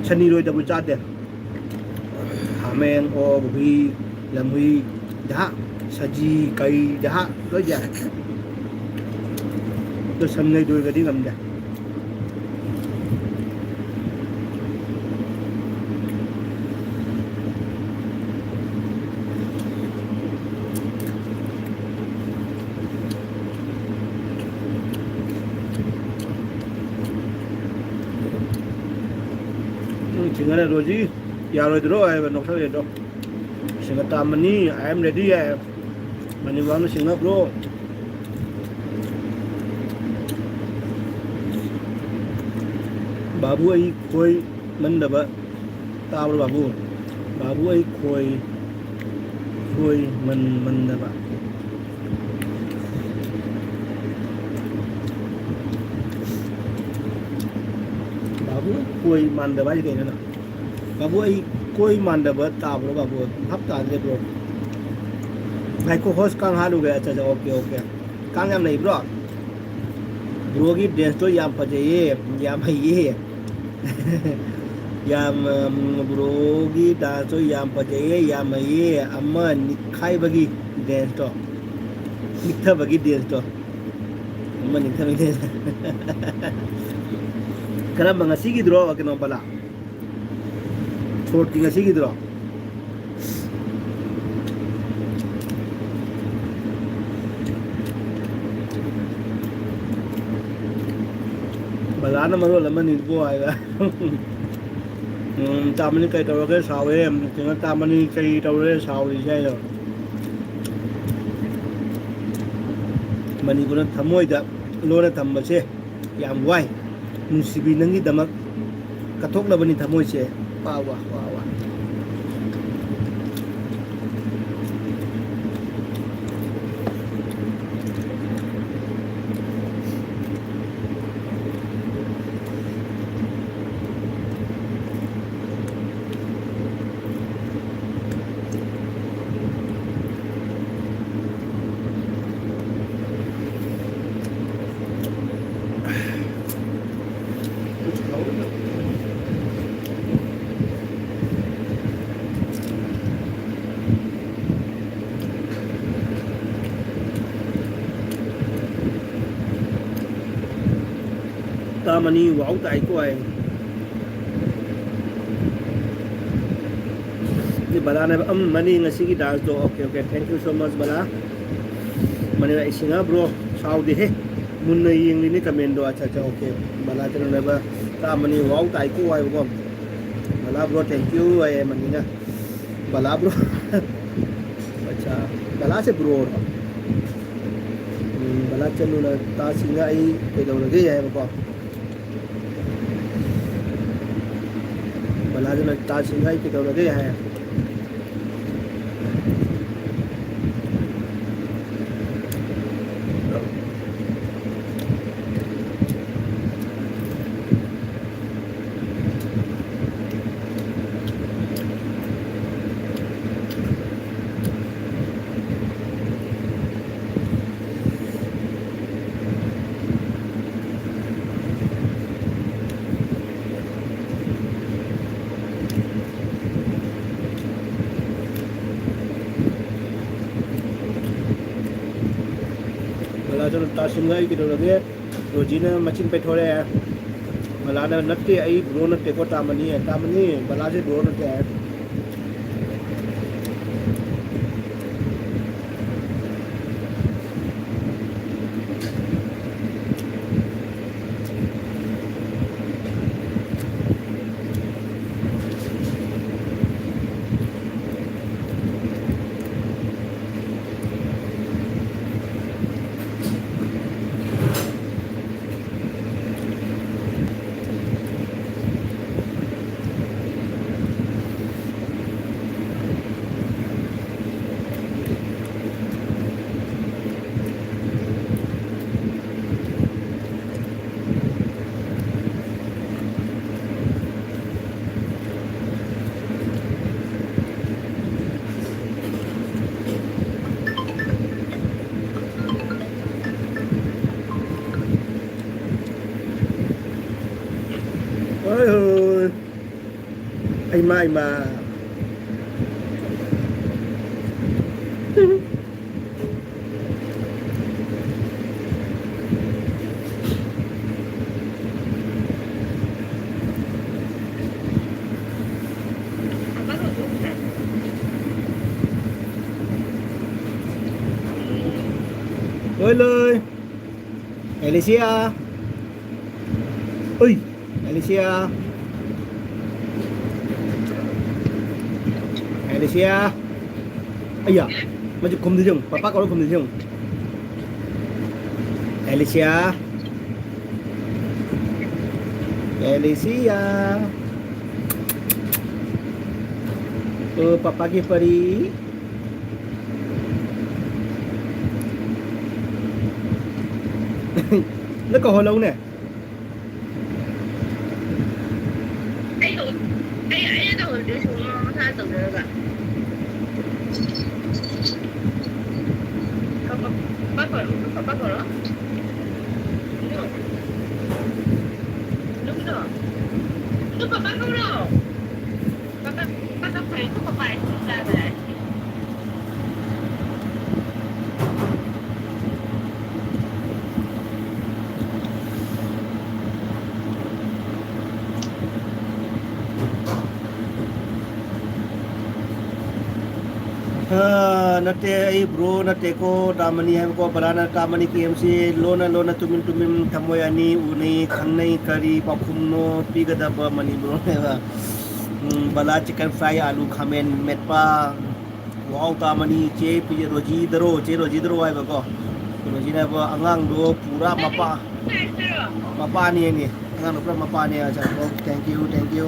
ꯁꯟ ꯏꯔꯣꯏꯗꯕꯨ ꯆꯥꯗꯦ꯫ ꯍꯥꯃꯦꯡ, ꯑꯣꯛ, ꯍꯨꯏ, ꯂꯝꯍꯨꯏ, ꯖꯍꯥ, ꯁꯖꯤ, ꯀꯩ, ꯖꯍꯥ, ꯂꯣꯏ ꯌꯥꯏ꯫ ꯑꯗꯣ ꯁꯟ ꯂꯩꯗꯣꯏꯒꯗꯤ ꯉꯝꯗꯦ꯫ ꯎꯝ, ꯁꯤꯡꯒꯔ ꯔꯣꯖꯤ ꯌꯥꯔꯣꯏꯗ꯭ꯔꯣ ꯍꯥꯏꯕ ꯅꯣꯛꯁꯜꯂꯦꯗꯣ꯫ ꯁꯤꯡꯒ ꯇꯥꯝꯃꯅꯤ, I am ready ꯍꯥꯏ꯫ ꯃꯅꯤꯕꯥꯕꯨꯅ ꯁꯤꯡꯅꯕ꯭ꯔꯣ? ꯕꯥꯕꯨ ꯑꯩ ꯈꯣꯏ ꯃꯟꯗꯕ ꯇꯥꯕ꯭ꯔꯣ ꯕꯥꯕꯨ? ꯕꯥꯕꯨ ꯑꯩ ꯈꯣꯏ, ꯈꯣꯏ ꯃꯟ, ꯃꯟꯗꯕ꯫ ꯕꯥꯕꯨ ꯈꯣꯏ ꯃꯥꯟꯗꯕ ꯍꯥꯏꯁꯦ ꯀꯩꯅꯣ? ꯕꯥꯕꯨ ꯑꯩ ꯈꯣꯏ ꯃꯥꯟꯗꯕ ꯇꯥꯕ꯭ꯔꯣ ꯕꯥꯕꯨ? ꯚꯥꯞ ꯇꯥꯗ꯭ꯔꯦ ꯕ꯭ꯔꯣ꯫ ꯉꯥꯏꯈꯣ, ꯍꯣꯁ ꯀꯥꯡ ꯍꯥꯠꯂꯨꯒꯦ꯫ ꯑꯠꯆꯥ, ꯑꯠꯆꯥ, ꯑꯣꯀꯦ, ꯑꯣꯀꯦ꯫ ꯀꯥꯡ ꯌꯥꯝ ꯂꯩꯕ꯭ꯔꯣ? ꯕ꯭ꯔꯣꯒꯤ ꯗꯦꯟꯁꯇꯣ ꯌꯥꯝ ꯐꯖꯩꯌꯦ, ꯌꯥꯝ ꯍꯩꯌꯦ꯫ ꯌꯥꯝ, ꯎꯝ, ꯕ꯭ꯔꯣꯒꯤ ꯗꯥꯟꯁꯇꯣ ꯌꯥꯝ ꯐꯖꯩꯌꯦ, ꯌꯥꯝ ꯍꯩꯌꯦ꯫ ꯑꯃ ꯅꯤꯛꯈꯥꯏꯕꯒꯤ ꯗꯦꯟꯁꯇꯣ, ꯅꯤꯛꯊꯕꯒꯤ ꯗꯦꯟꯁꯇꯣ, ꯑꯃ ꯅꯤꯛꯊꯕꯒꯤ ꯗꯦꯟꯁ꯫ ꯀꯔꯝꯕ, ꯉꯁꯤꯒꯤꯗꯨꯔꯣ, ꯀꯩꯅꯣ, ꯕꯂꯥ? ꯁꯣꯔꯠꯀꯤ ꯉꯁꯤꯒꯤꯗꯨꯔꯣ? ꯕꯂꯥꯅ ꯃꯔꯣꯜ ꯑꯃꯅꯤꯀꯣ ꯍꯥꯏꯕ꯫ ꯎꯝ, ꯇꯥꯃꯅꯤ ꯀꯩ ꯇꯧꯔꯒꯦ ꯁꯥꯎꯔꯦ? ꯀꯩꯅꯣ, ꯇꯥꯃꯅꯤ ꯀꯩ ꯇꯧꯔꯦ ꯁꯥꯎꯔꯤꯁꯦ ꯍꯥꯏꯔꯣ? ꯃꯅꯤꯄꯨꯔꯅ ꯊꯃꯣꯏꯗ ꯂꯣꯟꯅ ꯊꯝꯕꯁꯦ ꯌꯥꯝ ꯋꯥꯏ꯫ ꯅꯨꯡꯁꯤꯕꯤ, ꯅꯪꯒꯤꯗꯃꯛ ꯀꯠꯊꯣꯛꯂꯕꯅꯤ ꯊꯃꯣꯏꯁꯦ꯫ ꯋꯥ, ꯋꯥ, ꯋꯥ, ꯋꯥ꯫ ꯇꯥꯃꯅꯤ, wow ꯇꯥꯏꯀꯣ ꯍꯥꯏ꯫ ꯑꯗꯨ ꯕꯂꯥꯅꯦꯕ, "ꯎꯝ, ꯃꯅꯤ ꯉꯁꯤꯒꯤ dance ꯇꯣ, okay, okay, thank you so much Bala. Mani ꯑꯩ ꯁꯤꯡꯉ bro, ꯁꯥꯎꯗꯦꯍꯦ꯫ ꯃꯨꯟꯅ ꯌꯦꯡꯂꯤꯅꯦ comment ꯗꯣ, ꯑꯠꯆꯥ, ꯑꯠꯆꯥ, okay꯫ ꯕꯂꯥ ꯀꯩꯅꯣꯅꯦꯕ, ꯇꯥꯃꯅꯤ, wow ꯇꯥꯏꯀꯣ ꯍꯥꯏꯕꯀꯣ꯫ ꯕꯂꯥ bro, thank you ꯍꯥꯏꯌꯦ ꯃꯅꯤꯅ꯫ ꯕꯂꯥ bro꯫ ꯑꯠꯆꯥ, ꯕꯂꯥꯁꯦ bro ꯔꯣ? ꯎꯝ, ꯕꯂꯥ ꯆꯅꯨꯅ ꯇꯥ ꯁꯤꯡꯉ ꯑꯩ ꯀꯩꯗꯧꯔꯒꯦ ꯍꯥꯏꯕꯀꯣ꯫ ꯕꯂꯥꯗꯨꯅ ꯇꯥ ꯁꯤꯡꯉ ꯑꯩ ꯀꯩꯗꯧꯔꯒꯦ ꯍꯥꯏ꯫ ꯕꯂꯥꯗꯨꯅ ꯇꯥꯁꯤꯟꯅ ꯑꯩ ꯀꯩꯗꯧꯔꯒꯦ? ꯔꯣꯖꯤꯅ ꯃꯆꯤꯟ ꯄꯩꯊꯣꯔꯛꯑꯦ꯫ ꯕꯂꯥꯅ, "ꯅꯠꯇꯦ, ꯑꯩ bro ꯅꯠꯇꯦꯀꯣ, ꯇꯥꯃꯅꯤ, ꯇꯥꯃꯅꯤ, ꯕꯂꯥꯁꯦ bro ꯅꯠꯇꯦ" ꯍꯥꯏ꯫ ꯍꯣꯏ, ꯍꯣꯏ꯫ ꯑꯩꯃ, ꯑꯩꯃ꯫ ꯂꯣꯏ ꯂꯣꯏ꯫ ꯑꯦꯂꯤꯁꯤꯌꯥ꯫ ꯎꯏ꯫ ꯑꯦꯂꯤꯁꯤꯌꯥ꯫ ꯑꯦꯂꯤꯁꯤꯌꯥ꯫ ꯑꯩꯌꯥ꯫ ꯃꯁꯤ ꯈꯨꯝꯗꯤ ꯌꯦꯡꯉꯨ꯫ ꯄꯄꯥ ꯀꯧꯔ ꯈꯨꯝꯗꯤ ꯌꯦꯡꯉꯨ꯫ ꯑꯦꯂꯤꯁꯤꯌꯥ꯫ ꯑꯦꯂꯤꯁꯤꯌꯥ꯫ ꯑꯣ, ꯄꯄꯥꯒꯤ ꯄꯔꯤ꯫ ꯅꯪ ꯀꯧꯍꯜꯂꯧꯅꯦ꯫ ꯑꯩ ꯇꯧ-, ꯑꯩ, ꯑꯩꯅ ꯇꯧꯍꯟꯗꯣꯏ ꯁꯨꯝ ꯃꯥ ꯃꯁꯥꯅ ꯇꯧꯖꯔꯒ꯫ ꯄꯥꯄꯥ ꯀꯧꯔꯣ, ꯄꯥꯄꯥ ꯀꯧꯔꯣ꯫ ꯏꯅꯨ꯫ ꯏꯅꯨ, ꯏꯅꯨ꯫ ꯏꯅꯨ, ꯄꯥꯄꯥ ꯀꯧꯔꯣ꯫ ꯄꯥꯄꯥ, ꯄꯥꯄꯥ ꯀꯧꯔꯣ, ꯄꯥꯄꯥ ꯏꯁꯤꯡ ꯆꯥꯗ꯭ꯔꯦ꯫ ꯑ, ꯅꯠꯇꯦ, ꯑꯩ ꯕ꯭ꯔꯣ ꯅꯠꯇꯦꯀꯣ, ꯇꯥꯃꯅꯤ ꯍꯥꯏꯕꯀꯣ, ꯕꯂꯥꯅ ꯇꯥꯃꯅꯤ ꯀꯦ ꯑꯦꯝ ꯁꯤ, ꯂꯣꯟꯅ ꯂꯣꯟꯅ ꯇꯨꯃꯤꯟ ꯇꯨꯃꯤꯟ ꯊꯃꯣꯏ ꯑꯅꯤ ꯎꯅꯩ, ꯈꯪꯅꯩ, ꯀꯔꯤ ꯄꯥꯎꯈꯨꯝꯅꯣ ꯄꯤꯒꯗꯕ ꯃꯅꯤꯄꯨꯔꯅꯦꯕ꯫ ꯎꯝ, ꯕꯂꯥ ꯆꯤꯀꯟ ꯐ꯭ꯔꯥꯏ, ꯑꯥꯂꯨ ꯈꯥꯃꯦꯟ ꯃꯦꯠꯄ, ꯋꯥꯎ ꯇꯥꯃꯅꯤ, ꯆꯦ ꯄꯤ-, ꯔꯣꯖꯤꯗꯔꯣ, ꯆꯦ ꯔꯣꯖꯤꯗꯔꯣ ꯍꯥꯏꯕꯀꯣ, ꯔꯣꯖꯤꯅ ꯍꯥꯏꯕ ꯑꯉꯥꯡꯗꯣ ꯄꯨꯔꯥ ꯃꯄꯥ, ꯃꯄꯥꯅꯤ ꯍꯥꯏꯅꯤ꯫ ꯑꯉꯥꯡꯗꯣ ꯄꯨꯔꯥ ꯃꯄꯥꯅꯦ ꯍꯥꯏꯁꯦ꯫ ꯑꯣ, thank you, thank you꯫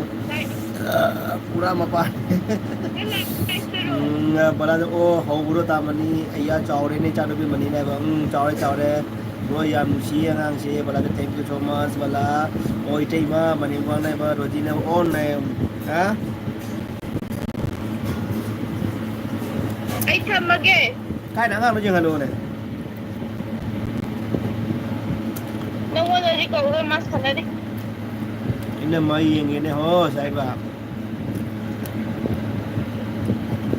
ꯑ, ꯄꯨꯔꯥ ꯃꯄꯥꯅꯦ꯫ ꯎꯝ, ꯕꯂꯥꯗ, ꯑꯣ, ꯍꯧꯕ꯭ꯔꯣ ꯇꯥꯃꯅꯤ? ꯑꯩꯌꯥ, ꯆꯥꯎꯔꯦꯅꯦ, ꯏꯆꯥꯅꯨꯄꯤ ꯃꯅꯤꯅꯦ ꯍꯥꯏꯕ꯫ ꯎꯝ, ꯆꯥꯎꯔꯦ, ꯆꯥꯎꯔꯦ꯫ ꯍꯣꯏ, ꯌꯥꯝ ꯅꯨꯡꯁꯤꯌꯦ ꯑꯉꯥꯡꯁꯦ꯫ ꯕꯂꯥꯗ, thank you so much, ꯕꯂꯥ꯫ ꯑꯣ, ꯏꯇꯩꯃ, ꯃꯅꯤꯡ ꯋꯥꯡꯅ ꯍꯥꯏꯕ, ꯔꯣꯖꯤꯅ ꯑꯣꯟ ꯍꯥꯏ꯫ ꯍꯥ? ꯑꯩ ꯊꯝꯃꯒꯦ꯫ ꯀꯥꯏꯗ ꯑꯉꯥꯡꯅꯣ ꯌꯦꯡꯍꯜꯂꯣꯅꯦ꯫ ꯅꯪꯉꯣꯟꯗꯗꯤ ꯀꯧꯔꯣꯏ, ꯃꯥ ꯁꯥꯟꯅꯔꯤ꯫ ꯏꯅꯝꯃ ꯌꯦꯡꯒꯦꯅꯦ ꯍꯣ, ꯁꯥꯏꯕ꯫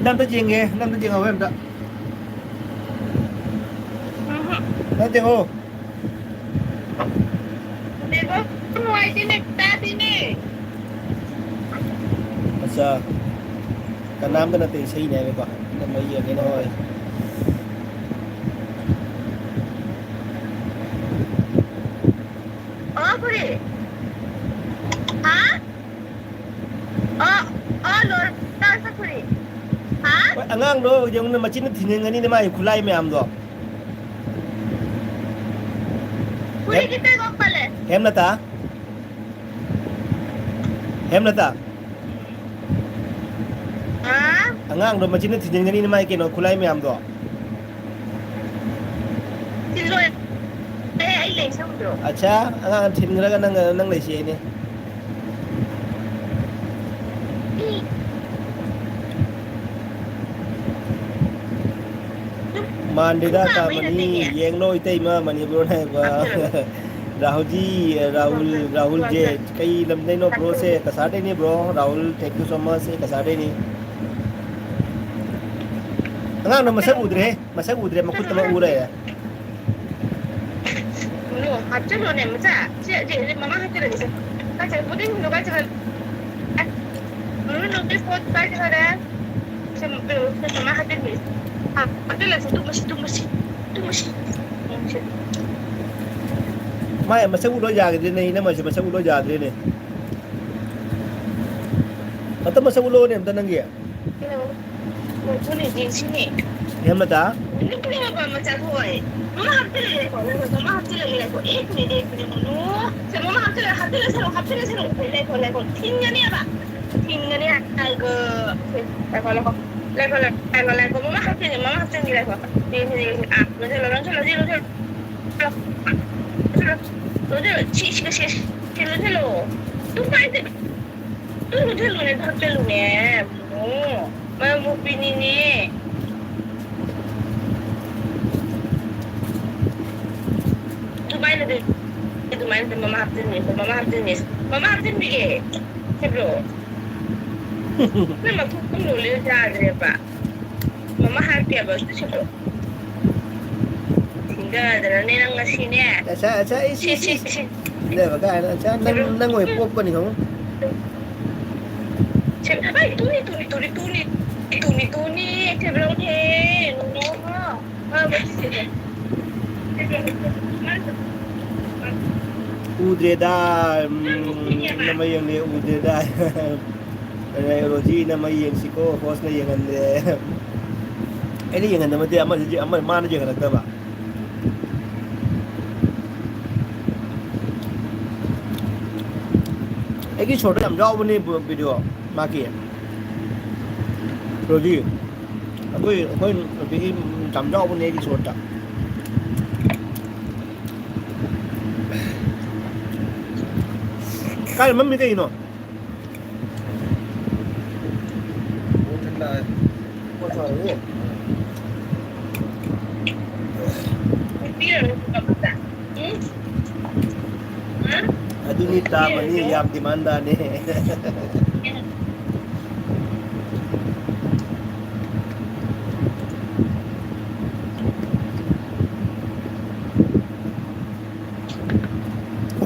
ꯅꯪ ꯑꯝꯇ ꯌꯦꯡꯒꯦ, ꯅꯪ ꯑꯝꯇ ꯌꯦꯡꯍꯧꯋꯦ ꯑꯝꯇ꯫ ꯎꯝꯍꯨꯝ꯫ ꯅꯠꯇꯦ ꯍꯣ꯫ ꯅꯦꯠꯋꯥꯛ ꯅꯨꯡꯉꯥꯏꯇꯦꯅꯦ, ꯇꯥꯗꯦꯅꯦ꯫ ꯑꯠꯆꯥ꯫ ꯀꯅꯥꯝꯇ ꯅꯠꯇꯦ, ꯏꯁꯩꯅꯦ ꯍꯥꯏꯕꯀꯣ꯫ ꯏꯅꯝꯃ ꯌꯦꯡꯒꯦꯅꯦ ꯍꯣꯏ꯫ ꯆꯠꯈ꯭ꯔꯦ꯫ ꯍꯥ? ꯑ, ꯑ, ꯂꯣꯏꯔꯀꯥꯟ ꯆꯠꯈ꯭ꯔꯦ꯫ ꯍꯥ? ꯍꯣꯏ, ꯑꯉꯥꯡꯗꯣ ꯌꯦꯡꯉꯨꯅꯦ, ꯃꯆꯤꯟꯅ ꯊꯤꯟꯖꯤꯟꯒꯅꯤꯅꯦ ꯃꯥꯒꯤ ꯈꯨꯠꯂꯥꯏ ꯃꯌꯥꯝꯗꯣ꯫ ꯐꯨꯔꯤꯠ ꯈꯤꯇꯪ ꯂꯧꯈꯠꯂꯦ꯫ ꯍꯦꯝꯂꯇꯥ? ꯍꯦꯝꯂꯇꯥ? ꯍꯥ? ꯑꯉꯥꯡꯗꯣ ꯃꯆꯤꯟꯅ ꯊꯤꯟꯖꯤꯟꯒꯅꯤꯅꯦ ꯃꯥꯒꯤ ꯀꯩꯅꯣ ꯈꯨꯠꯂꯥꯏ ꯃꯌꯥꯝꯗꯣ꯫ ꯊꯤꯜꯂꯣꯏ꯫ ꯑꯦ, ꯑꯩ ꯂꯩ ꯁꯪꯗ꯭ꯔꯣ? ꯑꯠꯆꯥ, ꯑꯉꯥꯡ ꯊꯤꯟꯈ꯭ꯔꯒ ꯅꯪ, ꯅꯪ ꯂꯩꯁꯦ ꯑꯩꯅꯦ꯫ ꯃꯥꯟꯗꯦꯗ, ꯀꯥ ꯃꯅꯤ, ꯌꯦꯡꯂꯣ ꯏꯇꯩꯃ, ꯃꯅꯤꯄꯨꯔ ꯍꯥꯏꯕ꯫ ꯔꯥꯍꯨꯜꯖꯤ, ꯔꯥꯍꯨꯜ, ꯔꯥꯍꯨꯜꯖꯦ, ꯀꯩ ꯂꯝꯗꯩꯅꯣ ꯕ꯭ꯔꯣꯁꯦ? ꯀꯁꯥꯔꯗꯩꯅꯦ bro. Rahul, thank you so much, ꯑꯩ ꯀꯁꯥꯔꯗꯩꯅꯤ꯫ ꯑꯉꯥꯡꯗꯣ ꯃꯁꯛ ꯎꯗ꯭ꯔꯦꯍꯦ, ꯃꯁꯛ ꯎꯗ꯭ꯔꯦ, ꯃꯈꯨꯠꯇ ꯑꯃ ꯎ ꯂꯩꯔꯦ꯫ ꯍꯥꯞꯆꯜꯂꯣꯅꯦ, ꯃꯆꯥ꯫ ꯁꯤ, ꯁꯤ, ꯁꯤ, ꯃꯃꯥ ꯍꯥꯞꯆꯜꯂꯒꯦ, ꯁꯦ꯫ ꯀꯥꯏ ꯆꯠ-, ꯕꯣꯔꯗꯤꯡ ꯍꯨꯟꯗꯣꯛ ꯀꯥꯏ ꯆꯠꯈ꯭ꯔꯒꯦ? ꯑꯦ, ꯅꯨꯅꯨ, ꯅꯨꯄꯤ ꯄꯣꯠ ꯀꯥꯏ ꯆꯠꯈ꯭ꯔꯒꯦ? ꯁꯦ, ꯁꯦ, ꯃꯃꯥ ꯍꯥꯞꯆꯤꯟꯕꯤꯒꯦ꯫ ꯍꯥꯞꯆꯤꯜꯂꯁꯤ, ꯇꯨꯝꯃꯁꯤ, ꯇꯨꯝꯃꯁꯤ, ꯇꯨꯝꯃꯁꯤ꯫ ꯎꯝ, ꯁꯦ꯫ ꯃꯥꯏ ꯃꯁꯛ ꯎꯠꯂꯣ ꯌꯥꯈꯤꯗ꯭ꯔꯦꯅꯦ, ꯏꯅꯝꯃꯁꯦ ꯃꯁꯛ ꯎꯠꯂꯣ ꯌꯥꯗ꯭ꯔꯦꯅꯦ꯫ ꯑꯝꯇ ꯃꯁꯛ ꯎꯠꯂꯛꯑꯣꯅꯦ ꯑꯝꯇ ꯅꯪꯒꯤ꯫ ꯍꯦꯃꯂꯇꯥ꯫ ꯃꯃꯥ ꯍꯥꯞꯆꯤꯜꯂꯒꯦ, ꯉꯥꯏꯈꯣ, ꯉꯥꯏꯈꯣ, ꯃꯃꯥ ꯍꯥꯞꯆꯤꯜꯂꯒꯦ, ꯉꯥꯏꯈꯣ꯫ ꯑꯦꯛ ꯃꯤꯅꯤꯠ, ꯑꯦꯛ ꯃꯤꯅꯤꯠ, ꯃꯨꯅꯨ꯫ ꯁꯦ, ꯃꯃꯥ ꯍꯥꯞꯆꯤꯜꯂ-, ꯍꯥꯞꯆꯤꯜꯂꯁꯅꯨ, ꯍꯥꯞꯆꯤꯜꯂꯁꯅꯨ꯫ ꯂꯩꯈꯣ, ꯂꯩꯈꯣ, ꯊꯤꯟꯒꯅꯦꯕ꯫ ꯊꯤꯟꯒꯅꯦ ꯍꯥꯏꯔꯒ꯫ ꯁꯦ, ꯂꯩꯈꯣ, ꯂꯩꯈꯣ꯫ ꯂꯩꯈꯣ, ꯂꯩꯈꯣ, ꯂꯩꯈꯣ, ꯂꯩꯈꯣ꯫ ꯃꯃꯥ ꯍꯥꯞꯆꯤꯟꯒꯦ, ꯃꯃꯥ ꯍꯥꯞꯆꯤꯟꯒꯦ, ꯂꯩꯈꯣ꯫ ꯌꯦꯡꯁꯤ, ꯌꯦꯡꯁꯤ꯫ ꯑꯥ, ꯂꯣꯟꯁꯤꯜꯂꯣ, ꯂꯣꯟꯁꯤꯜꯂꯣ, ꯁꯤ ꯂꯣꯟꯁꯤꯜꯂꯣ꯫ ꯂꯣꯟꯁꯤꯜꯂꯣ꯫ ꯁꯤ, ꯁꯤ, ꯁꯤ, ꯁꯤ ꯂꯣꯟꯁꯤꯜꯂꯣ꯫ ꯇꯨ ꯄꯥꯏꯗꯦ꯫ ꯇꯨ ꯂꯣꯟꯁꯤꯜꯂꯨꯅꯦ, ꯊꯛꯆꯜꯂꯨꯅꯦ꯫ ꯃꯔꯝ ꯃꯣꯛꯄꯤꯅꯤꯅꯦ꯫ ꯑꯗꯨꯃꯥꯏꯅꯗꯤ, ꯑꯗꯨꯃꯥꯏꯅꯗꯤ ꯃꯃꯥ ꯍꯥꯞꯆꯤꯟꯕꯤ, ꯃꯃꯥ ꯍꯥꯞꯆꯤꯟꯕꯤ, ꯃꯃꯥ ꯍꯥꯞꯆꯤꯟꯕꯤꯒꯦ꯫ ꯁꯤꯕ꯭ꯔꯣ? ꯅꯪ ꯃꯈꯨꯝ ꯂꯣꯜꯂꯦ ꯌꯥꯗ꯭ꯔꯦꯕ꯫ ꯃꯃꯥ ꯍꯥꯞꯀꯦꯕ, ꯁꯤꯕ꯭ꯔꯣ? ꯁꯤꯡꯒꯗ꯭ꯔꯅꯦ ꯅꯪ ꯉꯁꯤꯅꯦ? ꯑꯠꯆꯥ, ꯑꯠꯆꯥ, ꯏꯁ, ꯁꯤ, ꯏꯁ, ꯁꯤ, ꯏꯁ꯫ ꯁꯤ꯫ ꯁꯤꯡꯒꯕ ꯀꯥꯏꯅ, ꯑꯠꯆꯥ, ꯅꯪ, ꯁꯤꯕ꯭ꯔꯣ? ꯅꯪ ꯑꯣꯏ ꯄꯣꯛꯄꯅꯤ ꯈꯪꯉꯨ꯫ ꯁꯤ, ꯑꯩ ꯇꯨꯅꯤ, ꯇꯨꯅꯤ, ꯇꯨꯅꯤ, ꯇꯨꯅꯤ, ꯇꯨꯅꯤ, ꯇꯨꯅꯤ, ꯁꯤꯕ꯭ꯔꯣ? ꯍꯦ, ꯅꯣꯡꯃ꯫ ꯑ, ꯃꯁꯤ ꯁꯤꯕ꯭ꯔꯣ? ꯎꯗ꯭ꯔꯦꯗ, ꯎꯝ, ꯅꯃ ꯌꯦꯡꯂꯦ, ꯎꯗ꯭ꯔꯦꯗ꯫ ꯑꯗꯩ ꯔꯣꯖꯤꯅ ꯃꯩ ꯌꯦꯡꯁꯤꯀꯣ, ꯍꯣꯁꯅ ꯌꯦꯡꯍꯟꯗ꯭ꯔꯦ꯫ ꯑꯩꯅ ꯌꯦꯡꯍꯟꯗꯕ ꯅꯠꯇꯦ, ꯑꯃ, ꯑꯃ, ꯃꯥꯅ ꯌꯦꯡꯍꯜꯂꯛꯇꯕ꯫ ꯑꯩꯒꯤ ꯁꯣꯔꯠꯇ ꯌꯥꯝ ꯌꯥꯎꯕꯅꯦ ꯚꯤꯗꯤꯑꯣ ꯃꯥꯒꯤ꯫ ꯔꯣꯖꯤ, ꯑꯩꯈꯣꯏ, ꯑꯩꯈꯣꯏ ꯅꯨꯄꯤꯒꯤ ꯌꯥꯝ ꯌꯥꯎꯕꯅꯦ ꯑꯩꯒꯤ ꯁꯣꯔꯠꯇ꯫ ꯀꯥꯏ ꯃꯝꯃꯤ ꯀꯩꯒꯤꯅꯣ? ꯑꯗꯨꯅꯤ ꯇꯥꯕꯅꯤ, ꯌꯥꯝ ꯗꯤꯃꯥꯟꯗꯥꯅꯦ꯫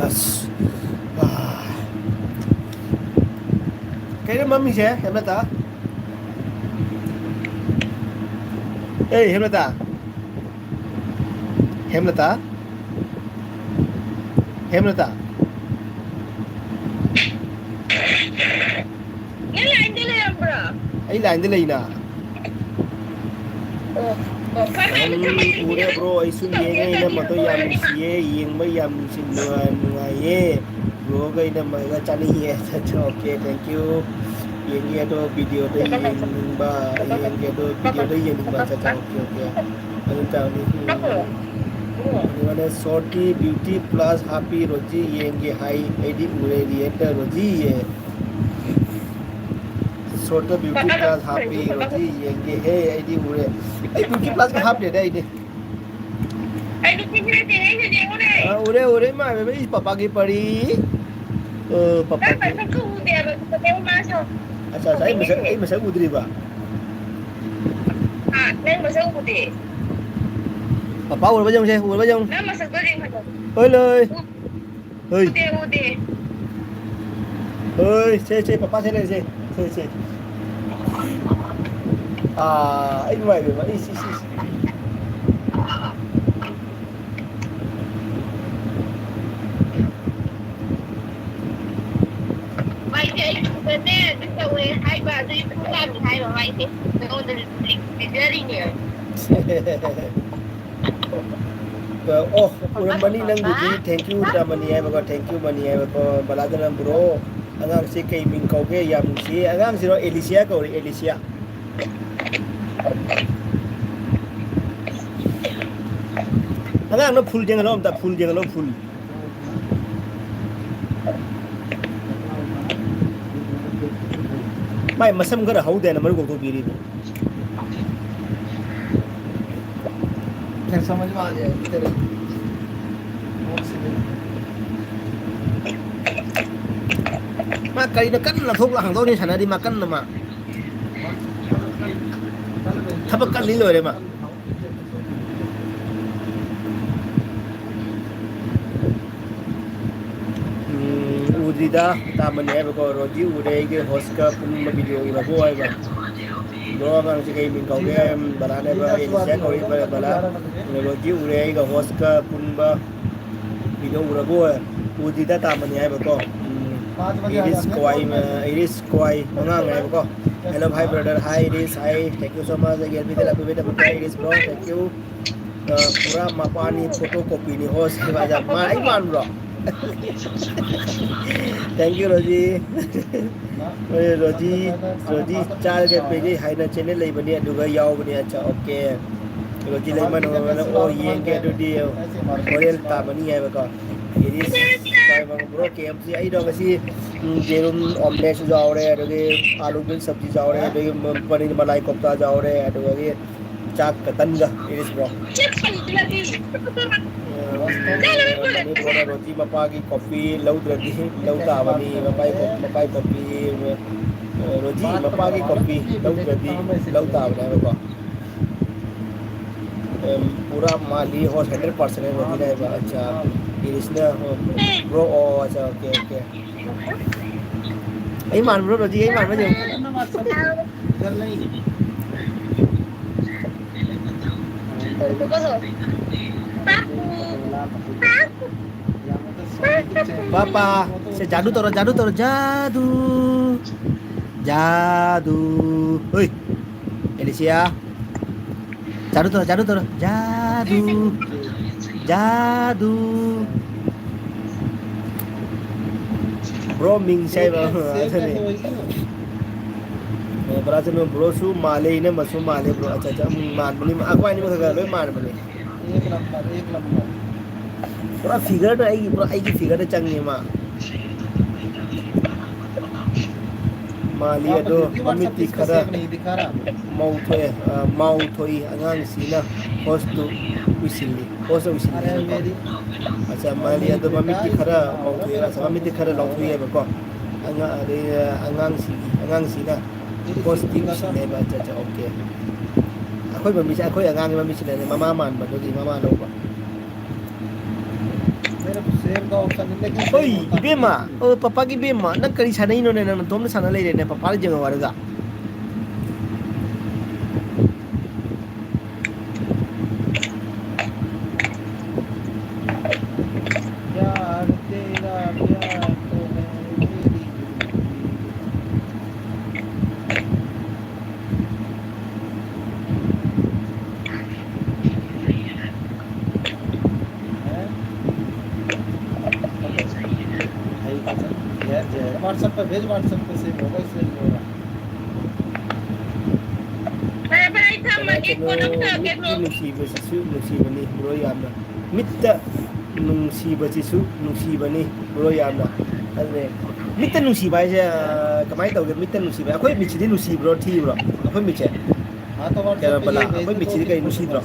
ꯑꯁ꯫ ꯑꯥ꯫ ꯀꯩꯅꯣ ꯃꯝꯃꯤꯁꯦ, ꯍꯦꯝꯂꯇꯥ? ꯑꯦ, ꯍꯦꯝꯂꯇꯥ? ꯍꯦꯝꯂꯇꯥ? ꯍꯦꯝꯂꯇꯥ? ꯅꯪ ꯂꯥꯏꯟꯗ ꯂꯩꯔꯝꯕ꯭ꯔꯣ? ꯑꯩ ꯂꯥꯏꯟꯗ ꯂꯩꯅ꯫ ꯑꯣ, ꯑꯣ, ꯐꯔꯦ, ꯎꯝ, ꯐꯔꯦ, ꯐꯔꯦ, ꯎꯔꯦ, ꯐꯔꯦ꯫ ꯕ꯭ꯔꯣ, ꯑꯩꯁꯨ ꯌꯦꯡꯉꯦ, ꯏꯅꯝꯃꯗꯣ ꯌꯥꯝ ꯅꯨꯡꯁꯤꯌꯦ, ꯌꯦꯡꯕ ꯌꯥꯝ ꯅꯨꯡꯁꯤ-, ꯅꯨꯡꯉꯥꯏ-, ꯅꯨꯡꯉꯥꯏꯌꯦ꯫ ꯕ꯭ꯔꯣꯒ ꯏꯅꯝꯃꯒ ꯆꯥꯅꯤꯡꯉꯦ꯫ ꯑꯠꯆꯥ, ꯑꯣꯀꯦ, thank you꯫ ꯌꯦꯡꯒꯦ ꯑꯗꯣ, ꯚꯤꯗꯤꯑꯣꯗ ꯌꯦꯡꯅꯤꯡꯕ, ꯌꯦꯡꯒꯦ ꯑꯗꯣ, ꯚꯤꯗꯤꯑꯣꯗ ꯌꯦꯡꯅꯤꯡꯕ꯫ ꯑꯠꯆꯥ, ꯑꯠꯆꯥ, ꯑꯣꯀꯦ, ꯑꯣꯀꯦ꯫ ꯑꯗꯨꯝ ꯇꯧꯔꯅꯤ꯫ ꯎꯝ꯫ ꯑꯗꯨꯒꯅꯦ, ꯁꯣꯔꯠꯀꯤ ꯕ꯭ꯌꯨꯇꯤ ꯄ꯭ꯂꯁ ꯍꯥꯞꯄꯤ, ꯔꯣꯖꯤ ꯌꯦꯡꯒꯦ ꯍꯥꯏ, ꯑꯩꯗꯤ ꯎꯔꯦ, ꯔꯤꯌꯦꯛꯇ ꯔꯣꯖꯤ ꯌꯦ꯫ ꯁꯣꯔꯠꯇ ꯕ꯭ꯌꯨꯇꯤ ꯄ꯭ꯂꯁ ꯍꯥꯞꯄꯤ, ꯔꯣꯖꯤ ꯌꯦꯡꯒꯦ ꯍꯦ, ꯑꯩꯗꯤ ꯎꯔꯦ꯫ ꯑꯩ ꯕ꯭ꯌꯨꯇꯤ ꯄ꯭ꯂꯁꯀ ꯍꯥꯞꯇꯦꯗ ꯑꯩꯗꯤ꯫ ꯑꯩ ꯅꯨꯄꯤ ꯐꯨꯔꯤꯠ ꯇꯦꯛꯉꯩꯁꯦ ꯌꯦꯡꯉꯨꯅꯦ꯫ ꯑ, ꯎꯔꯦ, ꯎꯔꯦ, ꯏꯃꯥ, ꯏꯕꯦꯝꯃ, ꯏ ꯄꯄꯥꯒꯤ ꯄꯔꯤ꯫ ꯑ, ꯅꯪ ꯄꯄꯥꯒꯤ꯫ ꯃꯁꯛꯁꯨ ꯎꯗꯦ ꯍꯥꯏꯕ, ꯀꯩꯗꯧꯕ ꯃꯥ ꯁꯥꯎ-, ꯑꯠꯆꯥ, ꯑꯠꯆꯥ, ꯑꯩ ꯃꯁꯛ, ꯁꯥꯎꯅꯤꯡꯉꯤꯁꯦ? ꯑꯩ ꯃꯁꯛ ꯎꯗ꯭ꯔꯤꯕ? ꯍꯥ? ꯅꯪ ꯃꯁꯛ ꯎꯗꯦ꯫ ꯄꯄꯥ ꯎꯔꯕ ꯌꯦꯡꯉꯨꯁꯦ, ꯎꯔꯕ ꯌꯦꯡꯉꯨ꯫ ꯅꯪ ꯃꯁꯛꯇꯣ ꯌꯦꯡꯍꯜꯂꯣ꯫ ꯍꯣꯏ, ꯂꯣꯏ꯫ ꯎ-, ꯍꯣꯏ꯫ ꯎꯗꯦ, ꯎꯗꯦ꯫ ꯍꯣꯏ, ꯁꯦ, ꯁꯦ, ꯄꯄꯥ ꯁꯦ ꯂꯩꯔꯦ, ꯁꯦ꯫ ꯁꯦ, ꯁꯦ꯫ ꯑꯥ, ꯑꯩ ꯅꯨꯡꯉꯥꯏꯔꯦꯕ꯫ ꯏꯁ, ꯏꯁ, ꯏꯁ꯫ ꯅꯦ ꯑꯗꯨ ꯇꯧꯋꯦ ꯍꯥꯏꯕ ꯑꯗꯨꯒꯤ ꯄꯨꯡ ꯇꯥꯅꯤ ꯍꯥꯏꯕ ꯃꯥꯏꯁꯦ ꯅꯉꯣꯟꯗ ꯄꯤꯖꯔꯤꯅꯦ꯫ ꯑꯣ, ꯎꯔꯝꯃꯅꯤ ꯅꯪꯕꯨꯗꯤ꯫ Thank you ꯇꯥꯃꯅꯤ ꯍꯥꯏꯕꯀꯣ, thank you ꯃꯅꯤ ꯍꯥꯏꯕꯀꯣ꯫ ꯕꯂꯥꯗꯅ ꯕ꯭ꯔꯣ, ꯑꯉꯥꯡꯁꯤ ꯀꯩ ꯃꯤꯡ ꯀꯧꯒꯦ? ꯌꯥꯝ ꯅꯨꯡꯁꯤꯌꯦ꯫ ꯑꯉꯥꯡꯁꯤꯔꯣ? ꯑꯦꯂꯤꯁꯤꯌꯥ ꯀꯧꯔꯦ, ꯑꯦꯂꯤꯁꯤꯌꯥ꯫ ꯑꯉꯥꯡꯅ ꯐꯨꯜ ꯌꯦꯡꯍꯜꯂꯣ ꯑꯝꯇ, ꯐꯨꯜ ꯌꯦꯡꯍꯜꯂꯣ, ꯐꯨꯜ꯫ ꯃꯥꯏ ꯃꯁꯝ ꯈꯔ ꯍꯧꯗꯦꯅ ꯃꯔꯨ ꯀꯣꯛꯊꯣꯛꯄꯤꯔꯤꯕ꯫ ꯈꯔ ꯁꯃꯖ ꯃꯥ ꯖꯥꯏ ꯏꯗꯔ꯫ ꯃꯥ ꯀꯔꯤꯅꯣ ꯀꯟꯅ ꯂꯧꯊꯣꯛ ꯍꯥꯡꯗꯣꯛꯅꯤ ꯁꯥꯟꯅꯔꯤ ꯃꯥ ꯀꯟꯅ ꯃꯥ꯫ ꯊꯕꯛ ꯀꯜꯂꯤ ꯂꯣꯏꯔꯦ ꯃꯥ꯫ ꯎꯝ, ꯎꯗ꯭ꯔꯤꯗ ꯇꯥꯃꯅꯤ ꯍꯥꯏꯕꯀꯣ꯫ ꯔꯣꯖꯤ ꯎꯔꯦ ꯑꯩꯒꯤ ꯍꯣꯁꯀ ꯄꯨꯟꯕ ꯚꯤꯗꯤꯑꯣ ꯎꯔꯕꯣ ꯍꯥꯏꯕ꯫ ꯕ꯭ꯔꯣ ꯑꯉꯥꯡꯁꯤ ꯀꯩ ꯃꯤꯡ ꯀꯧꯒꯦ? ꯕꯂꯥꯅꯦꯕ, ꯑꯦꯂꯤꯁꯤꯌꯥ ꯀꯧꯏ ꯕꯂꯥ꯫ ꯔꯣꯖꯤ ꯎꯔꯦ ꯑꯩꯒ ꯍꯣꯁꯀ ꯄꯨꯟꯕ ꯚꯤꯗꯤꯑꯣ ꯎꯔꯕꯣ? ꯎꯗ꯭ꯔꯤꯗ ꯇꯥꯃꯅꯤ ꯍꯥꯏꯕꯀꯣ꯫ ꯎꯝ, ꯏꯔꯤꯁ ꯀ꯭ꯋꯥꯏ, ꯏꯔꯤꯁ ꯀ꯭ꯋꯥꯏ ꯑꯉꯥꯡ ꯍꯥꯏꯕꯀꯣ꯫ Hello, hi brother, hi Iris, hi, thank you so much. ꯑꯩꯒꯤ ꯑꯦꯜꯕꯤꯗ ꯂꯥꯛꯄꯤꯕꯩꯗꯃꯛꯇ Iris bro, thank you꯫ ꯑ, ꯄꯨꯔꯥ ꯃꯄꯥꯅꯤ ꯐꯣꯇꯣ ꯀꯣꯄꯤꯅꯤ ꯍꯣꯁ ꯍꯥꯏꯕ ꯃꯥ ꯑꯩ ꯃꯥꯟꯕ꯭ꯔꯣ? Thank you Rosie. ꯍꯣꯏ, ꯔꯣꯖꯤ, ꯔꯣꯖꯤ ꯆꯥꯔꯒ ꯄꯦꯖꯩ ꯍꯥꯏꯅ ꯆꯦꯅꯦꯜ ꯂꯩꯕꯅꯤ ꯑꯗꯨꯒ ꯌꯥꯎꯕꯅꯤ꯫ ꯑꯠꯆꯥ, ꯑꯣꯀꯦ꯫ ꯔꯣꯖꯤ ꯂꯩꯃꯟ ꯑꯣ ꯌꯦꯡꯒꯦ ꯑꯗꯨꯗꯤ ꯍꯣꯔꯦꯟ ꯇꯥꯃꯅꯤ ꯍꯥꯏꯕꯀꯣ꯫ Iris ꯕ꯭ꯔꯣ ꯀꯦ ꯑꯦꯐ ꯁꯤ ꯑꯩꯗꯣ ꯉꯁꯤ, ꯎꯝ, ꯌꯦꯔꯨꯝ ꯑꯣꯝꯂꯦꯠꯁꯨ ꯌꯥꯎꯔꯦ, ꯑꯗꯒꯤ ꯑꯥꯂꯨ ꯒ꯭ꯔꯤꯟ ꯁꯕꯖꯤꯁꯨ ꯌꯥꯎꯔꯦ, ꯑꯗꯒꯤ ꯄꯅꯤꯔ ꯃꯂꯥꯏ ꯀꯣꯐꯇꯥꯁꯨ ꯌꯥꯎꯔꯦ, ꯑꯗꯨꯗꯒꯤ ꯆꯥꯛꯀ ꯇꯟꯒ ꯏꯔꯤꯁ ꯕ꯭ꯔꯣ꯫ ꯎꯝ, ꯃꯅꯤꯄꯨꯔꯗ ꯔꯣꯖꯤ ꯃꯄꯥꯒꯤ ꯀꯣꯐꯤ ꯂꯧꯗ꯭ꯔꯗꯤ ꯂꯧ ꯇꯥꯕꯅꯤ, ꯃꯄꯥꯒꯤ ꯀꯣ-, ꯃꯄꯥꯒꯤ ꯀꯣꯐꯤ, ꯑ, ꯔꯣꯖꯤ ꯃꯄꯥꯒꯤ ꯀꯣꯐꯤ ꯂꯧꯗ꯭ꯔꯗꯤ ꯂꯧ ꯇꯥꯕꯅꯦ ꯍꯥꯏꯕꯀꯣ꯫ ꯑꯦꯝ, ꯄꯨꯔꯥ ꯃꯥꯜꯂꯤ, ꯍꯣꯏ, ꯍꯟꯗ꯭ꯔꯦꯠ ꯄꯥꯔꯁꯦꯟ ꯍꯥꯏꯕ ꯔꯣꯖꯤꯅ ꯍꯥꯏꯕ꯫ ꯑꯠꯆꯥ, ꯏꯔꯤꯁꯅ, ꯍꯣꯏ, ꯕ꯭ꯔꯣ, ꯑꯣ, ꯑꯠꯆꯥ, ꯑꯣꯀꯦ, ꯑꯣꯀꯦ꯫ ꯑꯩ ꯃꯥꯟꯕ꯭ꯔꯣ, ꯔꯣꯖꯤ? ꯑꯩ ꯃꯥꯟꯕ꯭ꯔꯣ ꯌꯦꯡꯉꯨ꯫ ꯄꯥꯄꯥ, ꯖꯥꯗꯨ ꯇꯧꯔꯣ, ꯖꯥꯗꯨ ꯇꯧꯔꯣ, ꯖꯥꯗꯨ꯫ ꯖꯥꯗꯨ꯫ ꯍꯣꯏ꯫ ꯑꯦꯂꯤꯁꯤꯌꯥ꯫ ꯖꯥꯗꯨ ꯇꯧꯔꯣ, ꯖꯥꯗꯨ ꯇꯧꯔꯣ꯫ ꯖꯥꯗꯨ꯫ ꯖꯥꯗꯨ꯫ Bro ꯃꯤꯡꯁꯦ ꯍꯥꯏꯕ, ꯑꯗꯨꯅꯦ꯫ ꯑꯦ, ꯕ꯭ꯔꯥ ꯆꯅꯨ, bro ꯁꯨ ꯃꯥꯜꯂꯦ, ꯏꯅꯝꯃꯁꯨ ꯃꯥꯜꯂꯦ, bro꯫ ꯑꯠꯆꯥ, ꯑꯠꯆꯥ, ꯎꯝ, ꯃꯥꯟꯕꯅꯤ꯫ ꯑꯩꯈꯣꯏ ꯑꯅꯤꯃꯛ ꯈꯔ ꯈꯔ ꯂꯣꯏ ꯃꯥꯟꯕꯅꯦ꯫ ꯄꯨꯔꯥ figure ꯗ ꯑꯩꯒꯤ, ꯄꯨꯔꯥ ꯑꯩꯒꯤ figure ꯗ ꯆꯪꯉꯦ ꯃꯥ꯫ ꯃꯥꯜꯂꯤ ꯑꯗꯣ ꯃꯃꯤꯠꯇꯤ ꯈꯔ ꯃꯧ ꯊꯣꯛꯑꯦ, ꯑ, ꯃꯥꯎ ꯊꯣꯛꯏ꯫ ꯑꯉꯥꯡꯁꯤꯅ host ꯇꯨ ꯎꯏꯁꯤꯜꯂꯤ, host ꯎꯏꯁꯤꯜꯂꯤ ꯍꯥꯏꯅꯀꯣ꯫ ꯑꯠꯆꯥ, ꯃꯥꯜꯂꯤ ꯑꯗꯣ ꯃꯃꯤꯠꯇꯤ ꯈꯔ ꯃꯧ ꯊꯣꯛꯑꯦ, ꯑꯠꯆꯥ, ꯃꯃꯤꯠꯇꯤ ꯈꯔ ꯂꯥꯎꯊꯣꯛꯑꯦꯕꯀꯣ꯫ ꯑꯉꯥꯡ, ꯑꯗꯩ, ꯑ, ꯑꯉꯥꯡꯁꯤ, ꯑꯉꯥꯡꯁꯤꯅ host ꯇꯤ ꯎꯏꯁꯤꯜꯂꯦꯕ꯫ ꯑꯠꯆꯥ, ꯑꯠꯆꯥ, okay꯫ ꯑꯩꯈꯣꯏ ꯃꯃꯤꯠꯁꯦ, ꯑꯩꯈꯣꯏ ꯑꯉꯥꯡꯒꯤ ꯃꯃꯤꯠꯁꯤꯅꯅꯦ ꯃꯃꯥ ꯃꯥꯟꯕ, ꯑꯗꯨꯒꯤ ꯃꯃꯥ ꯂꯧꯕ꯫ ꯍꯣꯏ, ꯏꯕꯦꯝꯃ, ꯑꯣ, ꯄꯄꯥꯒꯤ ꯏꯕꯦꯝꯃ, ꯅꯪ ꯀꯔꯤ ꯁꯥꯟꯅꯩꯅꯣꯅꯦ? ꯅꯪ ꯅꯇꯣꯝꯇ ꯁꯥꯟꯅ ꯂꯩꯔꯦꯅꯦ, ꯄꯄꯥꯗ ꯌꯦꯡꯉꯣ ꯍꯥꯏꯔꯒ꯫ WhatsApp पे भेज, WhatsApp पे send होगा, इसलिए नहीं हो रहा। ꯐꯔꯦ, ꯐꯔꯦ, ꯑꯩ ꯊꯝꯃꯒꯦ, ꯀꯣꯟꯅ ꯑꯃꯨꯛ ꯇꯧꯔꯛꯀꯦ, ꯕ꯭ꯔꯣ꯫ ꯅꯨꯡꯁꯤꯕꯁꯤꯁꯨ ꯅꯨꯡꯁꯤꯕꯅꯤ, ꯕ꯭ꯔꯣ, ꯌꯥꯝꯅ꯫ ꯃꯤꯠꯇ ꯅꯨꯡꯁꯤꯕꯁꯤꯁꯨ ꯅꯨꯡꯁꯤꯕꯅꯤ, ꯕ꯭ꯔꯣ, ꯌꯥꯝꯅ꯫ ꯑꯗꯨꯅꯦ, ꯃꯤꯠꯇ ꯅꯨꯡꯁꯤꯕ ꯍꯥꯏꯁꯦ, ꯑ, ꯀꯃꯥꯏꯅ ꯇꯧꯒꯦ? ꯃꯤꯠꯇ ꯅꯨꯡꯁꯤꯕ, ꯑꯩꯈꯣꯏ ꯃꯤꯠꯁꯤꯗꯤ ꯅꯨꯡꯁꯤꯕ꯭ꯔꯣ, ꯊꯤꯕ꯭ꯔꯣ? ꯑꯩꯈꯣꯏ ꯃꯤꯠꯁꯦ? ꯀꯩꯅꯣ, ꯕꯂꯥ, ꯑꯩꯈꯣꯏ ꯃꯤꯠꯁꯤꯗꯤ ꯀꯩ ꯅꯨꯡꯁꯤꯗ꯭ꯔꯣ?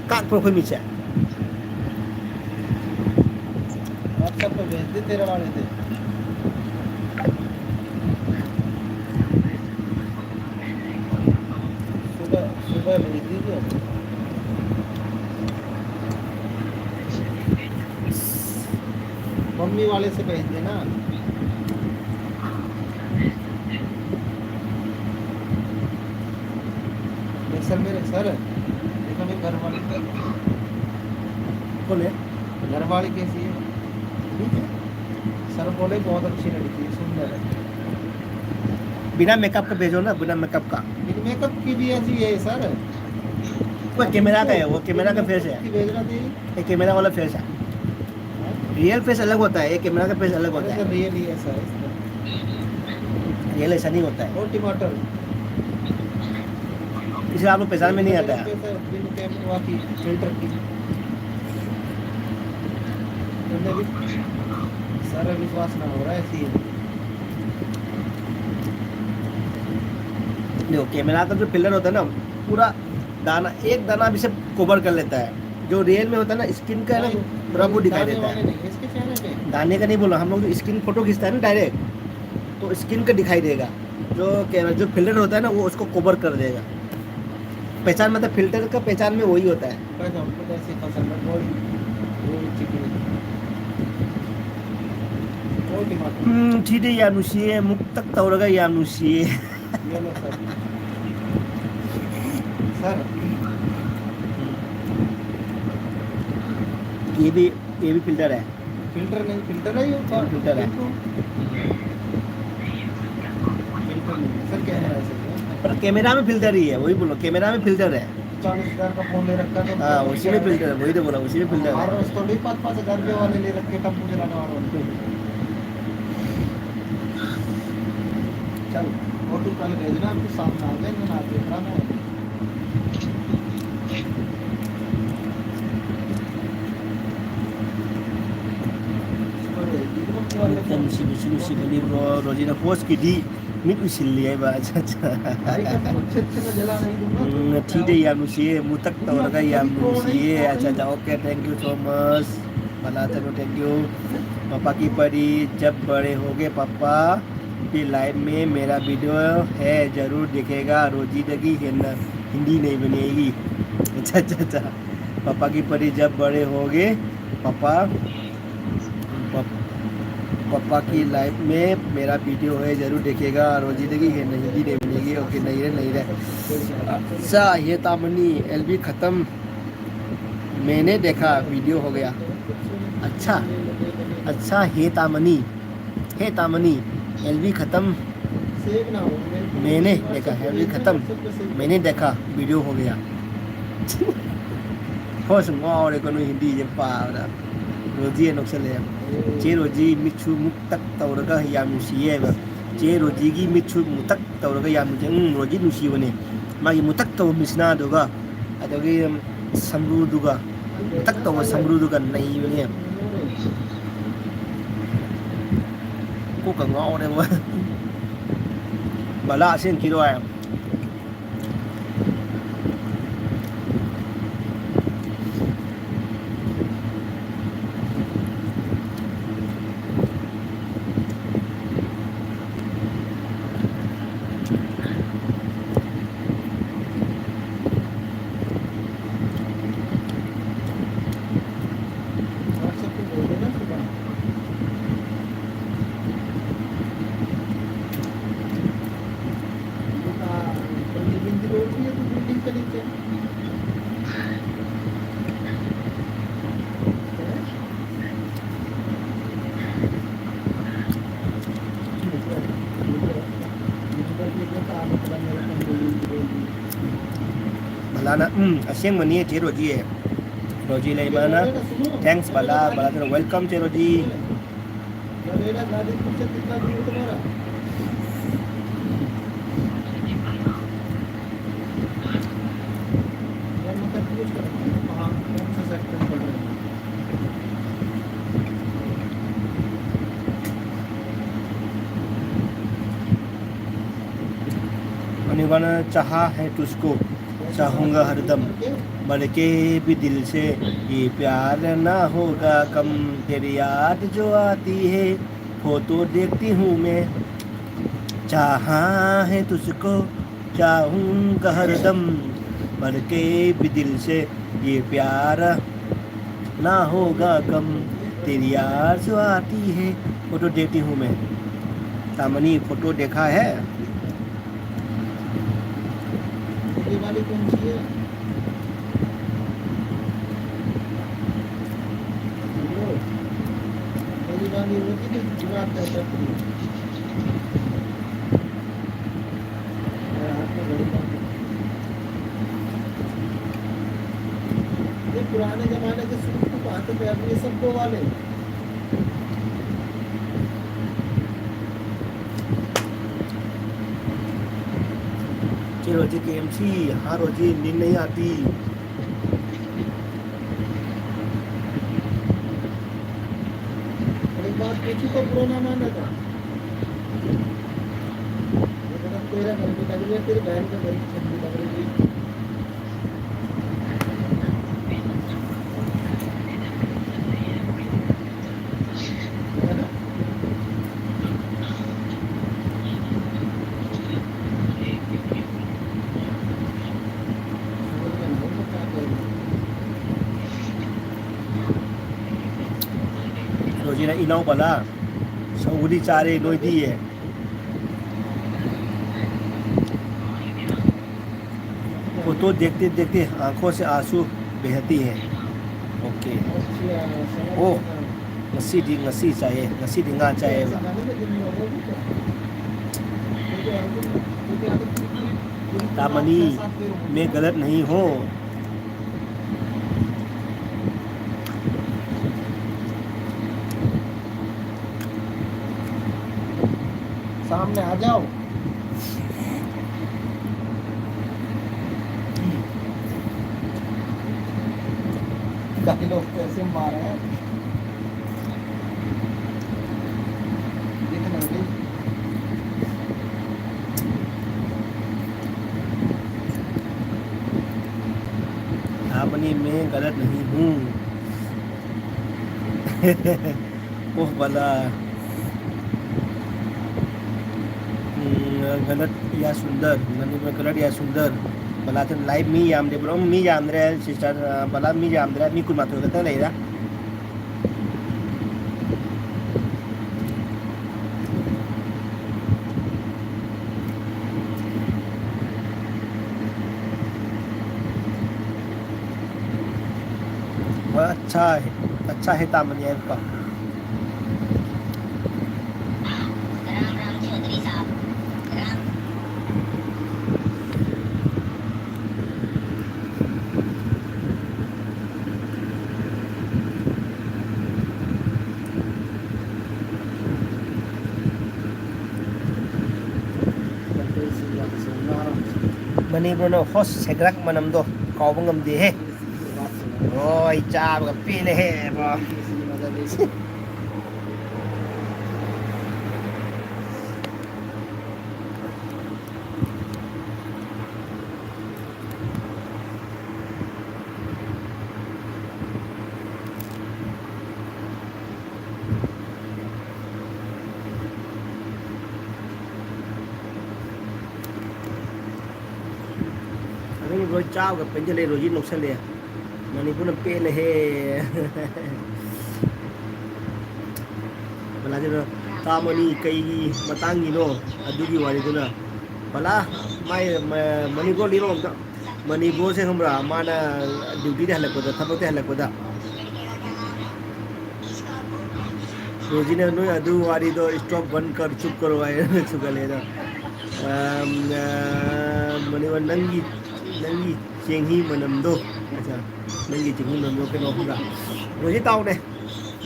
ꯀꯥꯛꯄ꯭ꯔꯣ ꯑꯩꯈꯣꯏ ꯃꯤꯠꯁꯦ? WhatsApp पे भेज दे तेरे वाले पे। सुबह, सुबह भेज दीजिए। मम्मी वाले से भेज देना। ये सर मेरे सर, देखो मेरे घर वाले। कौन है? घर वाले कैसी है? ठीक है। सर बोले बहुत अच्छी लड़की है, सुंदर है। बिना मेकअप का भेजो ना, बिना मेकअप का। बिना मेकअप की भी ऐसी है सर। वो कैमरा का है, वो कैमरा का फेस है। की भेजना थी। ये कैमरा वाला फेस है। रियल फेस अलग होता है, ये कैमरा का फेस अलग होता है। रियल ही ऐसा है। रियल ऐसा नहीं होता है। और टमाटर। इसलिए आप लोग पहचान में नहीं आता है। फिल्टर की। सारा विश्वास ना हो रहा है, ऐसी है। देखो, कैमरा का जो फिल्टर होता है ना, पूरा दाना, एक दाना भी से कवर कर लेता है। जो रियल में होता है ना, स्किन का है ना, पूरा वो दिखाई देता है। दाने का नहीं बोला, हम लोग जो स्किन फोटो खींचता है ना डायरेक्ट, तो स्किन का दिखाई देगा। जो कैमरा, जो फिल्टर होता है ना, वो उसको कवर कर देगा। पहचान, मतलब, फिल्टर का पहचान में वही होता है। बस हमको तो ऐसे पसंद है, गोल, गोल चिकनी। गोल टमाटर। ꯎꯝ, ꯊꯤꯗ ꯌꯥꯝ ꯅꯨꯡꯁꯤꯌꯦ, ꯃꯨꯛꯇꯛ ꯇꯧꯔꯒ ꯌꯥꯝ ꯅꯨꯡꯁꯤꯌꯦ꯫ ये लो सर। सर। ये भी, ये भी फिल्टर है। फिल्टर नहीं, फिल्टर है ये तो। फिल्टर है। बिल्कुल। फिल्टर नहीं है सर, कैमरा है सर। पर कैमरा में फिल्टर ही है, वही बोलो, कैमरा में फिल्टर है। चालीस हजार का फोन ले रखा है तो हाँ, उसी में फिल्टर है, वही तो बोला, उसी में फिल्टर है। हमारे पास तो नहीं, पाँच पाँच हजार रुपये वाले ले रखे, टम्पू चलाने वालों ने। चल, फोटो कल भेजना, आपके सामने आ जाए, मैं ना देख रहा ना। एकदम ꯅꯨꯡꯁꯤꯕ, ꯅꯨꯡꯁꯤꯕꯅꯤꯕ꯭ꯔꯣ, ꯔꯣꯖꯤꯅ ꯍꯣꯁꯀꯤꯗꯤ ꯃꯤꯠ ꯎꯏꯁꯤꯜꯂꯤ ꯍꯥꯏꯕ꯫ ꯑꯠꯆꯥ, ꯑꯠꯆꯥ꯫ ꯎꯝ, ꯊꯤꯗ ꯌꯥꯝ ꯅꯨꯡꯁꯤꯌꯦ, ꯃꯨꯇꯛ ꯇꯧꯔꯒ ꯌꯥꯝ ꯅꯨꯡꯁꯤꯌꯦ꯫ ꯑꯠꯆꯥ, ꯑꯠꯆꯥ, okay, thank you so much. ꯃꯂꯥ ꯊꯔꯣ, thank you. पापा की परी, जब बड़े होगे पापा की लाइफ में मेरा वीडियो है, जरूर देखेगा। रोजी दगी हिंदी नहीं बनेगी। अच्छा, अच्छा, अच्छा। पापा की परी, जब बड़े होगे पापा, पापा की लाइफ में मेरा वीडियो है, जरूर देखेगा। रोजी दगी हिंदी नहीं बनेगी। ओके, नहीं रे, नहीं रे। अच्छा, ये तामनी एलबी खत्म। मैंने देखा वीडियो हो गया। अच्छा, अच्छा, हे तामनी, हे तामनी, एलबी खत्म, मैंने देखा, एलबी खत्म, मैंने देखा, वीडियो हो गया। ꯍꯣꯏ, ꯁꯨꯝ ꯉꯥꯎꯔꯦꯀꯣ ꯅꯣꯏ ꯍꯤꯟꯗꯤꯁꯦ ꯄꯥꯕꯗ꯫ ꯔꯣꯖꯤ ꯅꯣꯛꯁꯜꯂꯛꯑꯦ꯫ ꯆꯦ ꯔꯣꯖꯤ ꯃꯤꯠꯁꯨ ꯃꯨꯛꯇꯛ ꯇꯧꯔꯒ ꯌꯥꯝ ꯅꯨꯡꯁꯤꯌꯦ ꯍꯥꯏꯕ꯫ ꯆꯦ ꯔꯣꯖꯤꯒꯤ ꯃꯤꯠꯁꯨ ꯃꯨꯛꯇꯛ ꯇꯧꯔꯒ ꯌꯥꯝ ꯅꯨꯡꯁꯤ-, ꯎꯝ, ꯔꯣꯖꯤ ꯅꯨꯡꯁꯤꯕꯅꯦ꯫ ꯃꯥꯒꯤ ꯃꯨꯛꯇꯛ ꯇꯧꯕ ꯃꯤꯠꯁꯤꯅꯥꯗꯨꯒ, ꯑꯗꯒꯤ ꯁꯝꯕ꯭ꯔꯨꯗꯨꯒ, ꯃꯨꯛꯇꯛ ꯇꯧꯕ ꯁꯝꯕ꯭ꯔꯨꯗꯨꯒ ꯅꯩꯕꯅꯦ꯫ ꯀꯣꯛꯀ ꯉꯥꯎꯔꯦꯕ꯫ ꯕꯂꯥ ꯑꯁꯦꯡꯀꯤꯔꯣ ꯍꯥꯏ꯫ ꯕꯂꯥꯅ, ꯎꯝ, ꯑꯁꯦꯡꯕꯅꯤ ꯆꯦ ꯔꯣꯖꯤ꯫ ꯔꯣꯖꯤ ꯂꯩꯃꯅ, thanks ꯕꯂꯥ, ꯕꯂꯥꯗꯨꯅ welcome ꯆꯦ ꯔꯣꯖꯤ꯫ अनिवार्य चाहा है तुझको, चाहूंगा हरदम, मर के भी दिल से, ये प्यार ना होगा कम, तेरी याद जो आती है, फोटो देखती हूँ मैं, चाहा है तुझको, चाहूंगा हरदम, मर के भी दिल से, ये प्यार ना होगा कम, तेरी याद जो आती है। फोटो देखती हूँ मैं। तामनी, फोटो देखा है? ये वाली कौन सी है? पुरानी होती थी, जुगाड़ टाइप का। ये पुराने जमाने के सूट तो बात है, अब ये सब दो वाले। चलो जी, के एम सी, हाँ रोजी, नींद नहीं आती। एक बात पूछू तो बुरा ना माने था। ये मेरा तेरा घर की लग रही है, तेरी बहन का घर की छत की लग रही है। ꯁꯣꯖꯤꯅ ꯏꯅꯥꯎ ꯕꯂꯥ, ꯁꯧꯒ꯭ꯔꯤ ꯆꯥꯔꯦ, ꯅꯣꯏꯗꯤ? ꯐꯣꯇꯣ ꯗꯦꯈꯇꯦ ꯗꯦꯈꯇꯦ ꯑꯥꯡꯈꯣꯡ ꯁꯦ ꯑꯥꯁꯨ ꯕꯦꯍꯇꯤ ꯍꯦ꯫ ꯑꯣꯀꯦ꯫ ꯑꯣ, ꯉꯁꯤꯗꯤ, ꯉꯁꯤ ꯆꯥꯏꯌꯦ, ꯉꯁꯤꯗꯤ ꯉꯥ ꯆꯥꯏꯌꯦꯕ꯫ तामनी, मैं गलत नहीं हूँ। सामने आ जाओ। काफी लोग पैसे मारे हैं। देखना भाई। तामनी, मैं गलत नहीं हूँ। ओह भला। हम्म, गलत या सुंदर, गलत या सुंदर। भला तो live मी याम दे bro, मी याम रे sister, भला मी याम रे, मी कुल मात्र कहते नहीं रहा। वह अच्छा है, अच्छा है तामन यार का। ꯅꯤꯕ꯭ꯔꯣꯅꯣ ꯍꯣꯁ ꯁꯦꯒ꯭ꯔꯥꯛ ꯃꯅꯝꯗꯣ ꯀꯥꯎꯕ ꯉꯝꯗꯦꯍꯦ꯫ ꯍꯣꯏ, ꯆꯥꯕꯒ ꯄꯦꯜꯂꯦꯍꯦ, ꯕ꯭ꯔꯣ꯫ ꯑꯗꯨꯒꯤ ꯕ꯭ꯔꯣ, ꯆꯥꯕꯒ ꯄꯦꯟꯖꯜꯂꯦ, ꯔꯣꯖꯤ ꯅꯣꯛꯁꯜꯂꯦ꯫ ꯃꯅꯤꯄꯨꯔꯅ ꯄꯦꯜꯂꯦꯍꯦ꯫ ꯕꯂꯥꯁꯤꯅ ꯇꯥ ꯃꯅꯤ ꯀꯩꯒꯤ ꯃꯇꯥꯡꯒꯤꯅꯣ ꯑꯗꯨꯒꯤ ꯋꯥꯔꯤꯗꯨꯅ? ꯕꯂꯥ, ꯃꯥꯏ, ꯃ-, ꯃꯅꯤꯄꯨꯔ ꯂꯤꯔꯣ ꯑꯝꯇ꯫ ꯃꯅꯤꯄꯨꯔꯁꯦ ꯈꯪꯕ꯭ꯔꯥ? ꯃꯥꯅ ꯗ꯭ꯌꯨꯇꯤꯗ ꯍꯜꯂꯛꯄꯗ, ꯊꯕꯛꯇ ꯍꯜꯂꯛꯄꯗ, ꯔꯣꯖꯤꯅ ꯅꯣꯏ ꯑꯗꯨ ꯋꯥꯔꯤꯗꯣ stop, ꯕꯟ ꯀꯔ, ꯆꯨꯞ ꯀꯔꯣ ꯍꯥꯏꯅ ꯁꯨꯒꯠꯂꯦ ꯑꯗꯣ꯫ ꯑꯝ, ꯑ, ꯃꯅꯤꯄꯨꯔ ꯅꯪꯒꯤ, ꯅꯪꯒꯤ ꯆꯦꯡꯍꯤ ꯃꯅꯝꯗꯣ, ꯑꯠꯆꯥ, ꯅꯪꯒꯤ ꯆꯦꯡꯍꯤ ꯃꯅꯝꯗꯣ ꯀꯩꯅꯣ ꯈꯪꯕ꯭ꯔꯥ? ꯔꯣꯖꯤ ꯇꯥꯎꯅꯦ꯫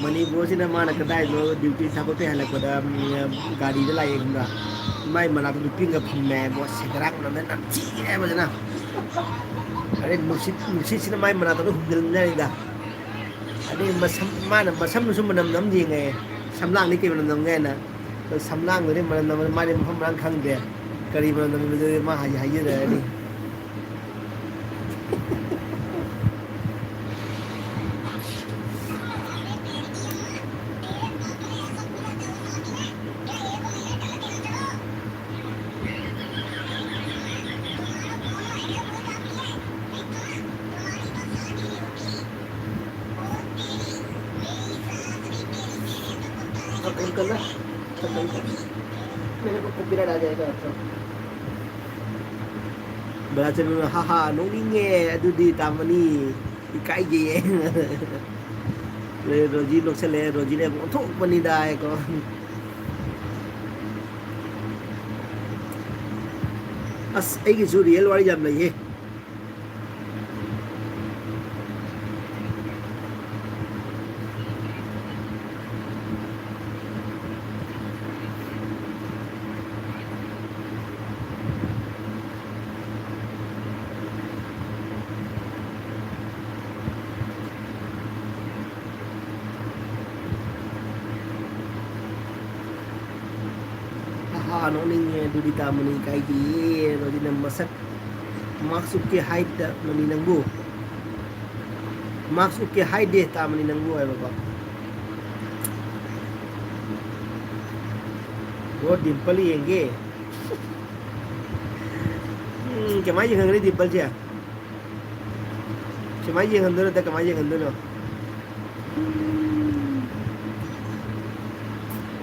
ꯃꯅꯤꯄꯨꯔꯁꯤꯅ ꯃꯥꯅ ꯀꯗꯥꯏꯗꯣ ꯗ꯭ꯌꯨꯇꯤ ꯊꯕꯛꯇꯩ ꯍꯜꯂꯛꯄꯗ, ꯎꯝ, ꯒꯥꯔꯤꯗ ꯂꯥꯛꯑꯦ ꯈꯪꯕ꯭ꯔꯥ? ꯃꯥꯏ ꯃꯅꯥꯛꯇ ꯅꯨꯄꯤ ꯑꯃꯒ ꯐꯝꯃꯦ ꯍꯥꯏꯕꯣ, ꯁꯦꯒ꯭ꯔꯥꯛ ꯃꯅꯝꯅ ꯅꯝꯊꯤꯔꯦ ꯐꯖꯅ꯫ ꯑꯗꯩ ꯅꯨꯡꯁꯤꯠ, ꯅꯨꯡꯁꯤꯠꯁꯤꯅ ꯃꯥꯏ ꯃꯅꯥꯛꯇ ꯂꯣꯏ ꯍꯨꯝꯖꯤꯟꯖꯔꯤꯗ꯫ ꯑꯗꯩ ꯃꯁꯝ, ꯃꯥꯅ ꯃꯁꯝꯗꯨꯁꯨ ꯃꯅꯝ ꯅꯝ ꯌꯦꯡꯉꯦ, ꯁꯝꯂꯥꯡꯗꯤ ꯀꯩ ꯃꯅꯝ ꯅꯝꯒꯦ ꯍꯥꯏꯅ꯫ ꯁꯝꯂꯥꯡꯗꯨꯗꯤ ꯃꯅꯝ ꯅꯝ, ꯃꯥꯗꯤ ꯃꯐꯝ ꯃꯔꯥꯡ ꯈꯪꯗꯦ꯫ ꯀꯔꯤ ꯃꯅꯝ ꯅꯝꯃꯤꯗꯨꯗꯤ ꯃꯥ ꯍꯥꯏ-, ꯍꯥꯏꯖꯔꯛꯑꯅꯤ꯫ मेरे को कॉपीराइट आ जाएगा। ꯕꯂꯥꯆꯟꯗ꯭ꯔꯅ, "ꯍꯥ ꯍꯥ, ꯅꯣꯛꯅꯤꯡꯉꯦ, ꯑꯗꯨꯗꯤ ꯇꯥꯃꯅꯤ, ꯏꯀꯥꯏꯖꯩꯌꯦ꯫" ꯔꯣꯖꯤ ꯅꯣꯛꯁꯜꯂꯦ, ꯔꯣꯖꯤꯅ ꯑꯣꯟꯊꯣꯛꯄꯅꯤꯗ ꯍꯥꯏꯀꯣ꯫ ꯑꯁ, ꯑꯩꯒꯤꯁꯨ ꯔꯤꯌꯦꯜ ꯋꯥꯔꯤ ꯌꯥꯝ ꯂꯩꯌꯦ꯫ ꯅꯣꯛꯅꯤꯡꯉꯦ꯫ ꯑꯗꯨꯗꯤ ꯇꯥꯃꯅꯤ ꯀꯥꯏꯗꯦ꯫ ꯑꯗꯨꯗꯤ ꯅꯪ ꯃꯁꯛ mask ꯎꯞꯀꯦ ꯍꯥꯏꯗꯕꯅꯤ ꯅꯪꯕꯨ꯫ Mask ꯎꯞꯀꯦ ꯍꯥꯏꯗꯦ ꯇꯥꯃꯅꯤ ꯅꯪꯕꯨ ꯍꯥꯏꯕꯀꯣ꯫ Bro, dimple ꯌꯦꯡꯒꯦ꯫ ꯎꯝ, ꯀꯃꯥꯏꯅ ꯌꯦꯡꯍꯟꯒꯅꯤ dimpleꯁꯦ? ꯁꯨꯃꯥꯏꯅ ꯌꯦꯡꯍꯟꯗꯣꯏꯅꯣ ꯅꯠꯇ꯭ꯔ ꯀꯃꯥꯏꯅ ꯌꯦꯡꯍꯟꯗꯣꯏꯅꯣ?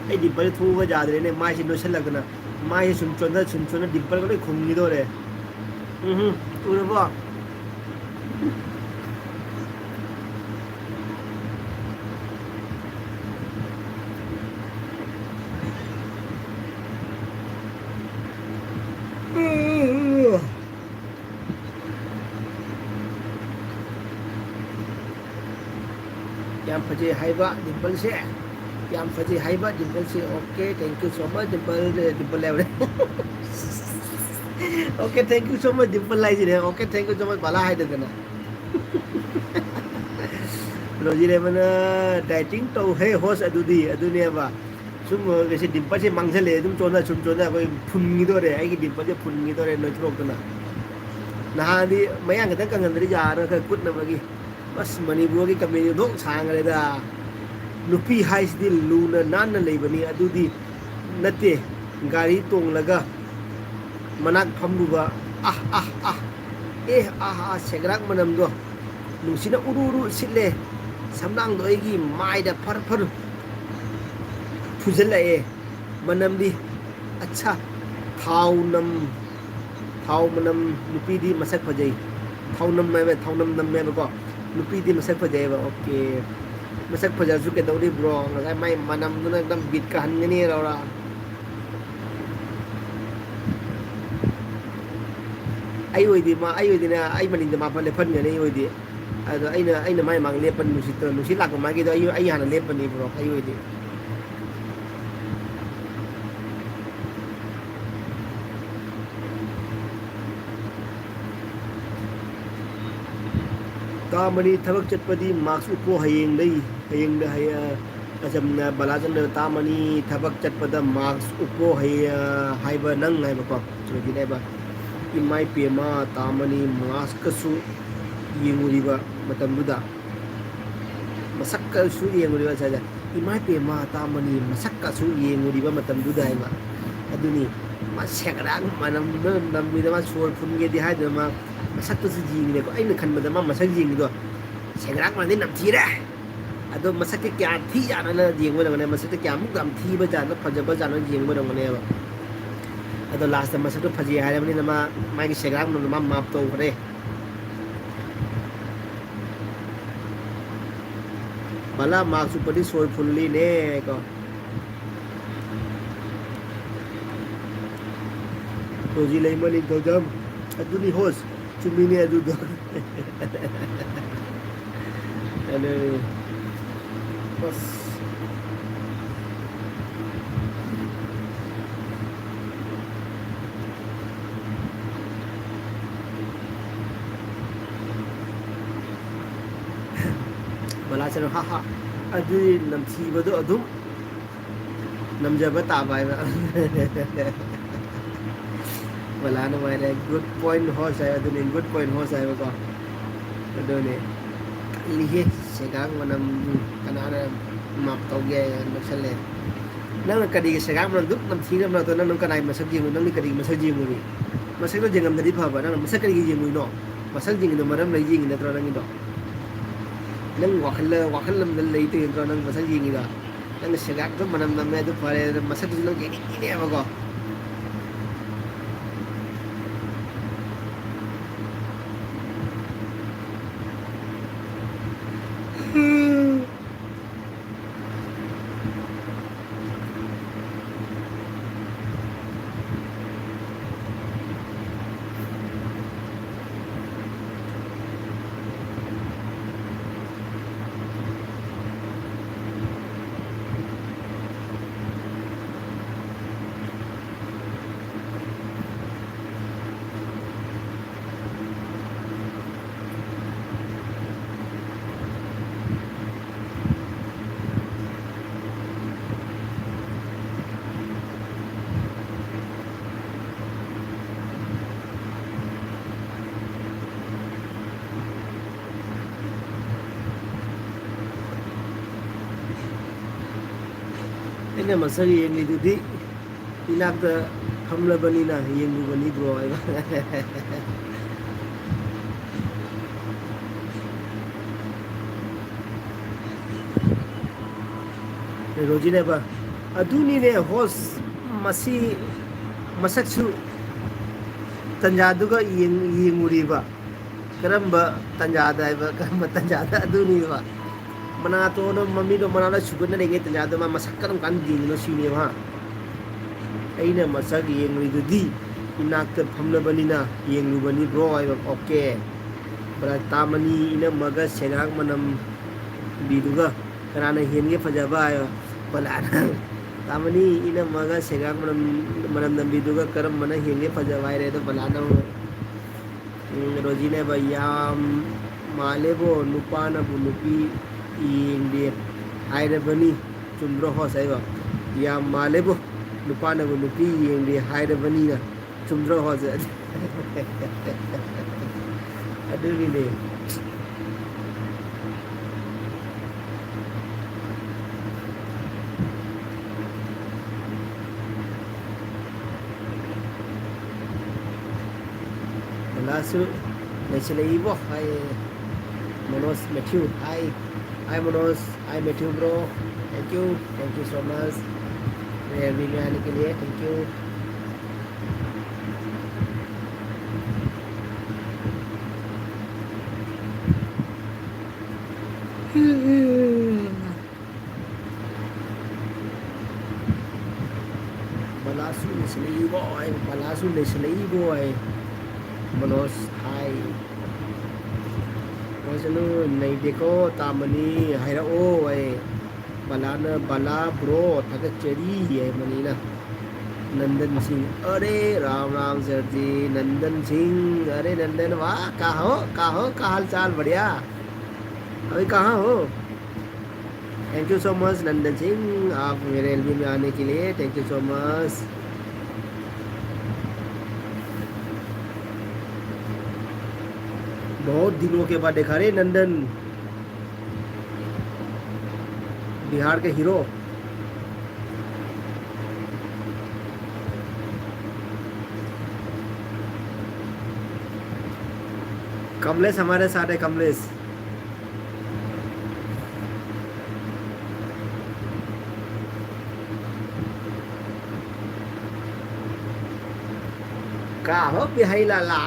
ꯑꯩ dimple ꯊꯣꯛꯑꯒ ꯌꯥꯗ꯭ꯔꯦꯅꯦ, ꯃꯥꯏꯁꯦ ꯅꯣꯏꯁꯜꯂꯛꯇꯅ꯫ ꯃꯥꯏꯁꯦ ꯁꯨꯝ ꯆꯣꯟꯊ-, ꯁꯨꯝ ꯆꯣꯟꯊ dimpleꯒ ꯂꯣꯏ ꯈꯨꯝꯈꯤꯗꯧꯔꯦ꯫ ꯎꯝꯍꯨꯝ, ꯎꯔꯕꯣ? ꯌꯥꯝ ꯐꯖꯩ ꯍꯥꯏꯕ dimpleꯁꯦ꯫ ꯌꯥꯝ ꯐꯖꯩ ꯍꯥꯏꯕ dimpleꯁꯦ꯫ Okay, thank you so much, dimple, dimple ꯍꯥꯏꯕꯅꯦ꯫ Okay, thank you so much, dimple ꯍꯥꯏꯁꯤꯅꯦ꯫ Okay, thank you so much, Bala ꯍꯥꯏꯗꯗꯅ꯫ ꯔꯣꯖꯤ ꯔꯦꯃꯅ dieting ꯇꯧ ꯍꯦ host ꯑꯗꯨꯗꯤ, ꯑꯗꯨꯅꯦꯕ꯫ ꯁꯨꯝ ꯀꯩꯁꯦ dimpleꯁꯦ ꯃꯥꯡꯁꯤꯜꯂꯛꯑꯦ, ꯑꯗꯨꯝ ꯆꯣꯟꯊ-, ꯁꯨꯝ ꯆꯣꯟꯊ ꯑꯩꯈꯣꯏ ꯐꯨꯟꯈꯤꯗꯣꯔꯦ, ꯑꯩꯒꯤ dimpleꯁꯦ ꯐꯨꯟꯈꯤꯗꯣꯔꯦ ꯅꯣꯏꯊꯣꯔꯛꯇꯅ꯫ ꯅꯍꯥꯟꯗꯤ ꯃꯌꯥꯡ ꯈꯛꯇꯪ ꯀꯪꯍꯟꯗ꯭ꯔꯗꯤ ꯌꯥꯔꯔꯣꯏ, ꯈꯔ ꯀꯨꯠꯅꯕꯒꯤ꯫ ꯑꯁ, ꯃꯅꯤꯄꯨꯔꯒꯤ comment ꯑꯣꯟꯊꯣꯛ ꯁꯥꯡꯈ꯭ꯔꯦꯗ꯫ ꯅꯨꯄꯤ ꯍꯥꯏꯁꯤꯗꯤ ꯂꯨꯅ ꯅꯥꯟꯅ ꯂꯩꯕꯅꯤ, ꯑꯗꯨꯗꯤ ꯅꯠꯇꯦ꯫ ꯒꯥꯔꯤ ꯇꯣꯡꯂꯒ ꯃꯅꯥꯛ ꯐꯝꯂꯨꯕ, ꯑꯥ, ꯑꯥ, ꯑꯥ, ꯑꯦ, ꯑꯥ, ꯑꯥ, ꯁꯦꯒ꯭ꯔꯥꯛ ꯃꯅꯝꯗꯣ ꯅꯨꯡꯁꯤꯅ ꯎꯔꯨ ꯎꯔꯨ ꯁꯤꯠꯂꯦ꯫ ꯁꯝꯂꯥꯡꯗꯣ ꯑꯩꯒꯤ ꯃꯥꯏꯗ ꯐꯔ ꯐꯔ ꯐꯨꯖꯜꯂꯛꯑꯦ꯫ ꯃꯅꯝꯗꯤ, ꯑꯠꯁꯥ, ꯊꯥꯎ ꯅꯝ-, ꯊꯥꯎ ꯃꯅꯝ꯫ ꯅꯨꯄꯤꯗꯤ ꯃꯁꯛ ꯐꯖꯩ꯫ ꯊꯥꯎꯅꯝ ꯍꯥꯏꯕ, ꯊꯥꯎꯅꯝ ꯅꯝꯃꯦꯕꯀꯣ꯫ ꯅꯨꯄꯤꯗꯤ ꯃꯁꯛ ꯐꯖꯩꯑꯕ꯫ Okay꯫ ꯃꯁꯛ ꯐꯖꯔꯁꯨ ꯀꯩꯗꯧꯔꯤ bro? ꯉꯁꯥꯏ ꯃꯥꯏ ꯃꯅꯝꯗꯨꯅ ꯑꯗꯨꯝ ꯕꯤꯠꯀ ꯍꯟꯒꯅꯤ ꯂꯧꯔ꯫ ꯑꯩ ꯑꯣꯏꯗꯤ ꯃꯥ, ꯑꯩ ꯑꯣꯏꯗꯤꯅꯦ, ꯑꯩ ꯃꯅꯤꯡꯗ ꯃꯥ ꯐ-, ꯂꯦꯞꯍꯟꯒꯅꯤ ꯑꯩ ꯑꯣꯏꯗꯤ꯫ ꯑꯗꯣ ꯑꯩꯅ, ꯑꯩꯅ ꯃꯥꯏ ꯃꯥꯡ ꯂꯦꯞꯄꯅꯤ ꯅꯨꯡꯁꯤꯠꯇꯣ꯫ ꯅꯨꯡꯁꯤꯠ ꯂꯥꯛꯄ ꯃꯥꯒꯤꯗꯣ ꯑꯩ, ꯑꯩ ꯍꯥꯟꯅ ꯂꯦꯞꯄꯅꯤ bro, ꯑꯩ ꯑꯣꯏꯗꯤ꯫ ꯇꯥ ꯃꯔꯤ ꯊꯕꯛ ꯆꯠꯄꯗꯤ mask ꯎꯞꯄꯣ, ꯍꯌꯦꯡꯗꯩ, ꯍꯌꯦꯡꯗ, ꯍꯌꯦꯡ, ꯑꯆꯝꯅ ꯕꯂꯥꯆꯟꯗ꯭ꯔ ꯇꯥꯃꯅꯤ, ꯊꯕꯛ ꯆꯠꯄꯗ mask ꯎꯞꯄꯣ ꯍꯩ-, ꯍꯥꯏꯕ ꯅꯪ ꯍꯥꯏꯕꯀꯣ, ꯆꯨꯝꯃꯤꯅꯦꯕ꯫ ꯏꯃꯥ ꯏꯄꯦꯝꯃ ꯇꯥꯃꯅꯤ, maskꯀꯁꯨ ꯌꯦꯡꯉꯨꯔꯤꯕ ꯃꯇꯝꯗꯨꯗ, ꯃꯁꯛꯀꯁꯨ ꯌꯦꯡꯉꯨꯔꯤꯕ ꯉꯁꯥꯏꯗ, ꯏꯃꯥ ꯏꯄꯦꯝꯃ ꯇꯥꯃꯅꯤ, ꯃꯁꯛꯀꯁꯨ ꯌꯦꯡꯉꯨꯔꯤꯕ ꯃꯇꯝꯗꯨꯗ ꯍꯥꯏꯕ꯫ ꯑꯗꯨꯅꯤ, ꯃꯥ ꯁꯦꯒ꯭ꯔꯥꯛ ꯃꯅꯝꯗꯨꯅ ꯅꯝꯃꯤꯗ, ꯃꯥ ꯁꯣꯔ ꯐꯨꯟꯒꯦꯗꯤ ꯍꯥꯏꯗꯅ ꯃꯥ ꯃꯁꯛꯇꯨꯁꯨ ꯌꯦꯡꯉꯤꯅꯦꯀꯣ꯫ ꯑꯩꯅ ꯈꯟꯕꯗ ꯃꯥ ꯃꯁꯛ ꯌꯦꯡꯉꯤꯗꯣ ꯁꯦꯒ꯭ꯔꯥꯛ ꯃꯅꯝꯗꯤ ꯅꯝꯊꯤꯔꯦ꯫ ꯑꯗꯣ ꯃꯁꯛꯇꯤ ꯀꯌꯥ ꯊꯤ ꯌꯥꯅꯅ ꯌꯦꯡꯕ ꯑꯣꯏꯔꯝꯒꯅꯤ, ꯃꯁꯛꯇꯤ ꯀꯌꯥꯃꯨꯛ ꯌꯥꯝ ꯊꯤꯕ ꯖꯥꯠꯅ ꯐꯖꯕ ꯖꯥꯠꯅ ꯌꯦꯡꯕ ꯑꯣꯏꯔꯝꯒꯅꯦꯕ꯫ ꯑꯗꯣ lastꯇ ꯃꯁꯛꯇꯣ ꯐꯖꯩ ꯍꯥꯏꯔꯕꯅꯤꯅ ꯃꯥ, ꯃꯥꯒꯤ ꯁꯦꯒ꯭ꯔꯥꯛ ꯃꯅꯝꯗꯣ ꯃꯥ ꯃꯥꯞ ꯇꯧꯈ꯭ꯔꯦ꯫ ꯕꯂꯥ mask ꯎꯞꯄꯗꯤ ꯁꯣꯔ ꯐꯨꯜꯂꯤꯅꯦ ꯀꯣ꯫ ꯍꯧꯖꯤꯛ ꯂꯩꯃ ꯅꯤꯡꯊꯧꯖꯝ꯫ ꯑꯗꯨꯅꯤ host꯫ ꯆꯨꯝꯃꯤꯅꯦ ꯑꯗꯨꯗꯣ꯫ ꯑꯗꯨꯅꯤ꯫ ꯑꯁ꯫ ꯕꯂꯥꯆꯟ, ꯍꯥ ꯍꯥ꯫ ꯑꯗꯨꯗꯤ ꯅꯝꯊꯤꯕꯗꯣ ꯑꯗꯨꯝ ꯅꯝꯖꯕ ꯇꯥꯕ ꯍꯥꯏꯕ꯫ ꯕꯂꯥ ꯅꯨꯡꯉꯥꯏꯔꯦ꯫ Good point host ꯍꯥꯏꯕ ꯑꯗꯨꯅꯤ, good point host ꯍꯥꯏꯕꯀꯣ꯫ ꯑꯗꯨꯅꯤ꯫ ꯇꯜꯂꯤꯍꯦ, ꯁꯦꯒꯥꯡ ꯃꯅꯝ ꯀꯅꯥꯅ ꯃꯥꯞ ꯇꯧꯒꯦ ꯍꯥꯏꯅ ꯅꯣꯛꯁꯜꯂꯦ꯫ ꯅꯪꯅ ꯀꯔꯤꯒꯤ ꯁꯦꯒꯥꯡ ꯃꯅꯝ ꯗꯨꯛ ꯅꯝꯊꯤꯅ ꯃꯔꯛꯇ ꯅꯪ, ꯅꯪ ꯀꯅꯥꯒꯤ ꯃꯁꯛ ꯌꯦꯡꯉꯨ? ꯅꯪꯗꯤ ꯀꯔꯤꯒꯤ ꯃꯁꯛ ꯌꯦꯡꯉꯨꯔꯤ? ꯃꯁꯛꯇꯣ ꯌꯦꯡꯉꯝꯗꯗꯤ ꯐꯕ, ꯅꯪꯅ ꯃꯁꯛ ꯀꯔꯤꯒꯤ ꯌꯦꯡꯉꯨꯏꯅꯣ? ꯃꯁꯛ ꯌꯦꯡꯉꯤꯗꯣ ꯃꯔꯝ ꯂꯩ ꯌꯦꯡꯉꯤ ꯅꯠꯇ꯭ꯔꯣ ꯅꯪꯒꯤꯗꯣ? ꯅꯪ ꯋꯥꯈꯜ, ꯋꯥꯈꯜ ꯑꯃꯗ ꯂꯩꯇꯦ ꯅꯠꯇ꯭ꯔꯣ ꯅꯪ ꯃꯁꯛ ꯌꯦꯡꯉꯤꯗꯣ? ꯅꯪꯅ ꯁꯦꯒꯥꯛꯇꯣ ꯃꯅꯝ ꯅꯝꯃꯦ, ꯑꯗꯨ ꯐꯔꯦ, ꯑꯗꯨ ꯃꯁꯛꯇꯨꯁꯨ ꯅꯪ ꯌꯦꯡꯅꯤꯡꯉꯤꯅꯦꯕꯀꯣ꯫ ꯑꯩꯅ ꯃꯁꯛ ꯌꯦꯡꯂꯤꯗꯨꯗꯤ ꯏꯅꯥꯛꯇ ꯐꯝꯂꯕꯅꯤꯅ ꯌꯦꯡꯂꯨꯕꯅꯤ bro ꯍꯥꯏꯕ꯫ ꯔꯣꯖꯤꯅꯦꯕ꯫ ꯑꯗꯨꯅꯤꯅꯦ host, ꯃꯁꯤ ꯃꯁꯛꯁꯨ ꯇꯟꯖꯥꯗꯨꯒ ꯌꯦꯡ-, ꯌꯦꯡꯉꯨꯔꯤꯕ꯫ ꯀꯔꯝꯕ ꯇꯟꯖꯥꯗ ꯍꯥꯏꯕ, ꯀꯔꯝꯕ ꯇꯟꯖꯥꯗ ꯑꯗꯨꯅꯤꯕ꯫ ꯃꯅꯥꯇꯣꯟ ꯃꯃꯤꯗꯣ ꯃꯅꯥꯗ ꯁꯨꯒꯠꯅꯔꯤꯉꯩ ꯇꯟꯖꯥꯗ ꯃꯥ ꯃꯁꯛ ꯀꯔꯝ ꯀꯥꯟꯗ ꯌꯦꯡꯉꯤꯅꯣ ꯁꯤꯅꯦꯕ, ꯍꯥ? ꯑꯩꯅ ꯃꯁꯛ ꯌꯦꯡꯂꯤꯗꯨꯗꯤ ꯏꯅꯥꯛꯇ ꯐꯝꯂꯕꯅꯤꯅ ꯌꯦꯡꯂꯨꯕꯅꯤ bro ꯍꯥꯏꯕ꯫ Okay꯫ ꯕ꯭ꯔ ꯇꯥꯃꯅꯤ ꯏꯅꯝꯃꯒ ꯁꯦꯒꯥꯛ ꯃꯅꯝ ꯕꯤꯗꯨꯒ ꯀꯅꯥꯅ ꯍꯦꯟꯒꯦ ꯐꯖꯕ ꯍꯥꯏꯕ꯫ ꯕꯂꯥꯅ ꯇꯥꯃꯅꯤ ꯏꯅꯝꯃꯒ ꯁꯦꯒꯥꯛ ꯃꯅꯝ, ꯃꯅꯝ ꯅꯝꯕꯤꯗꯨꯒ ꯀꯔꯝꯕꯅ ꯍꯦꯟꯒꯦ ꯐꯖꯕ ꯍꯥꯏꯔꯦ꯫ ꯑꯗꯣ ꯕꯂꯥꯅ ꯑꯃꯨꯛ ꯎꯝ, ꯔꯣꯖꯤꯅꯦꯕ, "ꯌꯥꯝ ꯃꯥꯜꯂꯦꯕꯣ, ꯅꯨꯄꯥꯅꯕꯨ ꯅꯨꯄꯤ ꯌꯦꯡꯗꯦ ꯍꯥꯏꯔꯕꯅꯤ, ꯆꯨꯝꯗ꯭ꯔꯣ host ꯍꯥꯏꯕ? ꯌꯥꯝ ꯃꯥꯜꯂꯦꯕꯣ, ꯅꯨꯄꯥꯅꯕꯨ ꯅꯨꯄꯤ ꯌꯦꯡꯗꯦ ꯍꯥꯏꯔꯕꯅꯤꯅ, ꯆꯨꯝꯗ꯭ꯔꯣ host?" ꯑꯗꯨꯒꯤꯅꯦ꯫ ꯕꯂꯥꯁꯨ ꯂꯩꯁꯤꯜꯂꯛꯏꯕꯣ꯫ Hi, Manoj Mathew. Hi, hi Manoj, hi Mathew bro, thank you, thank you so much, मेरे भी में आने के लिए thank you। ꯕꯂꯥꯁꯨ ꯂꯩꯁꯤꯜꯂꯛꯏꯕꯣ ꯍꯥꯏ, ꯕꯂꯥꯁꯨ ꯂꯩꯁꯤꯜꯂꯛꯏꯕꯣ ꯍꯥꯏ꯫ ꯃꯅꯣꯖ ꯍꯥꯏ꯫ ꯃꯣꯏꯁꯅꯨ ꯅꯩꯗꯦꯀꯣ ꯇꯥꯃꯅꯤ ꯍꯥꯏꯔꯛꯑꯣ ꯍꯥꯏ꯫ ꯕꯂꯥꯅ, "ꯕꯂꯥ bro, ꯊꯥꯒꯠꯆꯔꯤ" ꯍꯥꯏ ꯃꯅꯤꯅ꯫ नंदन सिंह, अरे राम राम सर जी, नंदन सिंह, अरे नंदन, वाह, कहाँ हो, कहाँ हो, क्या हाल चाल, बढ़िया? अभी कहाँ हो? Thank you so much Nandan Singh, आप मेरे एलबी में आने के लिए thank you so much। बहुत दिनों के बाद देखा रे नंदन, बिहार के हीरो। कमलेश हमारे साथ है, कमलेश। का हो बिहाई लाला?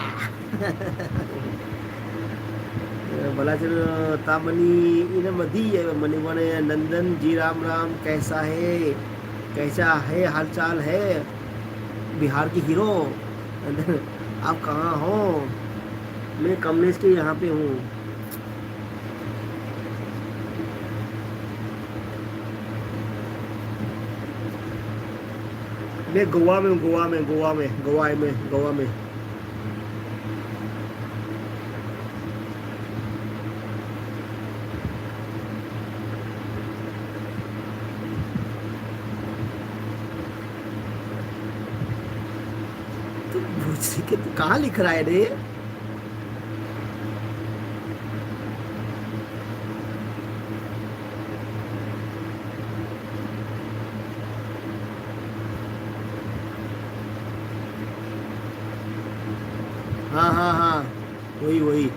बलाचल तामनी इन मदी मनी बने नंदन जी, राम राम, कैसा है, कैसा है, हालचाल है बिहार की हीरो? नंदन, आप कहाँ हो? मैं कमलेश के यहाँ पे हूँ। मैं गोवा में हूँ, गोवा में, गोवा में, गोवा में, गोवा में। तू भोजपुरी के, तू कहाँ लिख रहा है रे? हाँ, हाँ, हाँ, वही, वही।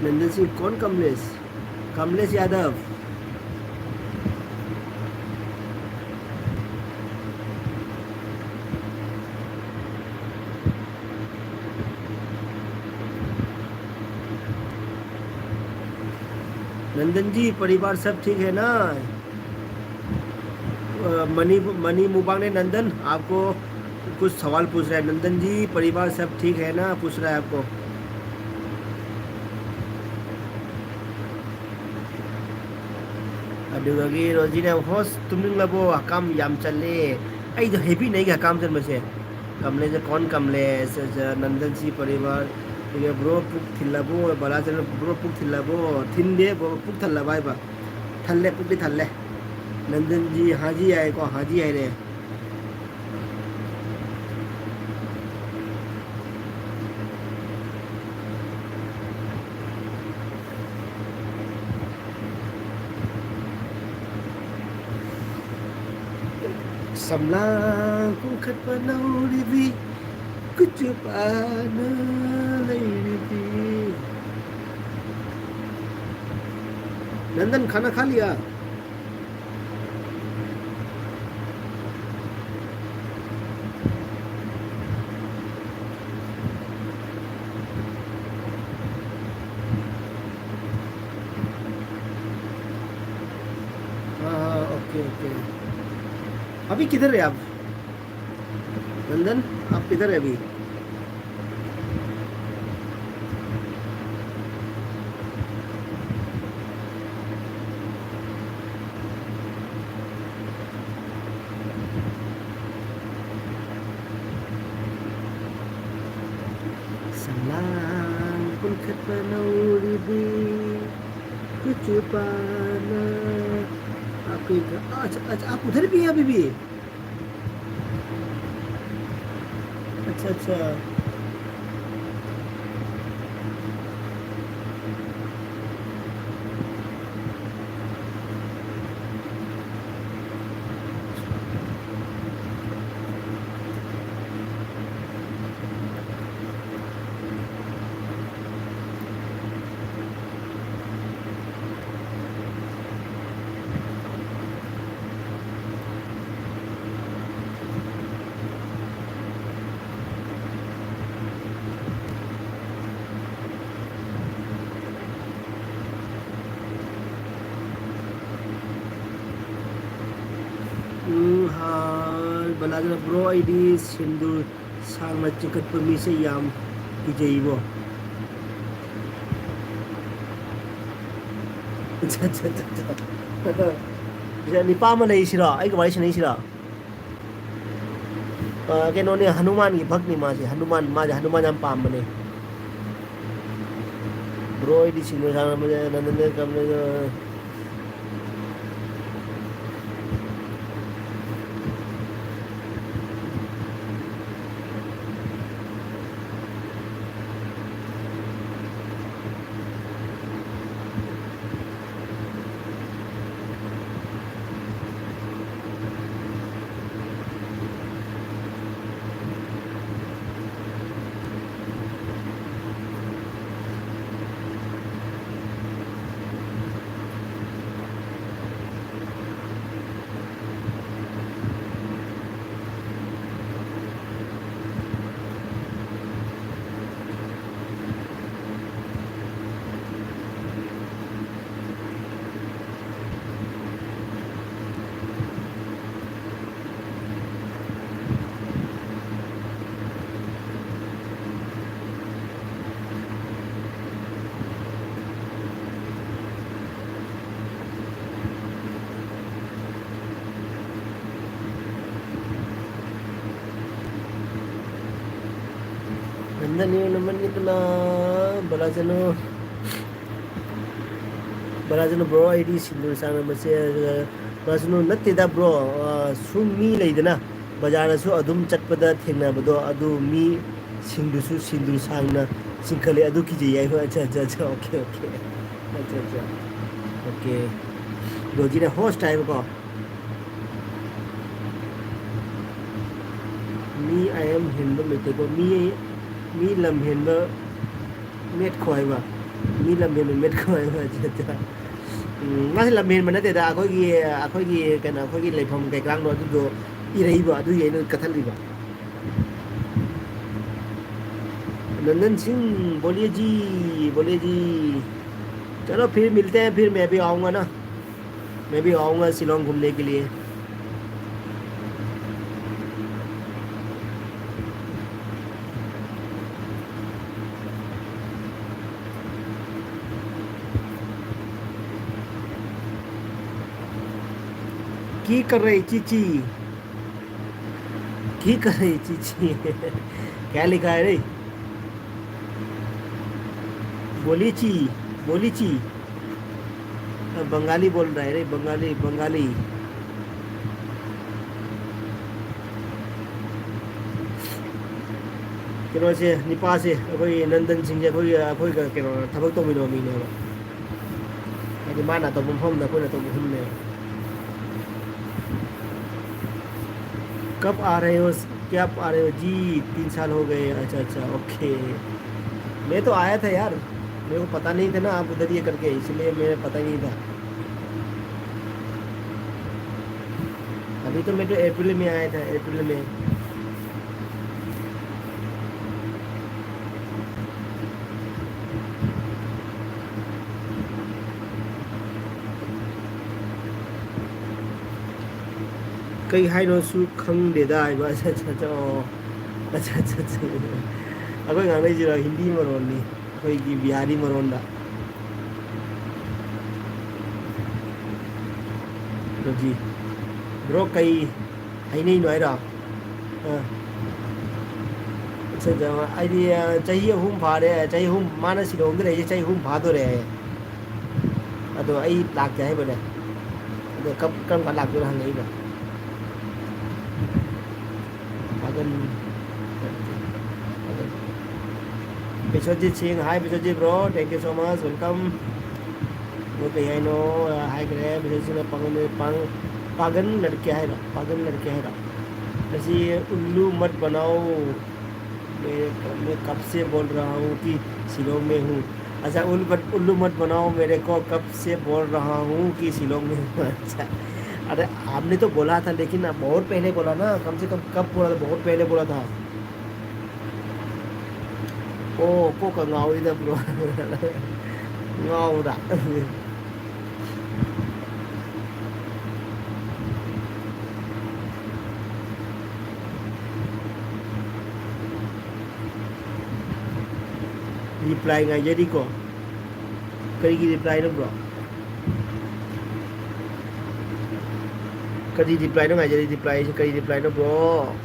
नंदन सिंह कौन? कमलेश, कमलेश यादव। नंदन जी, परिवार सब ठीक है ना? अ, मनी, मनी मुबांग ने नंदन आपको कुछ सवाल पूछ रहा है। नंदन जी, परिवार सब ठीक है ना, पूछ रहा है आपको। ꯑꯗꯨꯗꯒꯤ ꯔꯣꯖꯤꯅ, "ꯍꯣꯁ, ꯇꯨꯝꯅꯤꯡꯂꯕꯣ? ꯍꯀꯥꯝ ꯌꯥꯝ ꯆꯜꯂꯦ꯫" ꯑꯩꯗꯣ ꯍꯦꯕꯤ ꯅꯩꯒ ꯍꯀꯥꯝ ꯆꯟꯕꯁꯦ꯫ ꯀꯃꯂꯦꯁꯦ, "ꯀꯣꯟ ꯀꯃꯂꯦꯁ?" ꯅꯟꯗꯟꯁꯤ ꯄꯔꯤꯕꯥꯔ꯫ ꯑꯗꯨꯒ, "ꯕ꯭ꯔꯣ, ꯄꯨꯛ ꯊꯤꯜꯂꯕꯣ?" ꯕꯂꯥꯆꯟꯗ꯭ꯔ, "ꯕ꯭ꯔꯣ, ꯄꯨꯛ ꯊꯤꯜꯂꯕꯣ?" ꯊꯤꯟꯗꯦ, ꯕ꯭ꯔꯣ, ꯄꯨꯛ ꯊꯜꯂꯕ ꯍꯥꯏꯕ꯫ ꯊꯜꯂꯦ, ꯄꯨꯛꯇꯤ ꯊꯜꯂꯦ꯫ ꯅꯟꯗꯟꯖꯤ ꯍꯥꯖꯤ ꯍꯥꯏꯀꯣ, ꯍꯥꯖꯤ ꯍꯥꯏꯔꯦ꯫ ꯁꯝꯂꯥꯡ ꯄꯨꯡꯈꯠꯄ ꯅꯧꯔꯤꯕꯤ ꯀꯨꯆꯨ ꯄꯥꯟꯅ ꯂꯩꯔꯤꯕꯤ꯫ नंदन, खाना खा लिया? हाँ, हाँ, ओके, ओके। अभी किधर है आप? नंदन, आप किधर है अभी? ꯁꯂꯥꯡ ꯄꯨꯟꯈꯠꯄ ꯅꯧꯔꯤꯕꯤ ꯀꯨꯆꯨ ꯄꯥꯟꯅ ꯑꯩꯈꯣꯏꯒ, ꯑꯆꯥ, ꯑꯆꯥ, आप उधर भी हैं अभी भी? अच्छा, अच्छा। ꯎꯝ, ꯍꯥꯏ, ꯕꯂꯥꯖꯅ, "ꯕ꯭ꯔꯣ, ꯑꯩꯗꯤ ꯁꯤꯟꯗꯨꯔ ꯁꯥꯡꯅ ꯆꯤꯡꯈꯠꯄ ꯃꯤꯁꯦ ꯌꯥꯝ ꯀꯤꯖꯩꯕꯣ꯫" ꯑꯠꯆꯥ, ꯑꯠꯆꯥ, ꯑꯠꯆꯥ, ꯑꯠꯆꯥ꯫ ꯁꯤꯗ ꯅꯤꯄꯥ ꯑꯃ ꯂꯩꯔꯤꯁꯤꯔꯣ? ꯑꯩꯒ ꯋꯥꯔꯤ ꯁꯥꯟꯅꯩꯁꯤꯔꯣ? ꯑ, ꯀꯩꯅꯣꯅꯦ, ꯍꯅꯨꯃꯥꯟꯒꯤ ꯚꯛꯅꯤ ꯃꯥꯁꯦ꯫ ꯍꯅꯨꯃꯥꯟ, ꯃꯥꯁꯦ ꯍꯅꯨꯃꯥꯟ ꯌꯥꯝ ꯄꯥꯝꯕꯅꯦ꯫ ꯕ꯭ꯔꯣ, ꯑꯩꯗꯤ ꯁꯤꯡꯖꯨ ꯆꯥꯔꯝꯕꯁꯦ ꯅꯟꯗꯟꯗ ꯀꯝꯃꯦꯗ꯫ ꯅꯪ ꯅꯤꯌꯣꯝ ꯅꯝꯕꯔꯅꯤ ꯀꯅꯥ? ꯕꯂꯥꯆꯅꯨ꯫ ꯕꯂꯥꯆꯅꯨ bro, ꯑꯩꯗꯤ ꯁꯤꯡꯖꯨ ꯆꯥꯅꯕꯁꯦ, ꯑ, ꯕꯂꯥꯆꯅꯨ ꯅꯠꯇꯦꯗ bro, ꯑ, ꯁꯨꯝ ꯃꯤ ꯂꯩꯗꯅ, ꯕꯖꯥꯔꯗꯁꯨ ꯑꯗꯨꯝ ꯆꯠꯄꯗ ꯊꯦꯡꯅꯕꯗꯣ, ꯑꯗꯨ ꯃꯤ ꯁꯤꯡꯗꯨꯁꯨ ꯁꯤꯡꯗꯨ ꯁꯥꯡꯅ ꯆꯤꯡꯈꯠꯂꯦ, ꯑꯗꯨ ꯀꯤꯖꯩ ꯍꯥꯏꯕ꯫ ꯑꯠꯆꯥ, ꯑꯠꯆꯥ, ꯑꯠꯆꯥ, okay, okay꯫ ꯑꯠꯆꯥ, ꯑꯠꯆꯥ꯫ Okay꯫ ꯔꯣꯖꯤꯅ host ꯍꯥꯏꯕꯀꯣ꯫ ꯃꯤ ꯑꯌꯥꯝ ꯍꯦꯟꯕ ꯂꯩꯇꯦꯀꯣ꯫ ꯃꯤ, ꯃꯤ ꯂꯝ ꯍꯦꯟꯕ ꯃꯦꯠꯈꯣ ꯍꯥꯏꯕ꯫ ꯃꯤ ꯂꯝ ꯍꯦꯟꯕ ꯃꯦꯠꯈꯣ ꯍꯥꯏꯕ꯫ ꯑꯠꯆꯥ, ꯑꯠꯆꯥ꯫ ꯎꯝ, ꯃꯥꯁꯦ ꯂꯝ ꯍꯦꯟꯕ ꯅꯠꯇꯦꯗ꯫ ꯑꯩꯈꯣꯏꯒꯤ, ꯑꯩꯈꯣꯏꯒꯤ ꯀꯩꯅꯣ, ꯑꯩꯈꯣꯏꯒꯤ ꯂꯩꯐꯝ ꯀꯩꯀꯥꯡꯗꯣ ꯑꯗꯨꯗꯣ ꯏꯔꯛꯏꯕ, ꯑꯗꯨꯒꯤ ꯑꯩꯅ ꯀꯛꯊꯠꯂꯤꯕ꯫ नंदन सिंह, बोलिए जी, बोलिए जी। चलो फिर मिलते हैं, फिर मैं भी आऊँगा ना, मैं भी आऊँगा शिलोंग घूमने के लिए। की कर रही चीची? ठीक है, ची, ची। क्या लिखा है रे? बोली ची, बोली ची। अब बंगाली बोल रहा है रे, बंगाली, बंगाली। ꯀꯩꯅꯣꯁꯦ, ꯅꯤꯄꯥꯁꯦ, ꯑꯩꯈꯣꯏꯒꯤ ꯅꯟꯗꯟ ꯁꯤꯡꯁꯦ ꯑꯩꯈꯣꯏꯒꯤ, ꯑꯩꯈꯣꯏꯒ ꯀꯩꯅꯣ ꯊꯕꯛ ꯇꯧꯃꯤꯟꯅꯕ ꯃꯤꯅꯦꯕ꯫ ꯍꯥꯏꯗꯤ ꯃꯥꯅ ꯑꯇꯣꯞꯄ ꯃꯐꯝꯗ, ꯑꯩꯈꯣꯏꯅ ꯑꯇꯣꯞꯄ ꯃꯐꯝꯅꯦꯕ꯫ कब आ रहे हो? क्या आ रहे हो जी? तीन साल हो गए। अच्छा, अच्छा, ओके। मैं तो आया था यार, मेरे को पता नहीं था ना आप उधर ये करके, इसलिए मेरे पता नहीं था। अभी तो मैं तो अप्रैल में आया था, अप्रैल में। ꯀꯩ ꯍꯥꯏꯅꯣꯁꯨ ꯈꯪꯗꯦꯗ ꯍꯥꯏꯕ꯫ ꯑꯠꯆꯥ, ꯑꯠꯆꯥ, ꯑꯠꯆꯥ, ꯑꯣ꯫ ꯑꯠꯆꯥ, ꯑꯠꯆꯥ, ꯑꯠꯆꯥ꯫ ꯑꯩꯈꯣꯏ ꯉꯥꯡꯅꯩꯁꯤꯔꯣ ꯍꯤꯟꯗꯤ ꯃꯔꯣꯟꯅꯤ, ꯑꯩꯈꯣꯏꯒꯤ ꯕꯤꯍꯥꯔꯤ ꯃꯔꯣꯟꯗ꯫ ꯔꯣꯖꯤ꯫ Bro, ꯀꯩ ꯍꯥꯏꯅꯩꯅꯣ ꯍꯥꯏꯔꯣ? ꯑꯥ꯫ ꯑꯩꯗꯤ, ꯑ, ꯆꯍꯤ ꯑꯍꯨꯝ ꯐꯥꯔꯦ꯫ ꯆꯍꯤ ꯑꯍꯨꯝ, ꯃꯥꯅ ꯁꯤꯂꯣꯡꯗ ꯂꯩꯔꯤꯁꯦ ꯆꯍꯤ ꯑꯍꯨꯝ ꯐꯥꯗꯣꯔꯦ ꯍꯥꯏꯌꯦ꯫ ꯑꯗꯣ ꯑꯩ ꯂꯥꯛꯀꯦ ꯍꯥꯏꯕꯅꯦ꯫ ꯑꯗꯣ ꯀꯞ-, ꯀꯔꯝ ꯀꯥꯟ ꯂꯥꯛꯇꯣꯏꯅꯣ ꯍꯪꯉꯛꯏꯕ꯫ ꯐꯥꯒꯟ-, ꯐꯥꯒꯟ-, ꯕꯤꯁ꯭ꯋꯖꯤꯠ ꯁꯤꯡ, hi Biswajit bro, thank you so much, welcome꯫ ꯑꯗꯣ ꯀꯩ ꯍꯥꯏꯅꯣ ꯍꯥꯏꯈ꯭ꯔꯦ, ꯕꯤꯁ꯭ꯋꯖꯤꯠ ꯁꯤꯡꯅ ꯄꯥꯒꯟ, ꯄꯥꯡ-, ꯄꯥꯒꯟ ꯂꯗꯀꯦ ꯍꯥꯏꯔꯣ, ꯄꯥꯒꯟ ꯂꯗꯀꯦ ꯍꯥꯏꯔꯣ? ꯉꯁꯤ ꯎꯜꯂꯨ ꯃꯠ ꯕꯅꯥꯎ꯫ मैं, मैं कब से बोल रहा हूँ कि शिलोंग में हूँ। अच्छा, उल-, उल्लू मत बनाओ मेरे को, कब से बोल रहा हूँ कि शिलोंग में हूँ। अच्छा, अरे, आपने तो बोला था, लेकिन अब बहुत पहले बोला ना, कम से कम कब बोला था? बहुत पहले बोला था। ꯑꯣ, ꯀꯣꯛꯀ ꯉꯥꯎꯏꯗ, bro꯫ ꯉꯥꯎꯕ꯭ꯔꯥ? Reply ꯉꯥꯏꯖꯔꯤꯀꯣ꯫ ꯀꯔꯤꯒꯤ reply ꯅꯣ, bro? ꯀꯔꯤ reply ꯅꯣ ꯉꯥꯏꯖꯔꯤ? Reply ꯁꯦ ꯀꯔꯤ reply ꯅꯣ, bro?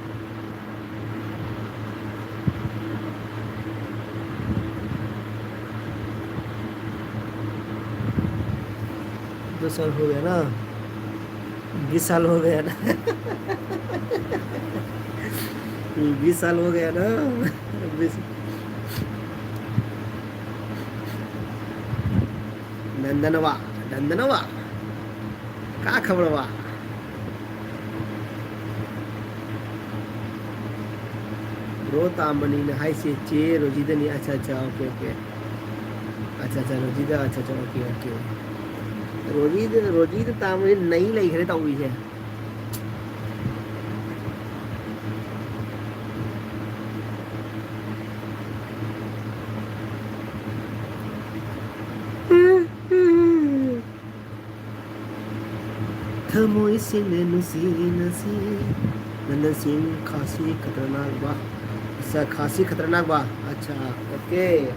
दो साल हो गया ना, बीस साल हो गया ना। बीस साल हो गया ना। बीस। नंदनवा, नंदनवा, का खबरवा? Bro ꯇꯥꯝꯕꯅꯤꯅ ꯍꯥꯏꯁꯦ ꯆꯦ ꯔꯣꯖꯤꯗꯅꯤ꯫ ꯑꯠꯆꯥ, ꯑꯠꯆꯥ, okay, okay꯫ ꯑꯠꯆꯥ, ꯑꯠꯆꯥ, ꯔꯣꯖꯤꯗ, ꯑꯠꯆꯥ, ꯑꯠꯆꯥ, okay, okay꯫ ꯔꯣꯖꯤꯗ, ꯔꯣꯖꯤꯗ ꯇꯥꯝꯕꯅꯤ ꯅꯩ ꯂꯩꯈ꯭ꯔꯦ ꯇꯧꯔꯤꯁꯦ꯫ ꯊꯃꯣꯏ ꯁꯦꯡꯅ ꯅꯨꯡꯁꯤꯅꯁꯤ꯫ नंदन सिंह, खांसी खतरनाक बा। अच्छा, खांसी खतरनाक बा। अच्छा, okay।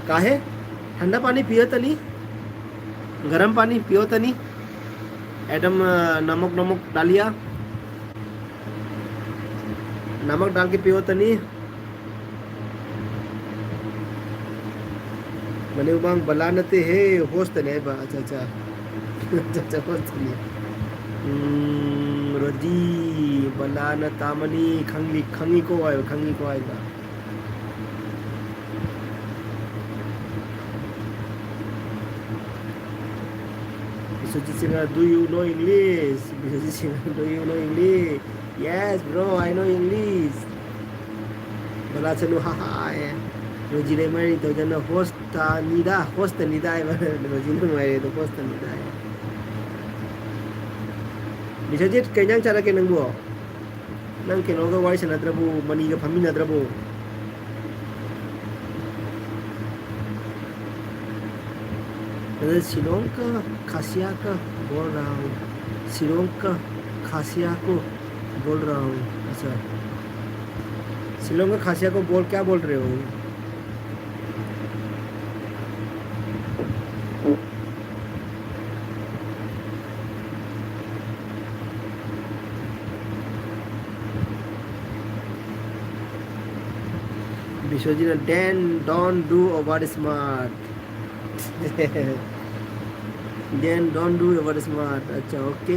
काहे? ठंडा पानी पियो तनी, गरम पानी पियो तनी। एकदम, अ, नमक, नमक डालिया, नमक डाल के पियो तनी। ꯃꯅꯤꯕꯥꯡ ꯕꯂꯥ ꯅꯠꯇꯦ ꯍꯦ, ꯍꯣꯁꯇꯅꯦ ꯍꯥꯏꯕ꯫ ꯑꯠꯆꯥ, ꯑꯠꯆꯥ꯫ ꯑꯠꯆꯥ, ꯑꯠꯆꯥ, ꯍꯣꯁꯇꯅꯤ꯫ ꯎꯝ, ꯔꯣꯖꯤ, ꯕꯂꯥꯅ ꯇꯥꯃꯅꯤ, ꯈꯪꯂꯤ-, ꯈꯪꯉꯤꯀꯣ ꯍꯥꯏꯕ, ꯈꯪꯉꯤꯀꯣ ꯍꯥꯏꯕ꯫ Biswajit Singh, "Do you know English?" Biswajit Singh, "Do you know English?" "Yes, bro, I know English." ꯕꯂꯥ ꯆꯅꯨ, "ꯍꯥ ꯍꯥ" ꯍꯥꯏꯌꯦ꯫ ꯔꯣꯖꯤ ꯂꯩꯃꯔꯤ ꯇꯧꯗꯅ, "ꯍꯣꯁ ꯇꯥꯅꯤꯗ, ꯍꯣꯁ ꯇꯅꯤꯗ" ꯍꯥꯏꯕ꯫ ꯔꯣꯖꯤ ꯅꯨꯡꯉꯥꯏꯔꯦ ꯑꯗꯣ, "ꯍꯣꯁ ꯇꯅꯤꯗ" ꯍꯥꯏꯌꯦ꯫ ꯕꯤꯁ꯭ꯋꯖꯤꯠ, ꯀꯩ ꯏꯟꯖꯥꯡ ꯆꯥꯔꯛꯀꯦ ꯅꯪꯕꯨ? ꯅꯪ ꯀꯩꯅꯣꯒ ꯋꯥꯔꯤ ꯁꯥꯟꯅꯗ꯭ꯔꯕꯣ? ꯃꯅꯤꯒ ꯐꯝꯃꯤꯟꯅꯗ꯭ꯔꯕꯣ? ꯑꯗ ꯁꯤꯂꯣꯡ ꯀ ꯈꯥꯁꯤꯌꯥ ꯀ ꯕꯣꯜ ꯔꯍꯥ ꯍꯨ꯫ ꯁꯤꯂꯣꯡ ꯀ ꯈꯥꯁꯤꯌꯥ ꯀꯣ ꯕꯣꯜ ꯔꯍꯥ ꯍꯨ꯫ ꯑꯆꯥ꯫ ꯁꯤꯂꯣꯡ ꯀ ꯈꯥꯁꯤꯌꯥ ꯀꯣ ꯕꯣꯜ ꯀꯌꯥ ꯕꯣꯜ ꯔꯍꯦ ꯍꯣ? Biswajit, then don't do over smart. Then don't do over smart. अच्छा, OK.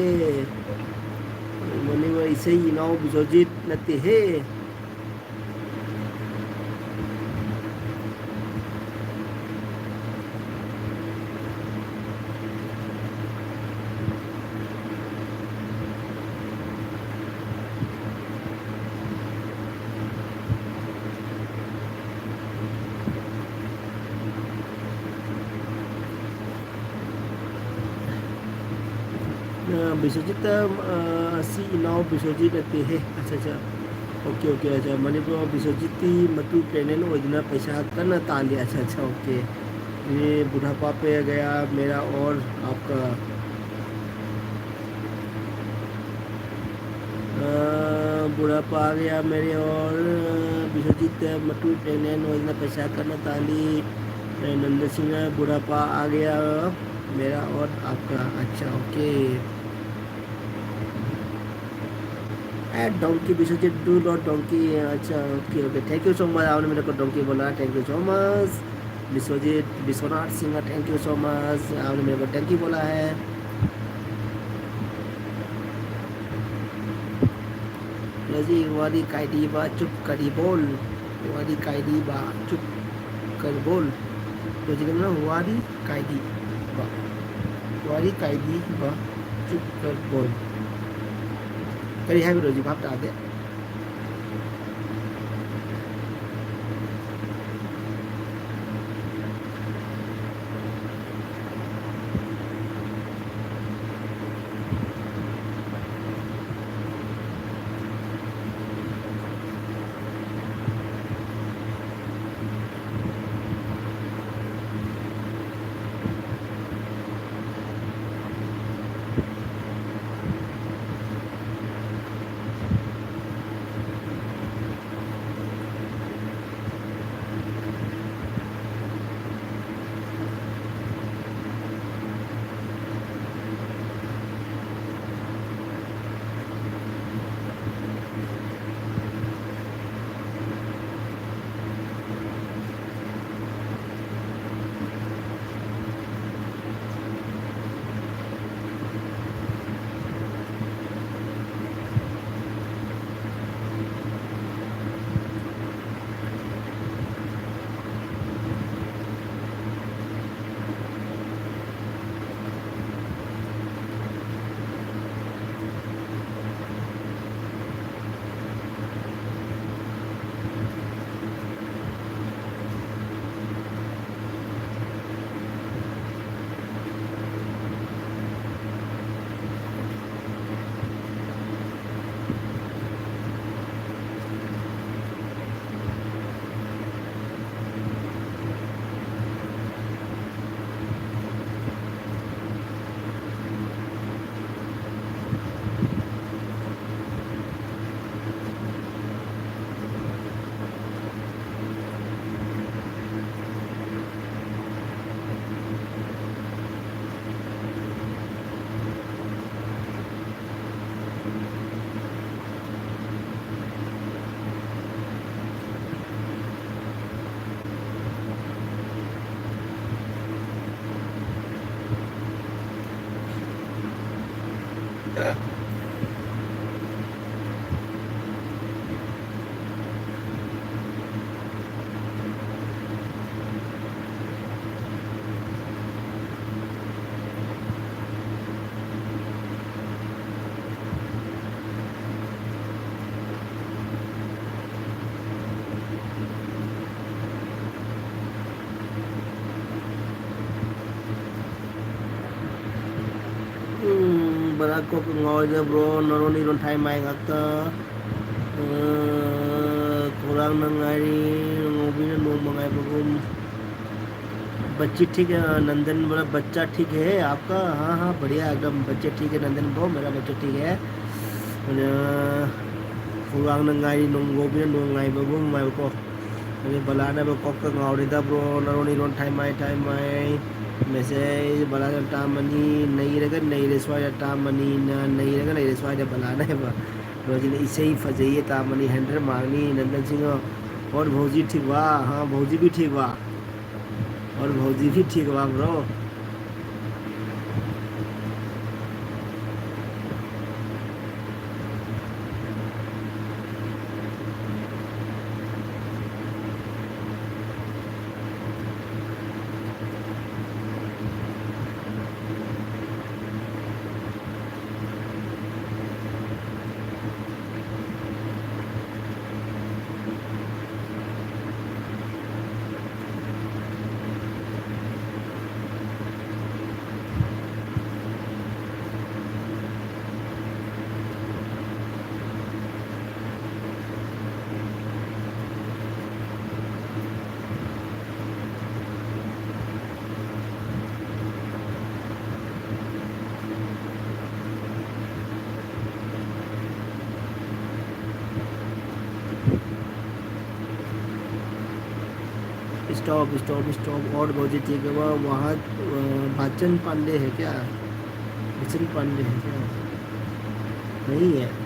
ꯃꯅꯤꯡ ꯏꯁꯩ ꯏꯅꯥꯎ ꯕꯤꯁ꯭ꯋꯖꯤꯠ ꯅꯠꯇꯦꯍꯦ꯫ ꯑ, ꯕꯤꯁ꯭ꯋꯖꯤꯠꯇ, ꯑ, ꯑꯁꯤ ꯏꯅꯥꯎ ꯕꯤꯁ꯭ꯋꯖꯤꯠ ꯅꯠꯇꯦꯍꯦ꯫ ꯑꯠꯆꯥ, ꯑꯠꯆꯥ꯫ OK, OK, ꯑꯠꯆꯥ꯫ ꯃꯅꯤꯄꯨꯔ ꯕꯤꯁ꯭ꯋꯖꯤꯠꯇꯤ ꯃꯇꯨ pregnant ꯑꯣꯏꯗꯨꯅ ꯄꯩꯁꯥ ꯀꯟꯅ ꯇꯥꯜꯂꯤ꯫ ꯑꯠꯆꯥ, ꯑꯠꯆꯥ, OK꯫ ये बुढ़ापा पे आ गया मेरा और आपका। अ, बुढ़ापा आ गया मेरे और, अ, बिस्वजीत मटू pregnant होने पैसा करना ताली, अ, नंद सिंह बुढ़ापा आ गया मेरा और आपका। अच्छा, OK। A, donkey, Biswajit, do not donkey। अच्छा, OK, OK। Thank you so much, आपने मेरे को donkey बोला, thank you so much। Vishwajeet, Vishwanath Singh, thank you so much, आपने मेरे को thank you बोला है। ꯔꯣꯖꯤ, ꯋꯥꯔꯤ ꯀꯥꯏꯗꯤꯕ, ꯆꯨꯞ ꯀꯔꯤ ꯕꯣꯜ? ꯋꯥꯔꯤ ꯀꯥꯏꯗꯤꯕ, ꯆꯨꯞ ꯀꯔꯤ ꯕꯣꯜ? ꯔꯣꯖꯤꯒꯅ ꯋꯥꯔꯤ ꯀꯥꯏꯗꯤꯕ, ꯋꯥꯔꯤ ꯀꯥꯏꯗꯤꯕ, ꯆꯨꯞ ꯀꯔꯤ ꯕꯣꯜ? ꯀꯔꯤ ꯍꯥꯏꯕ, ꯔꯣꯖꯤ? ꯚꯥꯞ ꯇꯥꯗꯦ꯫ ꯀꯣꯛ ꯉꯥꯎꯔꯤꯗ ꯕ꯭ꯔꯣ, ꯅꯔꯣꯟ ꯏꯔꯣꯟ ꯊꯥꯏ ꯃꯥꯏ ꯉꯥꯛꯇ꯫ ꯑ, ꯈꯧꯔꯥꯡꯅ ꯉꯥꯏꯔꯤ, ꯉꯧꯕꯤꯅ ꯅꯣꯡꯃ ꯉꯥꯏꯕꯒꯨꯝ꯫ बच्ची ठीक है, नंदन बोला, "बच्चा ठीक है आपका?" हाँ, हाँ, बढ़िया, एकदम बच्चे ठीक है, नंदन ब्रो, मेरा बच्चा ठीक है। अ, ꯈꯧꯔꯥꯡꯅ ꯉꯥꯏꯔꯤ, ꯅꯣꯡ ꯉꯧꯕꯤꯅ ꯅꯣꯡ ꯉꯥꯏꯕꯒꯨꯝ ꯍꯥꯏꯕꯀꯣ꯫ ꯑꯗꯩ ꯕꯂꯥꯅꯕ ꯀꯣꯛꯀ ꯉꯥꯎꯔꯦꯗ ꯕ꯭ꯔꯣ, ꯅꯔꯣꯟ ꯏꯔꯣꯟ ꯊꯥꯏ ꯃꯥꯏ ꯊꯥꯏ ꯃꯥꯏ꯫ ꯃꯦꯁꯦꯖ ꯕꯂꯥꯅ ꯇꯥꯝꯃꯅꯤ, ꯅꯩꯔꯒ ꯅꯩꯔꯦ ꯁ꯭ꯋꯥꯏꯗ ꯇꯥꯝꯃꯅꯤꯅ, ꯅꯩꯔꯒ ꯅꯩꯔꯦ ꯁ꯭ꯋꯥꯏꯗ ꯕꯂꯥꯅ ꯍꯥꯏꯕ꯫ ꯕ꯭ꯔꯣꯁꯤꯅ ꯏꯁꯩ ꯐꯖꯩꯌꯦ ꯇꯥꯝꯃꯅꯤ, ꯍꯟꯗ꯭ꯔꯦꯠ ꯃꯥꯔꯛꯅꯤ, ꯅꯟꯗꯟ ꯁꯤꯡꯍ꯫ और भौजी ठीक बा? हाँ, भौजी भी ठीक बा। और भौजी भी ठीक बा, bro। Stop, stop, stop। और भौजी ठीक है, वह वहाँ, अ, भाचन पांडे है क्या? भाचन पांडे है क्या? नहीं है।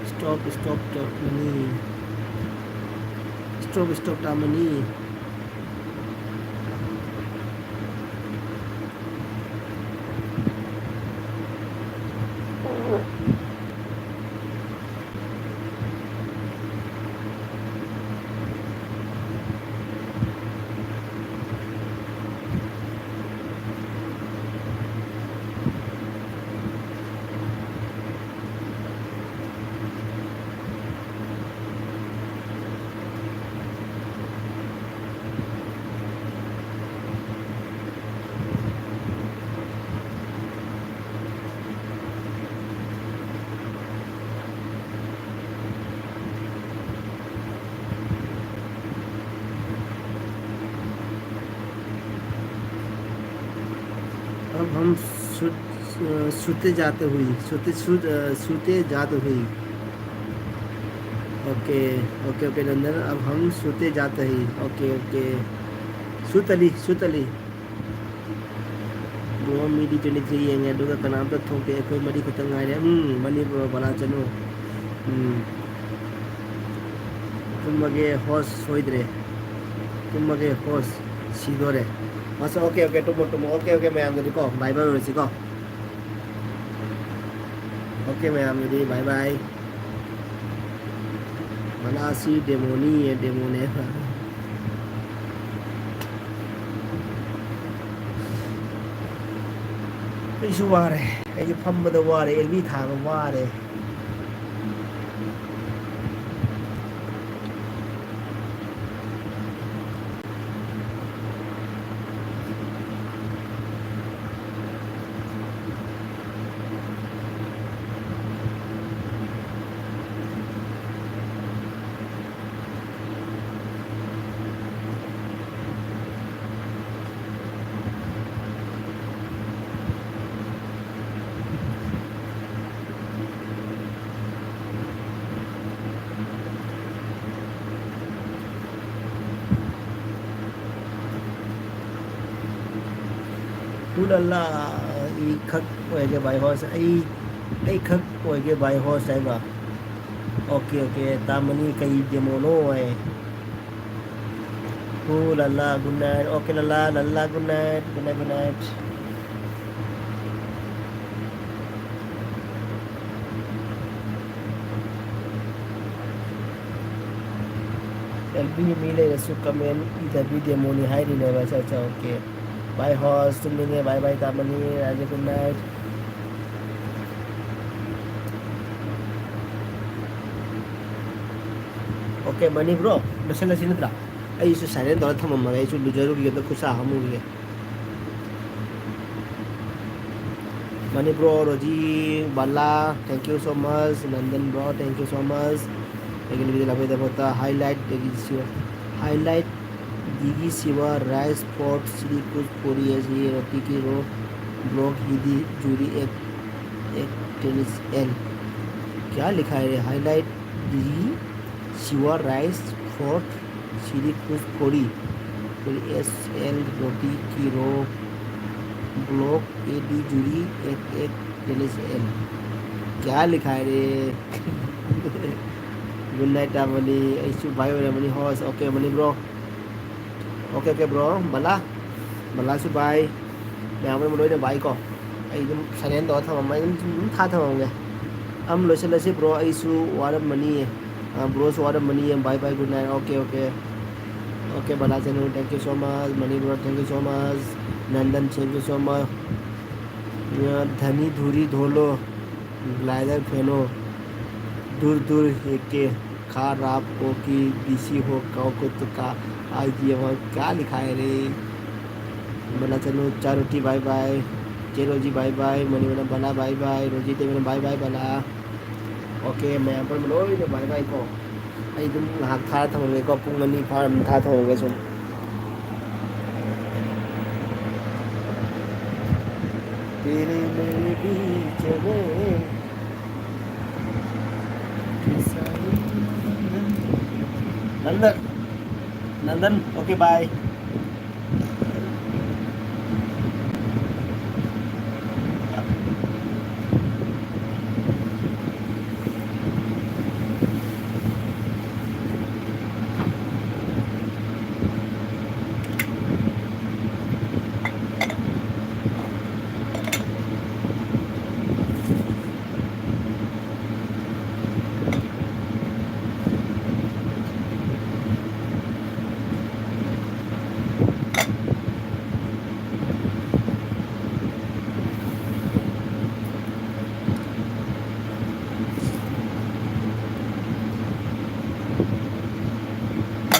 Stop, stop, stop money। Stop, stop, money। हम सु-, अ, सुते जाते हुई, सुते, सु-, अ, सुते जाते हुई। ओके, ओके, ओके, नंदन, अब हम सुते जाते ही। Okay, okay. सुतली, सुतली। ꯕ꯭ꯔꯣ, ꯃꯤꯗꯤ twenty three ꯌꯦꯡꯉꯦ, ꯑꯗꯨꯒ ꯀꯅꯥꯝꯇ ꯊꯣꯛꯇꯦ꯫ ꯑꯩꯈꯣꯏ ꯃꯔꯤ ꯈꯛꯇ ꯉꯥꯏꯔꯦ꯫ ꯎꯝ, ꯃꯅꯤ ꯕ꯭ꯔꯣ, ꯕꯂꯥ ꯆꯅꯨ꯫ ꯎꯝ꯫ ꯇꯨꯝꯃꯒꯦ ꯍꯣꯁ ꯁꯣꯏꯗ꯭ꯔꯦ꯫ ꯇꯨꯝꯃꯒꯦ ꯍꯣꯁ ꯁꯤꯗꯣꯔꯦ꯫ ꯑꯁ, ꯑꯣꯀꯦ, ꯑꯣꯀꯦ, ꯇꯨꯝꯃꯣ, ꯇꯨꯝꯃꯣ꯫ ꯑꯣꯀꯦ, ꯑꯣꯀꯦ, ꯃꯌꯥꯝꯗꯗꯤꯀꯣ, ꯕꯥꯏ ꯕꯥꯏ ꯑꯣꯏꯔꯁꯤꯀꯣ꯫ ꯑꯣꯀꯦ, ꯃꯌꯥꯝꯗꯗꯤ ꯕꯥꯏ ꯕꯥꯏ꯫ ꯃꯅꯥꯁꯤ ꯗꯦꯃꯣꯅꯤ, ꯗꯦꯃꯣꯅꯦ꯫ ꯑꯩꯁꯨ ꯋꯥꯔꯦ꯫ ꯑꯩꯁꯨ ꯐꯝꯕꯗ ꯋꯥꯔꯦ꯫ ꯑꯦꯜꯕꯤ ꯊꯥꯕ ꯋꯥꯔꯦ꯫ ꯍꯨꯂꯥꯂꯥ, ꯑꯩ ꯈꯛ ꯑꯣꯏꯒꯦ ꯚꯥꯏ ꯍꯣꯁ, ꯑꯩ, ꯑꯩ ꯈꯛ ꯑꯣꯏꯒꯦ ꯚꯥꯏ ꯍꯣꯁ ꯍꯥꯏꯕ꯫ ꯑꯣꯀꯦ, ꯑꯣꯀꯦ, ꯇꯥꯃꯅꯤ ꯀꯩ ꯗꯦꯃꯣꯅꯣ ꯍꯥꯏ꯫ ꯍꯨꯂꯥꯂꯥ, good night. ꯑꯣꯀꯦ ꯂꯥꯂꯥ, ꯂꯥꯂꯥ, good night, good night, good night. L B ꯃꯤ ꯂꯩꯔꯁꯨ ꯀꯃꯦꯟ ꯏꯗꯕꯤ ꯗꯦꯃꯣꯅꯤ ꯍꯥꯏꯔꯤꯅꯦꯕ꯫ ꯑꯠꯆꯥ, ꯑꯠꯆꯥ, ꯑꯣꯀꯦ꯫ ꯚꯥꯏ ꯍꯣꯁ ꯇꯨꯝꯅꯤꯡꯉꯦ, ꯚꯥꯏ ꯚꯥꯏ ꯇꯥꯃꯅꯤ, Raje, good night. Okay, Mani bro, ꯂꯣꯏꯁꯤꯜꯂꯁꯤ ꯅꯠꯇ꯭ꯔꯥ? ꯑꯩꯁꯨ ꯁꯥꯏꯂꯦꯟ ꯇꯧꯔ ꯊꯝꯃꯝꯃꯒꯦ, ꯑꯩꯁꯨ ꯂꯨꯖꯔꯨꯈꯤꯒꯦ, ꯑꯝꯇ ꯈꯨꯠ ꯁꯥ ꯍꯥꯝꯃꯨꯈꯤꯒꯦ꯫ Mani bro, Roji, Bala, thank you so much. Nandan bro, thank you so much. ꯑꯩꯒꯤ ꯂꯤꯕꯤꯗ ꯂꯥꯛꯄꯒꯤꯗꯃꯛꯇ꯫ Highlight ꯑꯩꯒꯤ ꯁꯤ-, highlight ꯗꯤꯒꯤ ꯁꯤꯕ rice pot ꯁꯤꯗꯤ ꯀꯨꯁ ꯄꯨꯔꯤ ꯑꯁꯤ ꯔꯣꯇꯤ ꯀꯤ ꯔꯣ꯫ ब्लॉक ईडी जूरी एक, एक टेनिस एल। क्या लिखा है रे? हाईलाइट दी शिवा राइस फोर्ट सीधी कुछ कोड़ी। फिर एस एल रोटी की रो ब्लॉक ईडी जूरी एक, एक टेनिस एल। क्या लिखा है रे? Good night, ꯑꯃꯅꯤ꯫ ꯑꯩꯁꯨ ꯚꯥꯏ ꯑꯣꯏꯔꯝꯃꯅꯤ꯫ ꯍꯣꯏ, ꯑꯣꯀꯦ, ꯑꯃꯅꯤ, bro. Okay, okay, bro. Bala, ꯕꯂꯥꯁꯨ ꯚꯥꯏ꯫ ꯃꯌꯥꯝ ꯑꯃ ꯂꯣꯏꯅ ꯚꯥꯏ ꯀꯣ꯫ ꯑꯩ ꯑꯗꯨꯝ ꯁꯥꯏꯂꯦꯟ ꯇꯧꯔ ꯊꯝꯃꯝꯃꯦ, ꯑꯗꯨꯝ, ꯑꯗꯨꯝ ꯊꯥ ꯊꯝꯃꯝꯒꯦ꯫ ꯑꯝ ꯂꯣꯏꯁꯤꯜꯂꯁꯤ, ꯕ꯭ꯔꯣ꯫ ꯑꯩꯁꯨ ꯋꯥꯔꯝꯃꯅꯤꯌꯦ꯫ ꯑ, ꯕ꯭ꯔꯣꯁꯨ ꯋꯥꯔꯝꯃꯅꯤꯌꯦ꯫ Bye bye, good night. Okay, okay. Okay, Bala Chanu, thank you so much꯫ Mani bro, thank you so much꯫ Nandan, thank you so much꯫ ꯑ, ꯙꯅꯤ ꯙꯨꯔꯤ ꯙꯣꯂꯣ꯫ ꯒ꯭ꯂꯥꯏꯗꯔ ꯐꯦꯅꯣ, ꯗꯨꯔ ꯗꯨꯔ ꯍꯦꯛꯀꯦ, ꯈꯥ ꯔꯥꯞ ꯀꯣ ꯀꯤ ꯕꯤꯁꯤ ꯍꯣ ꯀꯥꯎ ꯀꯨꯠ ꯀꯥ ꯑꯥꯏ ꯖꯤ ꯑꯃ ꯀꯌꯥ ꯂꯤꯈꯥꯏ ꯔꯦ? ꯕꯂꯥ ꯆꯅꯨ ꯆꯥꯔꯨꯇꯤ ꯕꯥꯏ ꯕꯥꯏ, ꯆꯦ ꯔꯣꯖꯤ ꯕꯥꯏ ꯕꯥꯏ, ꯃꯅꯤꯕꯅ ꯕꯂꯥ ꯕꯥꯏ ꯕꯥꯏ, ꯔꯣꯖꯤ ꯇꯦꯕꯅ ꯕꯥꯏ ꯕꯥꯏ ꯕꯂꯥ꯫ ꯑꯣꯀꯦ, ꯃꯌꯥꯝ ꯄꯨꯝꯅꯃꯛ ꯂꯣꯏꯅ ꯕꯥꯏ ꯕꯥꯏ ꯀꯣ꯫ ꯑꯩ ꯑꯗꯨꯝ ꯉꯥꯏꯍꯥꯛ ꯊꯥꯔ ꯊꯝꯃꯝꯒꯦꯀꯣ, ꯄꯨꯡ ꯑꯅꯤ ꯐꯥꯔ ꯑꯗꯨꯝ ꯊꯥꯔ ꯊꯝꯃꯝꯒꯦ ꯁꯨꯝ꯫ तेरे मेरे बीच में Nandan, Nandan, okay, bye.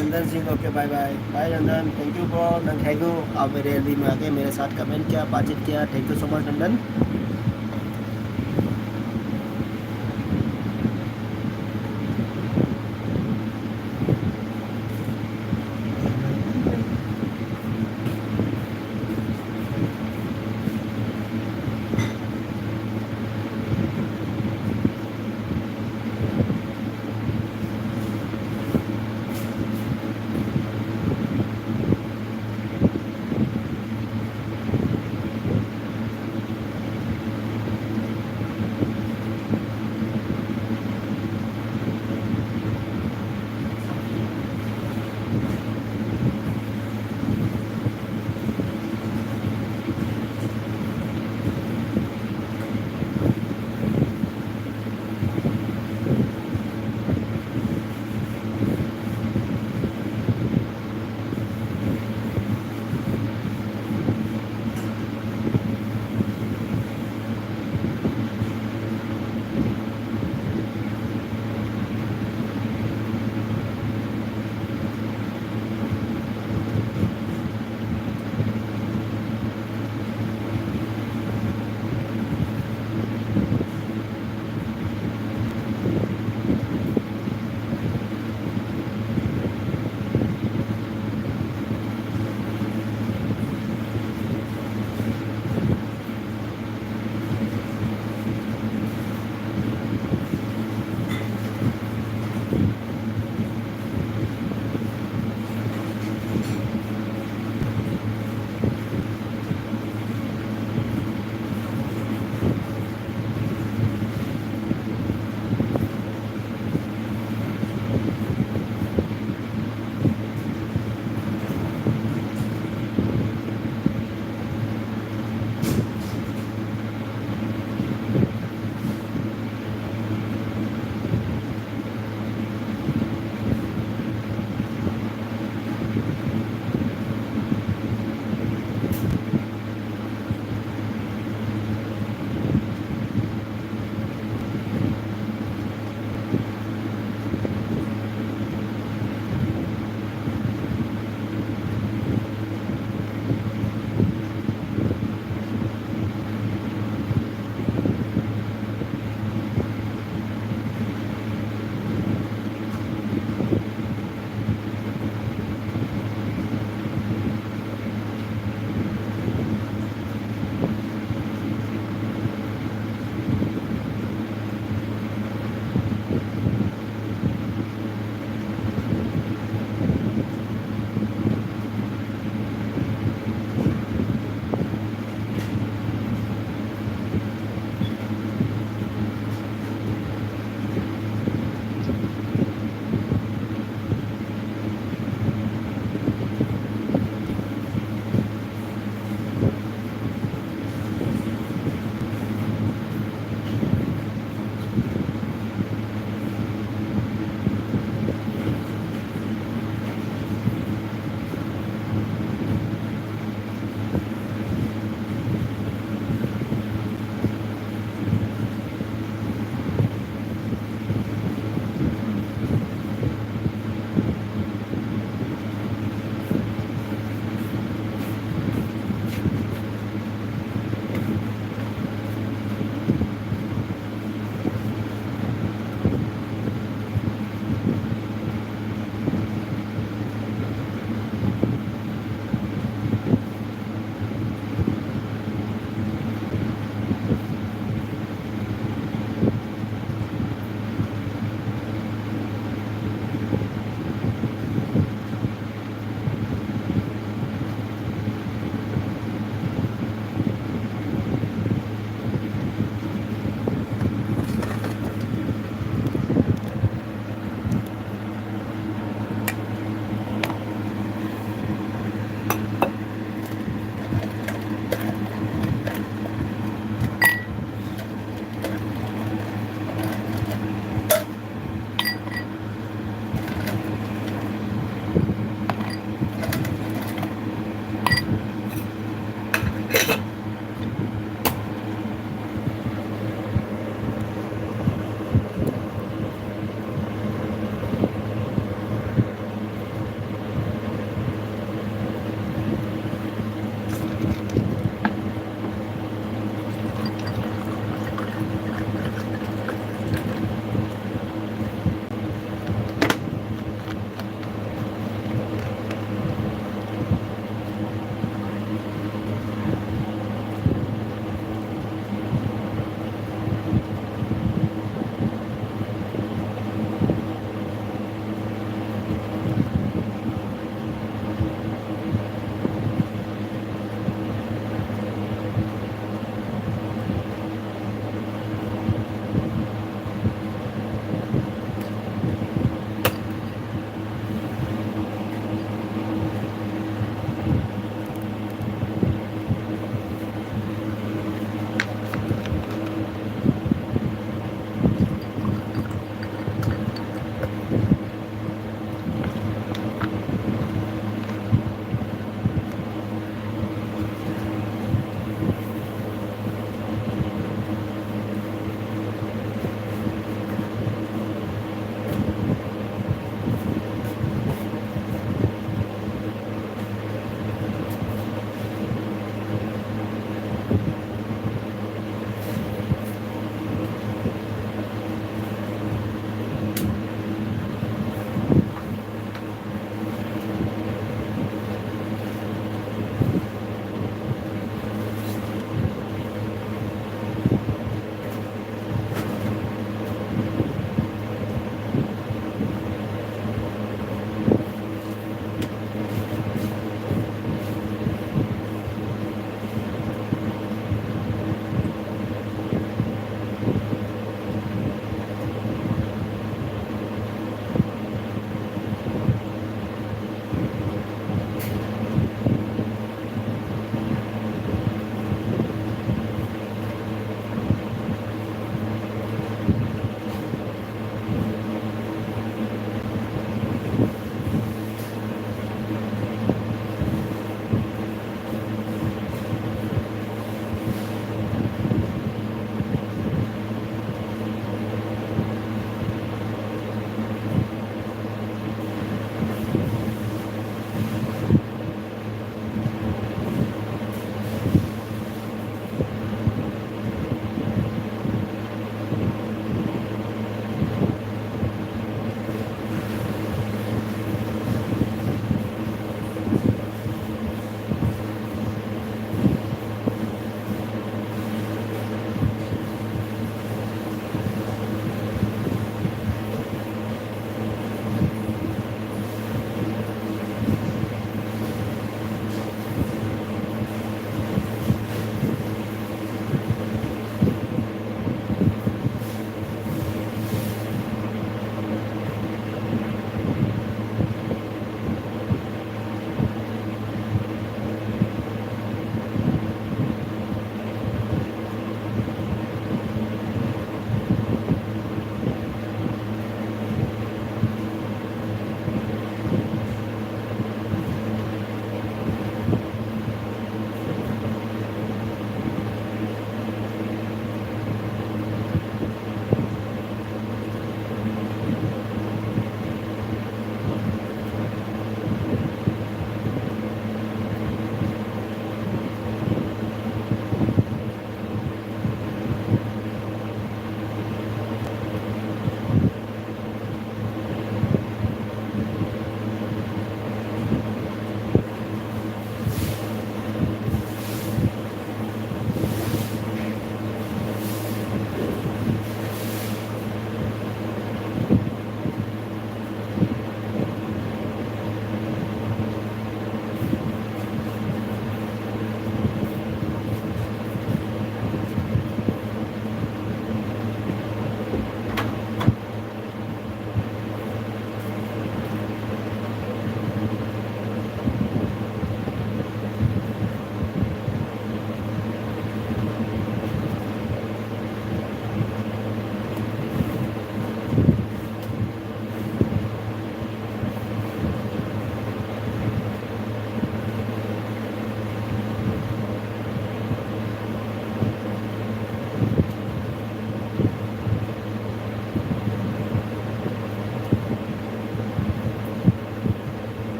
Nandan Singh, okay, bye bye. Bye Nandan, thank you bro, Nandan, thank you। आप मेरे एलबी में आ गए, मेरे साथ कमेंट किया, बातचीत किया, thank you so much Nandan.